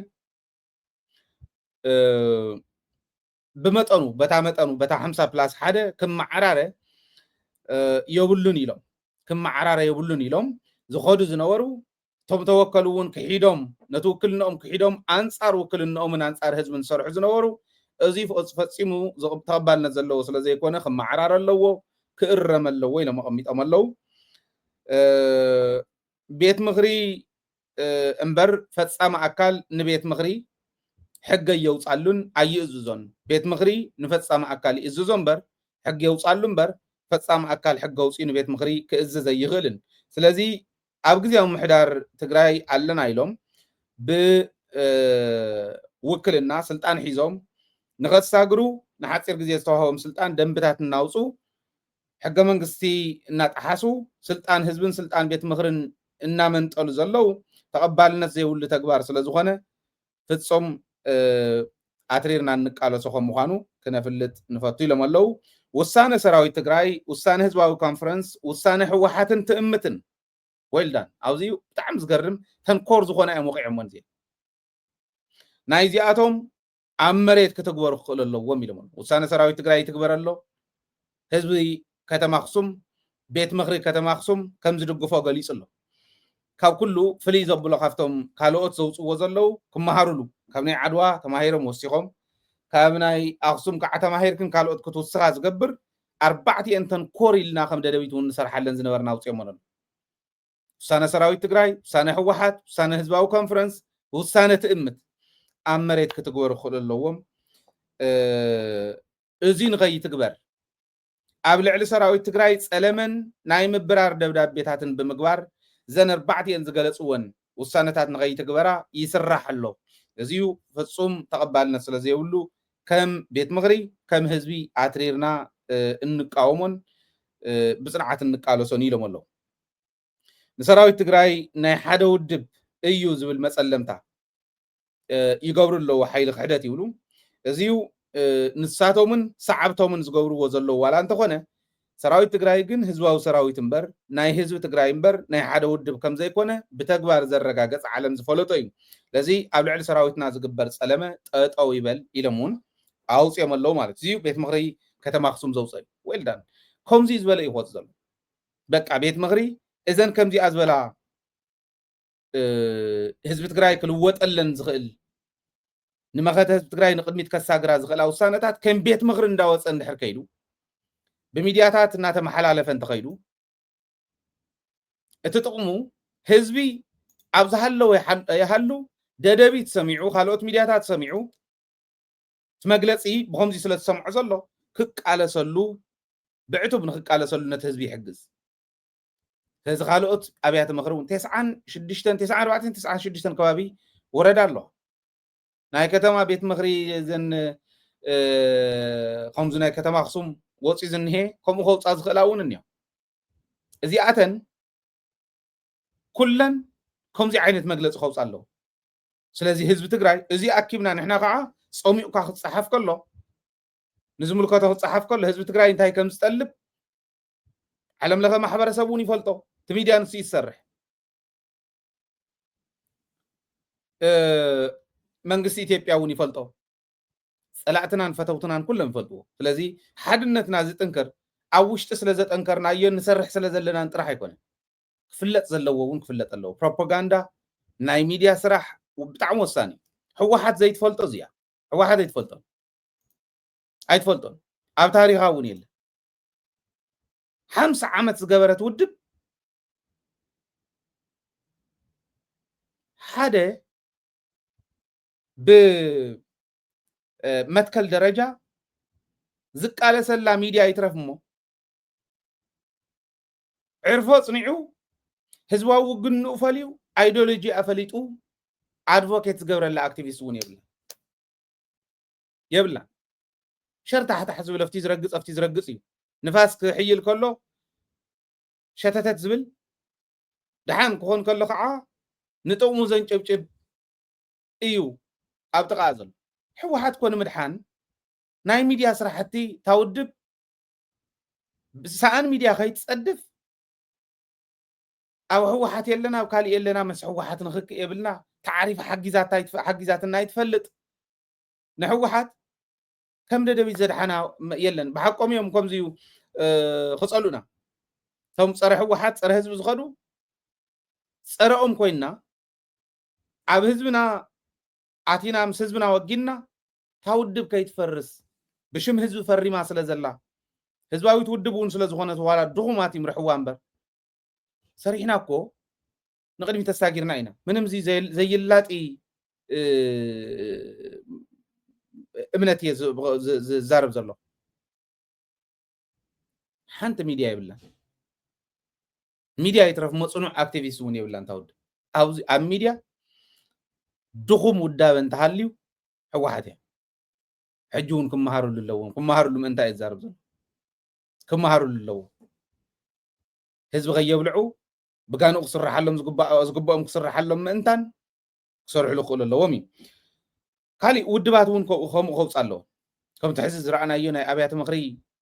ብመጠኑ በታ መጠኑ በታ ሓምሳ ፕላስ ሓደ ክመዓራረ የብሉን ኢሎም ክመዓራረ የብሉን ኢሎም ዝኸዱ ዝነበሩ እቶም ተወከሉ እውን ክሒዶም ነቲ ውክልንኦም ክሒዶም ኣንፃር ውክልንኦምን ኣንፃር ህዝብን ዝሰርሑ ዝነበሩ እዚ ፈ- ፈጺሙ ዘቕ- ተቐባልነት ዘለዎ ስለ ዘይኮነ ክመዓራረ ኣለዎ፣ ክእረም ኣለዎ ኢሎም ኣቐሚጦም ኣለዉ። እ፣ ቤት ምኽሪ እ፣ እምበር ፈጻሚ ኣካል ንቤት ምኽሪ ሕገ የውጻሉን ኣይእዝዞን። ቤት ምኽሪ ንፈጻሚ ኣካል ይእዝዞ እምበር ሕጊ የውጻሉ እምበር ፈጻሚ ኣካል ሕጊ ኣውጺኡ ንቤት ምኽሪ ክእዝዝ ኣይኽእልን። ስለዚ ኣብ ግዜያዊ ምምሕዳር ትግራይ ኣለና ኢሎም ብ እ፣ ውክልና ስልጣን ሒዞም ንኸሳግሩ ንሓጺር ግዜ ዝተዋህቦም ስልጣን ደንብታት እናውጹ ሕገ መንግስቲ እናጠሓሱ ስልጣን ህዝብን ስልጣን ቤት ምኽርን እናመንጠሉ ዘለዉ ተቐባልነት ዘይብሉ ተግባር ስለ ዝኾነ ፍጹም እ፣ ኣትሪርና እንቃለሶ ከም ምዃኑ ክነፍልጥ ንፈቱ ኢሎም ኣለዉ። ውሳነ ሰራዊት ትግራይ፣ ውሳነ ህዝባዊ ኮንፈረንስ፣ ውሳነ ህወሓትን ትእምትን ዌልዳን ኣብዚ ብጣዕሚ ዝገርም ተንኮር ዝኾነ እዮም ወቂዖሞን እዚኦም ናይዚኣቶም ኣብ መሬት ክትግበሩ ክኽእሉ ኣለዎም ኢሎም ኣለዉ። ውሳነ ሰራዊት ትግራይ ይትግበር ኣሎ። ህዝቢ ከተማ ኣኽሱም ቤት ምኽሪ ከተማ ኣኽሱም ከም ዝድግፎ ገሊጹ ኣሎ። ካብ ኩሉ ፍልይ ዘብሎ ካብቶም ካልኦት ዘውፅዎ ዘለዉ ክመሃሩሉ ካብ ናይ ዓድዋ ተማሂሮም ወሲኾም ካብ ናይ ኣኽሱም ከዓ ተማሂርክን ካልኦት ክትውስኻ ዝገብር ኣርባዕቲኤን ተንኮር ኢልና ከም ደደቢት እውን ንሰርሓለን ዝነበርና ኣውፅኦሞ ኣለዉ። ውሳነ ሰራዊት ትግራይ፣ ውሳነ ህወሓት፣ ውሳነ ህዝባዊ ኮንፈረንስ፣ ውሳነ ትእምት ኣብ መሬት ክትግበሩ ክኽእሉ ኣለዎም። እ፣ እዚ ንኸይትግበር ኣብ ልዕሊ ሰራዊት ትግራይ ፀለመን ናይ ምብራር ደብዳቤታትን ብምግባር እዘን ኣርባዕቲኤን ዝገለፅወን ውሳነታት ንኸይትግበራ ይስራሕ ኣሎ። እዚዩ ፍፁም ተቐባልነት ስለ ዘይብሉ ከም ቤት ምኽሪ ከም ህዝቢ ኣትሪርና እ፣ እንቃወሞን እ፣ ብፅንዓት እንቃለሶን ኢሎም ኣለዉ። ንሰራዊት ትግራይ ናይ ሓደ ውድብ እዩ ዝብል መፀለምታ እ፣ ይገብሩ ኣለዉ ሓይሊ ክሕደት ይብሉ። እዚዩ እ፣ ንሳቶምን ሰዓብቶምን ዝገብርዎ ዘለዉ ዋላ እንተኾነ ሰራዊት ትግራይ ግን ህዝባዊ ሰራዊት እምበር ናይ ህዝቢ ትግራይ እምበር ናይ ሓደ ውድብ ከም ዘይኮነ ብተግባር ዘረጋገፀ ዓለም ዝፈለጦ እዩ። ስለዚ ኣብ ልዕሊ ሰራዊትና ዝግበር ፀለመ ጠጠው ይበል ኢሎም እውን ኣውፅኦም ኣለዉ ማለት እዩ። ቤት ምኽሪ ከተማ ኣክሱም ዘውፀ እዩ። ዌልዳን ከምዚ ዝበለ እዩ ክወፅ ዘሎ። በቃ ቤት ምኽሪ እዘን ከምዚኣ ዝበላ እ፣ ህዝቢ ትግራይ ክልወጠለን ዝኽእል ንመኸተ ህዝቢ ትግራይ ንቅድሚት ከሳግራ ዝኽእላ ውሳነታት ከም ቤት ምኽሪ እንዳወፀ እንድሕር ከይዱ ብሚድያታት እናተመሓላለፈ እንተኸይዱ እቲ ጥቕሙ ህዝቢ ኣብ ዝሃለወ ይሓል- ይሃሉ ደደቢት ሰሚዑ ካልኦት ሚድያታት ሰሚዑ እቲ መግለፂ ብኸምዚ ስለ ዝሰምዖ ዘሎ ክቃለሰሉ ብዕቱብ ንክቃለሰሉ ነቲ ህዝቢ ይሕግዝ። ስለዚ ካልኦት ኣብያተ ምኽሪ እውን ተስዓን ሽዱሽተን ተስዓን ኣርባዕተን ተስዓን ሽዱሽተን ከባቢ ወረዳ ኣሎ ናይ ከተማ ቤት ምኽሪ ዘን እ፣ ከምዚ ናይ ከተማ ኣክሱም ወፂ ዝንሄ ከምኡ ከውፃ ዝኽእላ እውን እኒኦ እዚኣተን ኩለን ከምዚ ዓይነት መግለፂ ከውፃ ኣለዎ ስለዚ ህዝቢ ትግራይ እዚ ኣኪብና ንሕና ከዓ ፀሚቑካ ክፀሓፍ ከሎ ንዝምልከቶ ክፀሓፍ ከሎ ህዝቢ ትግራይ እንታይ ከም ዝጠልብ ዓለም ለኸ ማሕበረሰብ እውን ይፈልጦ እቲ ሚድያ ንሱ ይሰርሕ መንግስቲ ኢትዮጵያ እውን ይፈልጦ ፀላእትናን ፈተውትናን ኩሎም ይፈልጥዎ ስለዚ ሓድነትና ዝጥንክር ኣብ ውሽጢ ስለ ዘጠንከርናዮ ንሰርሕ ስለ ዘለናን ጥራሕ ኣይኮነን ክፍለጥ ዘለዎ እውን ክፍለጥ ኣለዎ ፕሮፓጋንዳ ናይ ሚድያ ስራሕ ብጣዕሚ ወሳኒ ህወሓት ዘይትፈልጦ እዚያ ህወሓት ኣይትፈልጦን ኣይትፈልጦን ኣብ ታሪኻ እውን የለን ሓምሳ ዓመት ዝገበረት ውድብ ሓደ ብመትከል ደረጃ ዝቃለሰላ ሚድያ ይትረፍ እሞ ዕርፎ ኣፅኒዑ ህዝባዊ ውግንኡ ፈልዩ ኣይዲዮሎጂ ኣፈሊጡ ኣድቮኬት ዝገብረላ ኣክቲቪስት እውን የብላ የብላ ሸርታሕታሕ ዝብል ኣብቲ ዝረግፅ ኣብቲ ዝረግፅ እዩ ንፋስ ክሕይል ከሎ ሸተተት ዝብል ደሓን ክኾን ከሎ ከዓ ንጥቕሙ ዘንጨብጭብ እዩ ኣብ ጥቓ ዘሎ ህወሓት ኮ ንምድሓን ናይ ሚድያ ስራሕቲ ታውድብ ብሰኣን ሚድያ ከይትፀድፍ ኣብ ህወሓት የለና ኣብ ካሊእ የለና ምስ ህወሓት ንክክእ የብልና ተዓሪፍ ሓጊዛትና ይትፈልጥ ንሕወሓት ከም ደደቢት ዘድሓና የለን ብሓቆም እዮም ከምዚዩ ክፀሉና እቶም ፀረ ህወሓት ፀረ ህዝቢ ዝኸዱ ፀረኦም ኮይንና ኣብ ህዝብና ኣቲና ምስ ህዝብና ወጊንና እታ ውድብ ከይትፈርስ ብሽም ህዝቢ ፈሪማ ስለ ዘላ፣ ህዝባዊት ውድብ እውን ስለ ዝኾነት ዋላ ድኹማት ይምርሕዋ እምበር፣ ሰሪሕና እኮ ንቕድሚት ተሳጊርና ኢና። ምንም እዚ ዘይ-፣ ዘይላጢ፣ እ፣ እምነት እየ ዝ-፣ ዝ-፣ ዝ-፣ ዝዛረብ ዘሎ። ሓንቲ ሚድያ የብላን። ሚድያ ይትረፍ እሞ ጽኑዕ ኣክቲቪስት እውን የብላን እታ ውድብ። ኣብዚ ኣብ ሚድያ ድኹም ውዳበ እንተሃልዩ ህወሓት እያ። ሕጂ እውን ክመሃሩሉ ኣለዎም። ክመሃሩሉ ምእንታ እየ ዝዛረብ ዘሎ። ክመሃሩሉ ኣለዎም። ህዝቢ ከየብልዑ፣ ብጋንኡ ክስርሓሎም ዝግባእ-፣ ዝግብኦም ክስርሓሎም ምእንታን ክሰርሕሉ ክኽእሉ ኣለዎም እዩ። ካሊእ ውድባት እውን ከምኡ፣ ከምኡ ከውፅእ ኣለዎ። ከምቲ ሕዚ ዝረኣናዮ ናይ ኣብያተ ምኽሪ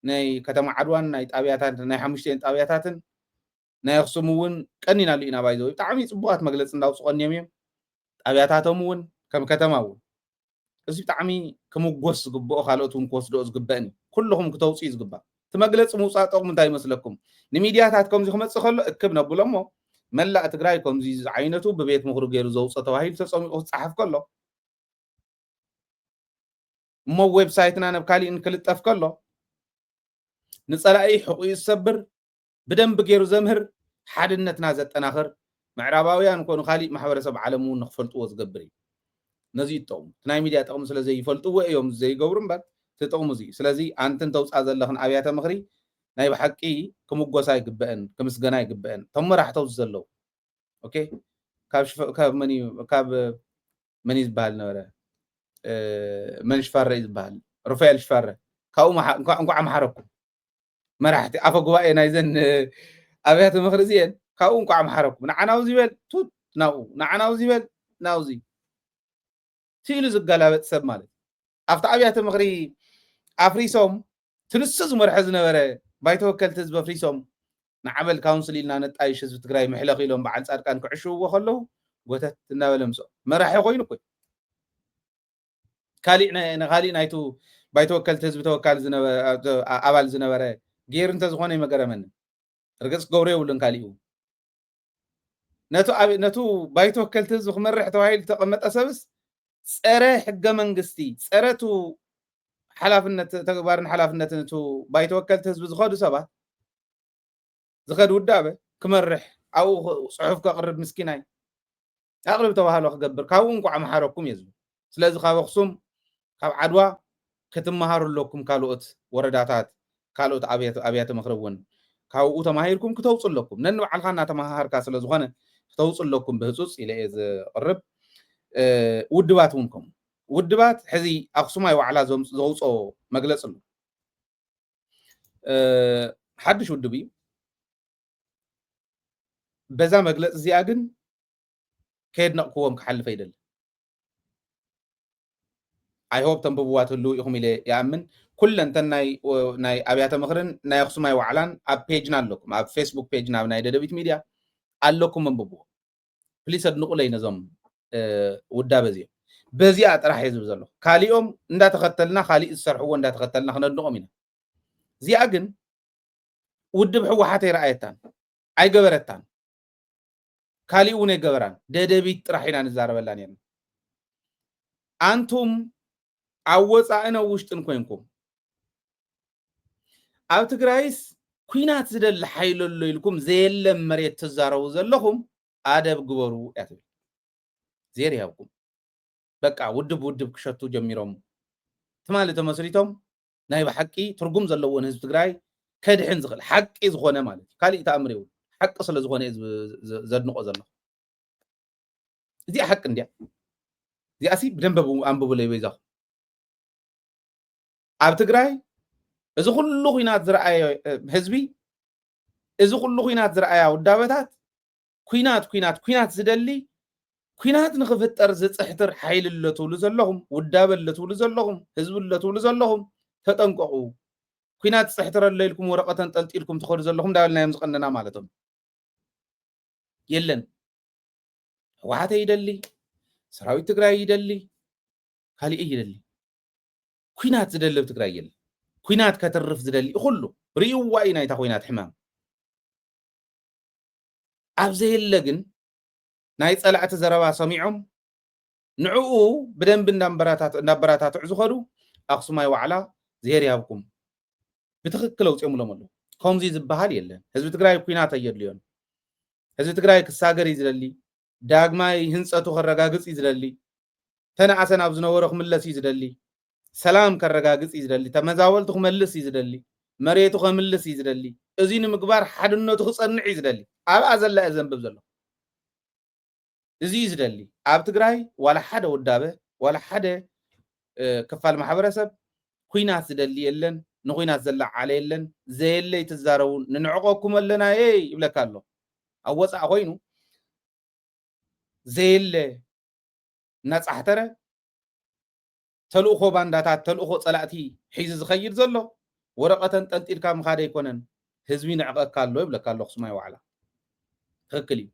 ናይ ከተማ ዓድዋን ናይ ጣብያታት፣ ናይ ሓሙሽተን ጣብያታትን ናይ ኣኽሱም እውን ቀኒናሉ ኢና። ባይዘ ብጣዕሚ ፅቡቓት መግለፂ እንዳውፅኡ ቀኒዮም እዮም። ጣብያታቶም እውን ከም ከተማ እውን እዚ ብጣዕሚ ክምጎስ ዝግብኦ፣ ካልኦት እውን ክወስድኦ ዝግበእን እዩ። ኩልኹም ክተውፅኡ እዩ ዝግባእ። እቲ መግለፂ ምውፃእ ጥቕሙ እንታይ ይመስለኩም? ንሚድያታት ከምዚ ክመፅእ ከሎ እክብ ነብሎ እሞ መላእ ትግራይ ከምዚ ዝዓይነቱ ብቤት ምኽሪ ገይሩ ዘውፅኦ ተባሂሉ ተፀሚቑ ክፀሓፍ ከሎ እሞ ዌብሳይትና ናብ ካሊእ ክልጠፍ ከሎ ንፀላኢ ሕቑኡ ዝሰብር፣ ብደንቢ ገይሩ ዘምህር፣ ሓድነትና ዘጠናኽር፣ ምዕራባውያን ኮኑ ካሊእ ማሕበረሰብ ዓለም እውን ንክፈልጥዎ ዝገብር እዩ። ነዚ ይጠቕሙ። እቲ ናይ ሚድያ ጥቕሚ ስለ ዘይፈልጥዎ እዮም ዘይገብሩ እምበር እቲ ጥቕሙ እዚ እዩ። ስለዚ ኣንትን ተውፃእ ዘለኽን ኣብያተ ምኽሪ ናይ ብሓቂ ክምጎሳ ይግበአን፣ ክምስገና ይግበአን። እቶም መራሕቲ ኣብዚ ዘለዉ ኦኬ፣ ካብ ሽፈ-፣ ካብ መን እዩ፣ ካብ መን እዩ ዝበሃል ነበረ? እ፣ መን ሽፋረ እዩ ዝበሃል? ሩፋኤል ሽፋረ። ካብኡ መሓ-፣ እንኳ-፣ እንኳዕ መሓረኩም። መራሕቲ፣ ኣፈ ጉባኤ ናይዘን፣ እ፣ ኣብያተ ምኽሪ እዚአን፣ ካብኡ እንኳዕ መሓረኩም። ንዓናው ዝበል፣ ቱት፣ ናብኡ፣ ንዓናው ዝበል፣ ናውዚ። ስኢሉ ዝገላበጥ ሰብ ማለት እዩ። ኣብቲ ኣብያተ ምኽሪ ኣፍሪሶም፣ ትንሱ ዝመርሐ ዝነበረ ባይቶ ወከልቲ ህዝቢ ኣፍሪሶም፣ ንዓበል ካውንስል ኢልና ነጣይሽ ህዝቢ ትግራይ ምሕለኽ ኢሎም በዓል ጻድቃን ክዕሽውዎ ከለዉ፣ ጎተት እናበለ ምስኦም መራሒ ኮይኑ እኮ እዩ። ካሊእ ናይ-፣ ንኻሊእ ናይቱ ባይቶ ወከልቲ ህዝቢ ተወካሊ ዝነበ-፣ ኣ-፣ ኣባል ዝነበረ ገይሩ እንተዝኾነ ኣይመገረመንን። ርግጽ ክገብሮ የብሉን ካሊኡ። ነቱ ኣብ-፣ ነቱ ባይቶ ወከልቲ ህዝቢ ክመርሕ ተባሂሉ ዝተቐመጠ ሰብስ ጸረ ሕገ መንግስቲ፣ ጸረ እቱ ሓላፍነት፣ ተግባርን ሓላፍነትን እቱ ባይቶ ወከልቲ ህዝቢ ዝኸዱ ሰባት፣ ዝኸድ ውዳበ ክመርሕ፣ ኣብኡ ኽ-፣ ጽሑፍ ከቕርብ ምስኪናይ። ኣቕርብ ተባህሎ ክገብር፣ ካብኡ እንኳዕ መሓረኩም እየ ዝብል። ስለዚ ካብ ኣኽሱም፣ ካብ ዓድዋ ክትመሃሩ ኣለኩም። ካልኦት ወረዳታት፣ ካልኦት ኣብያተ፣ ኣብያተ ምኽሪ እውን ካብኡ ተማሂርኩም ክተውፁ ኣለኩም። ነንባዕልኻ እናተመሃሃርካ ስለ ዝኾነ ክተውፁ ኣለኩም ብህፁፅ ኢለ እየ ዝቕርብ። እ፣ ውድባት እውን ከምኡ። ውድባት ሕዚ ኣኽሱማይ ዋዕላ ዘም-፣ ዘውፅኦ መግለፂ ኣሎ። እ፣ ሓድሽ ውድብ እዩ። በዛ መግለፂ እዚኣ ግን ከየድነቕክዎም ክሓልፍ ኣይደልን። I hope ተንብብዋ ትህልዉ ኢኹም ኢለ ይኣምን። ኩለን እተን ናይ፣ ናይ ኣብያተ ምኽርን ናይ ኣኽሱማይ ዋዕላን ኣብ ፔጅና ኣለኩም፣ ኣብ ፌስቡክ ፔጅና፣ ኣብ ናይ ደደቢት ሚድያ ኣለኩም፣ ኣንብብዎ። ፕሊስ ኣድንቑለይ ነዞም፣ እ፣ ውዳበ እዚኦም። በዚኣ ጥራሕ እየ ዝብል ዘለኹ። ካሊኦም እንዳተኸተልና፣ ካሊእ ዝሰርሕዎ እንዳተኸተልና ክነድንቖም ኢና። እዚኣ ግን ውድብ ህወሓት ኣይረኣየታን፣ ኣይገበረታን። ካሊእ እውን ኣይገበራን። ደደቢት ጥራሕ ኢና ንዛረበላ ነርና። ኣንቱም ኣብ ወፃእን ኣብ ውሽጥን ኮይንኩም ኣብ ትግራይስ ኲናት ዝደሊ ሓይሊ ኣሎ ኢልኩም ዘየለ መሬት ትዛረቡ ዘለኹም ኣደብ ግበሩ እያ ትብል። ዜር ይሃብኩም። በቃ ውድብ ውድብ ክሸቱ ጀሚሮም። ትማሊ ተመስሪቶም ናይ ብሓቂ ትርጉም ዘለዎን ህዝቢ ትግራይ ከድሕን ዝኽእል ሓቂ ዝኾነ ማለት እዩ። ካሊእ ተኣምር የብሉ። ሓቂ ስለ ዝኾነ እየ ዝ-፣ ዝ-፣ ዘድንቆ ዘለኹ። እዚኣ ሓቂ እንድያ። እዚኣሲ ብደንበ ብ-፣ ኣንብቡለይ በይዛኹም። ኣብ ትግራይ እዚ ኩሉ ኲናት ዝረኣየ፣ እ፣ ህዝቢ፣ እዚ ኩሉ ኲናት ዝረኣያ ውዳበታት፣ ኲናት፣ ኲናት፣ ኲናት ዝደሊ፣ ኲናት ንኽፍጠር ዝጽሕትር ሓይሊ ኣሎ ትብሉ ዘለኹም፣ ውዳበ ኣሎ ትብሉ ዘለኹም፣ ህዝቢ ኣሎ ትብሉ ዘለኹም፣ ተጠንቀቑ። ኲናት ዝጽሕትር ኣሎ ኢልኩም ወረቐት ኣንጠልጢልኩም ትኸዱ ዘለኹም እንዳበልናዮም ዝቐነና ማለቶም። የለን። ህወሓት ይደሊ፣ ሰራዊት ትግራይ ይደሊ፣ ካሊእ ይደሊ። ኲናት ዝደሊ ኣብ ትግራይ የለን። ኲናት ከትርፍ ዝደሊ ኩሉ ርእይዋ እዩ ናይታ ኲናት ሕማም። ኣብ ዘየለ ግን ናይ ጸላእቲ ዘረባ ሰሚዖም ንዕኡ ብደንቢ እንዳበረታትዑ ዝኸዱ ኣኽሱማይ ዋዕላ፣ ዜር ይሃብኩም። ብትኽክል ኣውፅኦምሎም ኣለዉ። ከምዚ ዝበሃል የለን። ህዝቢ ትግራይ ኩናት ኣየድልዮን። ህዝቢ ትግራይ ክሳገር እዩ ዝደሊ። ዳግማይ ህንፀቱ ከረጋግፅ እዩ ዝደሊ። ተነኣሰ ናብ ዝነበሮ ክምለስ እዩ ዝደሊ። ሰላም ከረጋግፅ እዩ ዝደሊ። ተመዛበልቱ ክመልስ እዩ ዝደሊ። መሬቱ ከምልስ እዩ ዝደሊ። እዚ ንምግባር ሓድነቱ ክፀንዕ እዩ ዝደሊ። ኣብኣ ዘላ እየ ዘንብብ ዘሎ። እዚ እዩ ዝደሊ። ኣብ ትግራይ ዋላ ሓደ ውዳበ፣ ዋላ ሓደ ክፋል ማሕበረሰብ ኩናት ዝደሊ የለን፣ ንኩናት ዘለዓለ የለን። ዘየለ ይትዛረቡ፣ ንንዕቀኩም ኣለና የ ይብለካ ኣሎ። ኣብ ወፃእ ኮይኑ ዘየለ እናፃሕተረ ተልእኾ ባንዳታት፣ ተልእኾ ፀላእቲ ሒዙ ዝኸይድ ዘሎ ወረቐት ኣንጠልጢልካ ምኻድ ኣይኮነን። ህዝቢ ንዕቐካ ኣሎ ይብለካ ኣሎ ኣኽሱማይ ዋዕላ። ትኽክል እዩ።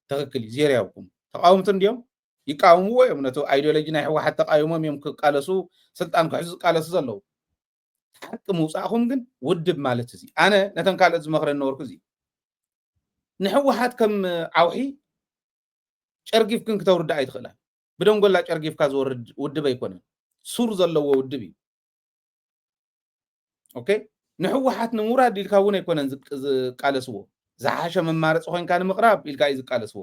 ትኽክል እዩ። ዜሮ ያውኩም ተቃወምቲ እንዲዮም ይቃወምዎ እዮም። ነቲ ኣይዲዮሎጂ ናይ ህወሓት ተቃይሞም እዮም ክቃለሱ፣ ስልጣን ክሕዙ ዝቃለሱ ዘለዉ። ሓቂ ምውፃእኹም ግን ውድብ ማለት እዚ። ኣነ ነተን ካልኦት ዝመኽረን ነበርኩ እዚ። ንህወሓት ከም ዓውሒ ጨርጊፍክን ክተውርዳ ኣይትኽእላን። ብደንጎላ ጨርጊፍካ ዝወርድ ውድብ ኣይኮነን። ሱር ዘለዎ ውድብ እዩ። ኦኬ፣ ንህወሓት ንምውራድ ኢልካ እውን ኣይኮነን ዝቃለስዎ። ዝሓሸ መማረፂ ኮይንካ ንምቕራብ ኢልካ እዩ ዝቃለስዎ።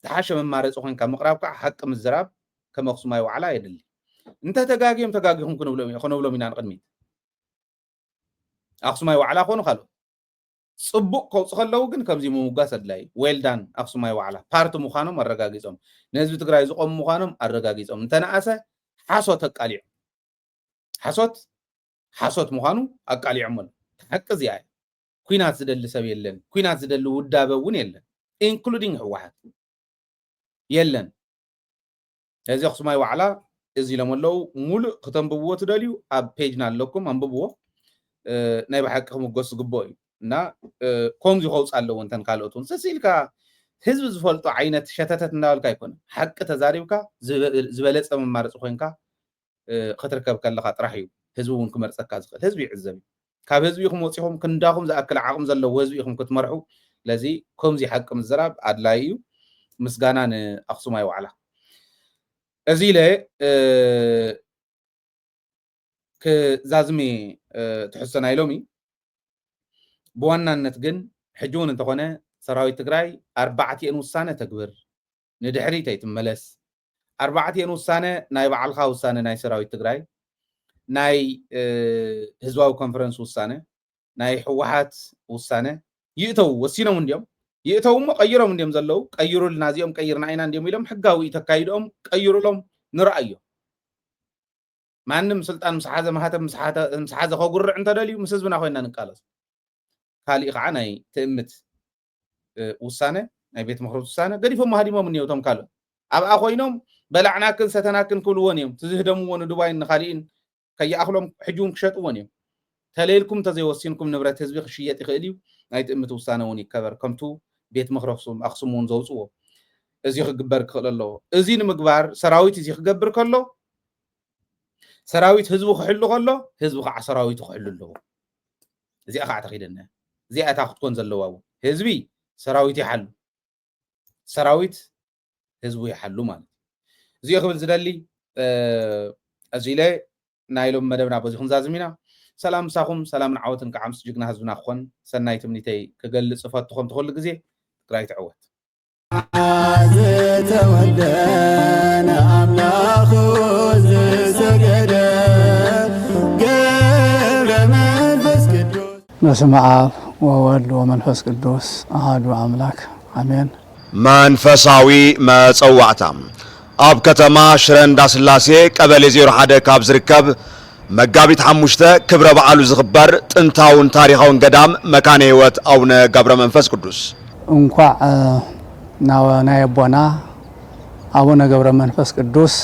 ዝሓሸ መማረፂ ኮይንካ ምቕራብ ከዓ ሓቂ ምዝራብ ከም ኣኽሱማይ ዋዕላ የድሊ። እንተ ተጋግዮም ተጋጊኹም ክንብሎም ኢና ንቕድሚት። ኣኽሱማይ ዋዕላ ኮኑ ካልኦት ፅቡቕ ከውፅ ከለዉ ግን ከምዚ ምምጓስ ኣድላይ። ዌልዳን ኣኽሱማይ ዋዕላ ፓርቲ ምዃኖም ኣረጋጊፆም፣ ንህዝቢ ትግራይ ዝቆሙ ምዃኖም ኣረጋጊፆም። እንተነኣሰ ሓሶት ኣቃሊዖም። ሓሶት ሓሶት ምዃኑ ኣቃሊዖም ኣሎ። ሓቂ እዚኣ እያ። ኩናት ዝደሊ ሰብ የለን። ኩናት ዝደሊ ውዳበ እውን የለን። ኢንክሉዲንግ ህወሓት የለን። እዚ ኣኽሱማይ ዋዕላ እዚ ኢሎም ኣለዉ። ሙሉእ ክተንብብዎ ትደልዩ ኣብ ፔጅና ኣለኩም፣ ኣንብብዎ። ናይ ብሓቂ ክምጎስ ዝግብኦ እዩ። እና ከምዚ ከውፃ ኣለዎ እንተን ካልኦት እውን ስስ ኢልካ ህዝቢ ዝፈልጦ ዓይነት ሸተተት እንዳበልካ ኣይኮነን። ሓቂ ተዛሪብካ ዝበለፀ መማረፂ ኮይንካ ክትርከብ ከለካ ጥራሕ እዩ ህዝቢ እውን ክመርፀካ ዝኽእል። ህዝቢ ይዕዘብ እዩ። ካብ ህዝቢ ኢኹም ወፂኹም ክንዳኹም ዝኣክል ዓቕሚ ዘለዎ ህዝቢ ኢኹም ክትመርሑ። ስለዚ ከምዚ ሓቂ ምዝራብ ኣድላይ እዩ። ምስጋና ንኣኽሱማይ ዋዕላ። እዚ ኢለ ክዛዝሜ ትሕዝቶ ናይ ሎሚ ብዋናነት ግን ሕጂ እውን እንተኾነ ሰራዊት ትግራይ ኣርባዕቲኤን ውሳነ ተግብር፣ ንድሕሪት ኣይትመለስ። ኣርባዕቲኤን ውሳነ ናይ ባዕልኻ ውሳነ ናይ ሰራዊት ትግራይ፣ ናይ ህዝባዊ ኮንፈረንስ ውሳነ፣ ናይ ህወሓት ውሳነ ይእተው ወሲኖም እንዲዮም። ይእተው እሞ ቀይሮም እንዲዮም ዘለዉ። ቀይሩልና፣ እዚኦም ቀይርና ኢና እንዲዮም ኢሎም ሕጋዊ እዩ ተካይዶም ቀይሩሎም ንረኣዮ። ማንም ስልጣን ምስ ሓዘ፣ ማህተም ምስ ሓዘ ከጉርዕ እንተደልዩ ምስ ህዝብና ኮይና ንቃለስ። ካሊእ ከዓ ናይ ትእምት ውሳነ፣ ናይ ቤት ምኽሪ ውሳነ ገዲፎም ሃዲሞም እኒኦ። እቶም ካልኦት ኣብኣ ኮይኖም በላዕናክን ሰተናክን ክብልዎን እዮም። ትዝህደምዎ ንዱባይን ንካሊእን ከይኣኽሎም ሕጂ እውን ክሸጥዎን እዮም። ተለይልኩም እንተዘይወሲንኩም ንብረት ህዝቢ ክሽየጥ ይኽእል እዩ። ናይ ትእምት ውሳነ እውን ይከበር ከምቱ ቤት ምኽሪ ኣኽሱም እውን ዘውፅዎ። እዚ ክግበር ክኽእል ኣለዎ። እዚ ንምግባር ሰራዊት እዚ ክገብር ከሎ ሰራዊት ህዝቡ ክሕሉ ከሎ ህዝቢ ከዓ ሰራዊቱ ክሕሉ ኣለዎ። እዚኣ ከዓ ተኺደና እዚኣ እታ ክትኮን ዘለዋ እውን ህዝቢ ሰራዊት ይሓሉ፣ ሰራዊት ህዝቡ ይሓሉ ማለት እዩ። እዚኦ ክብል ዝደሊ እዚ ኢለ ናይ ሎም መደብና በዚ ክንዛዝም ኢና። ሰላም ምሳኹም፣ ሰላምን ዓወትን ከዓ ምስ ጅግና ህዝብና ክኾን ሰናይ ትምኒተይ ክገልፅ እፈቱ። ከምቲ ኩሉ ግዜ ትግራይ ትዕወት። ዝተወልደ ንኣምላኹ ዝሰገደ ገብረ መንፈስ ቅዱስ። በስመ አብ ወወልድ ወመንፈስ ቅዱስ አሐዱ አምላክ አሜን። መንፈሳዊ መጸዋዕታ። ኣብ ከተማ ሽረ እንዳስላሴ ቀበሌ ዜሮ ሓደ ካብ ዝርከብ መጋቢት ሓሙሽተ ክብረ በዓሉ ዝኽበር ጥንታውን ታሪኻውን ገዳም መካነ ሕይወት ኣቡነ ገብረ መንፈስ ቅዱስ። እንኳዕ ናብ ናይ ኣቦና ኣቡነ ገብረ መንፈስ ቅዱስ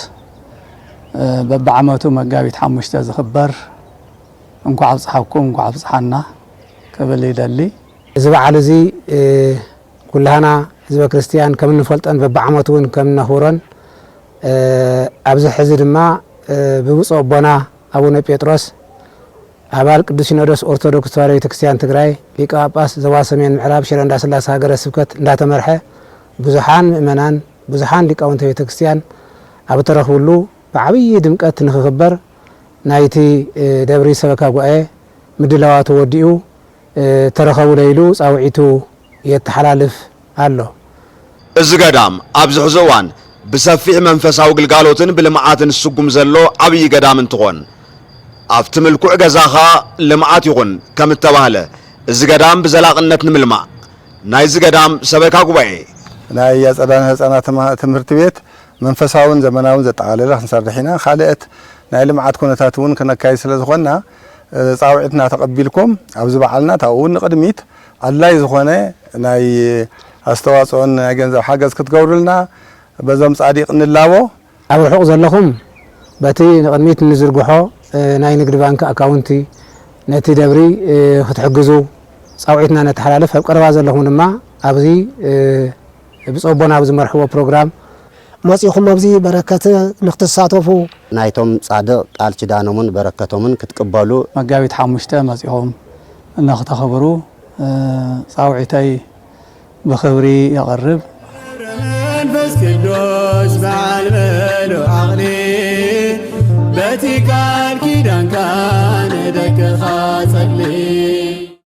በብዓመቱ መጋቢት ሓሙሽተ ዝኽበር እንኳዕ ኣብፅሓኩም፣ እንኳዕ ኣብፅሓና ክብል ይደሊ። እዚ በዓል እዚ ኩላህና ህዝበ ክርስቲያን ከም እንፈልጦን በብዓመቱ እውን ከም እነኽብሮን ኣብዚ ሕዚ ድማ ብብፁዕ ኣቦና ኣቡነ ጴጥሮስ ኣባል ቅዱስ ሲኖዶስ ኦርቶዶክስ ተዋሕዶ ቤተክርስትያን ትግራይ ሊቀ ጳጳስ ዞባ ሰሜን ምዕራብ ሽረ እንዳስላሴ ሃገረ ስብከት እንዳተመርሐ ብዙሓን ምእመናን ብዙሓን ሊቃውንተ ቤተ ክርስቲያን ኣብ እተረኽብሉ ብዓብዪ ድምቀት ንኽኽበር ናይቲ ደብሪ ሰበካ ጉባኤ ምድላዋቱ ወዲኡ ተረኸቡለይ ኢሉ ጻውዒቱ የተሓላልፍ ኣሎ። እዚ ገዳም ኣብዚ ሕዚ እዋን ብሰፊሕ መንፈሳዊ ግልጋሎትን ብልምዓትን ዝስጉም ዘሎ ዓብዪ ገዳም እንትኾን ኣብቲ ምልኩዕ ገዛ ኸኣ ልምዓት ይኹን ከም እተባህለ እዚ ገዳም ብዘላቕነት ንምልማዕ ናይዚ ገዳም ሰበካ ጉባኤ ናይ ኣጸዳን ህጻናት ትምህርቲ ቤት መንፈሳውን ዘመናውን ዘጠቓለለ ክንሰርሕ ኢና። ካልእት ናይ ልምዓት ኩነታት እውን ክነካይድ ስለ ዝኾንና ጻውዒትና ተቐቢልኩም ኣብዚ በዓልና ታብኡ እውን ንቕድሚት ኣድላይ ዝኾነ ናይ ኣስተዋፅኦን ናይ ገንዘብ ሓገዝ ክትገብሩልና በዞም ጻዲቕ ንላቦ። ኣብ ርሑቕ ዘለኹም በቲ ንቕድሚት እንዝርግሖ ናይ ንግዲ ባንክ ኣካውንቲ ነቲ ደብሪ ክትሕግዙ ጻውዒትና ነተሓላልፍ። ኣብ ቀረባ ዘለኹም ድማ ኣብዚ ብጾቦና ኣብ ዝመርሕዎ ፕሮግራም መጺኹም ኣብዚ በረከት ንክትሳተፉ። ናይቶም ጻድቕ ቃል ኪዳኖምን በረከቶምን ክትቅበሉ። መጋቢት ሓሙሽተ መጺኹም ንክተኽብሩ ጻውዒተይ ብኽብሪ የቕርብ። መንፈስ ቅዱስ በዓል በሉ ዓቕሊ በቲ ቃል ኪዳንካ ንደቅኻ ጸሊ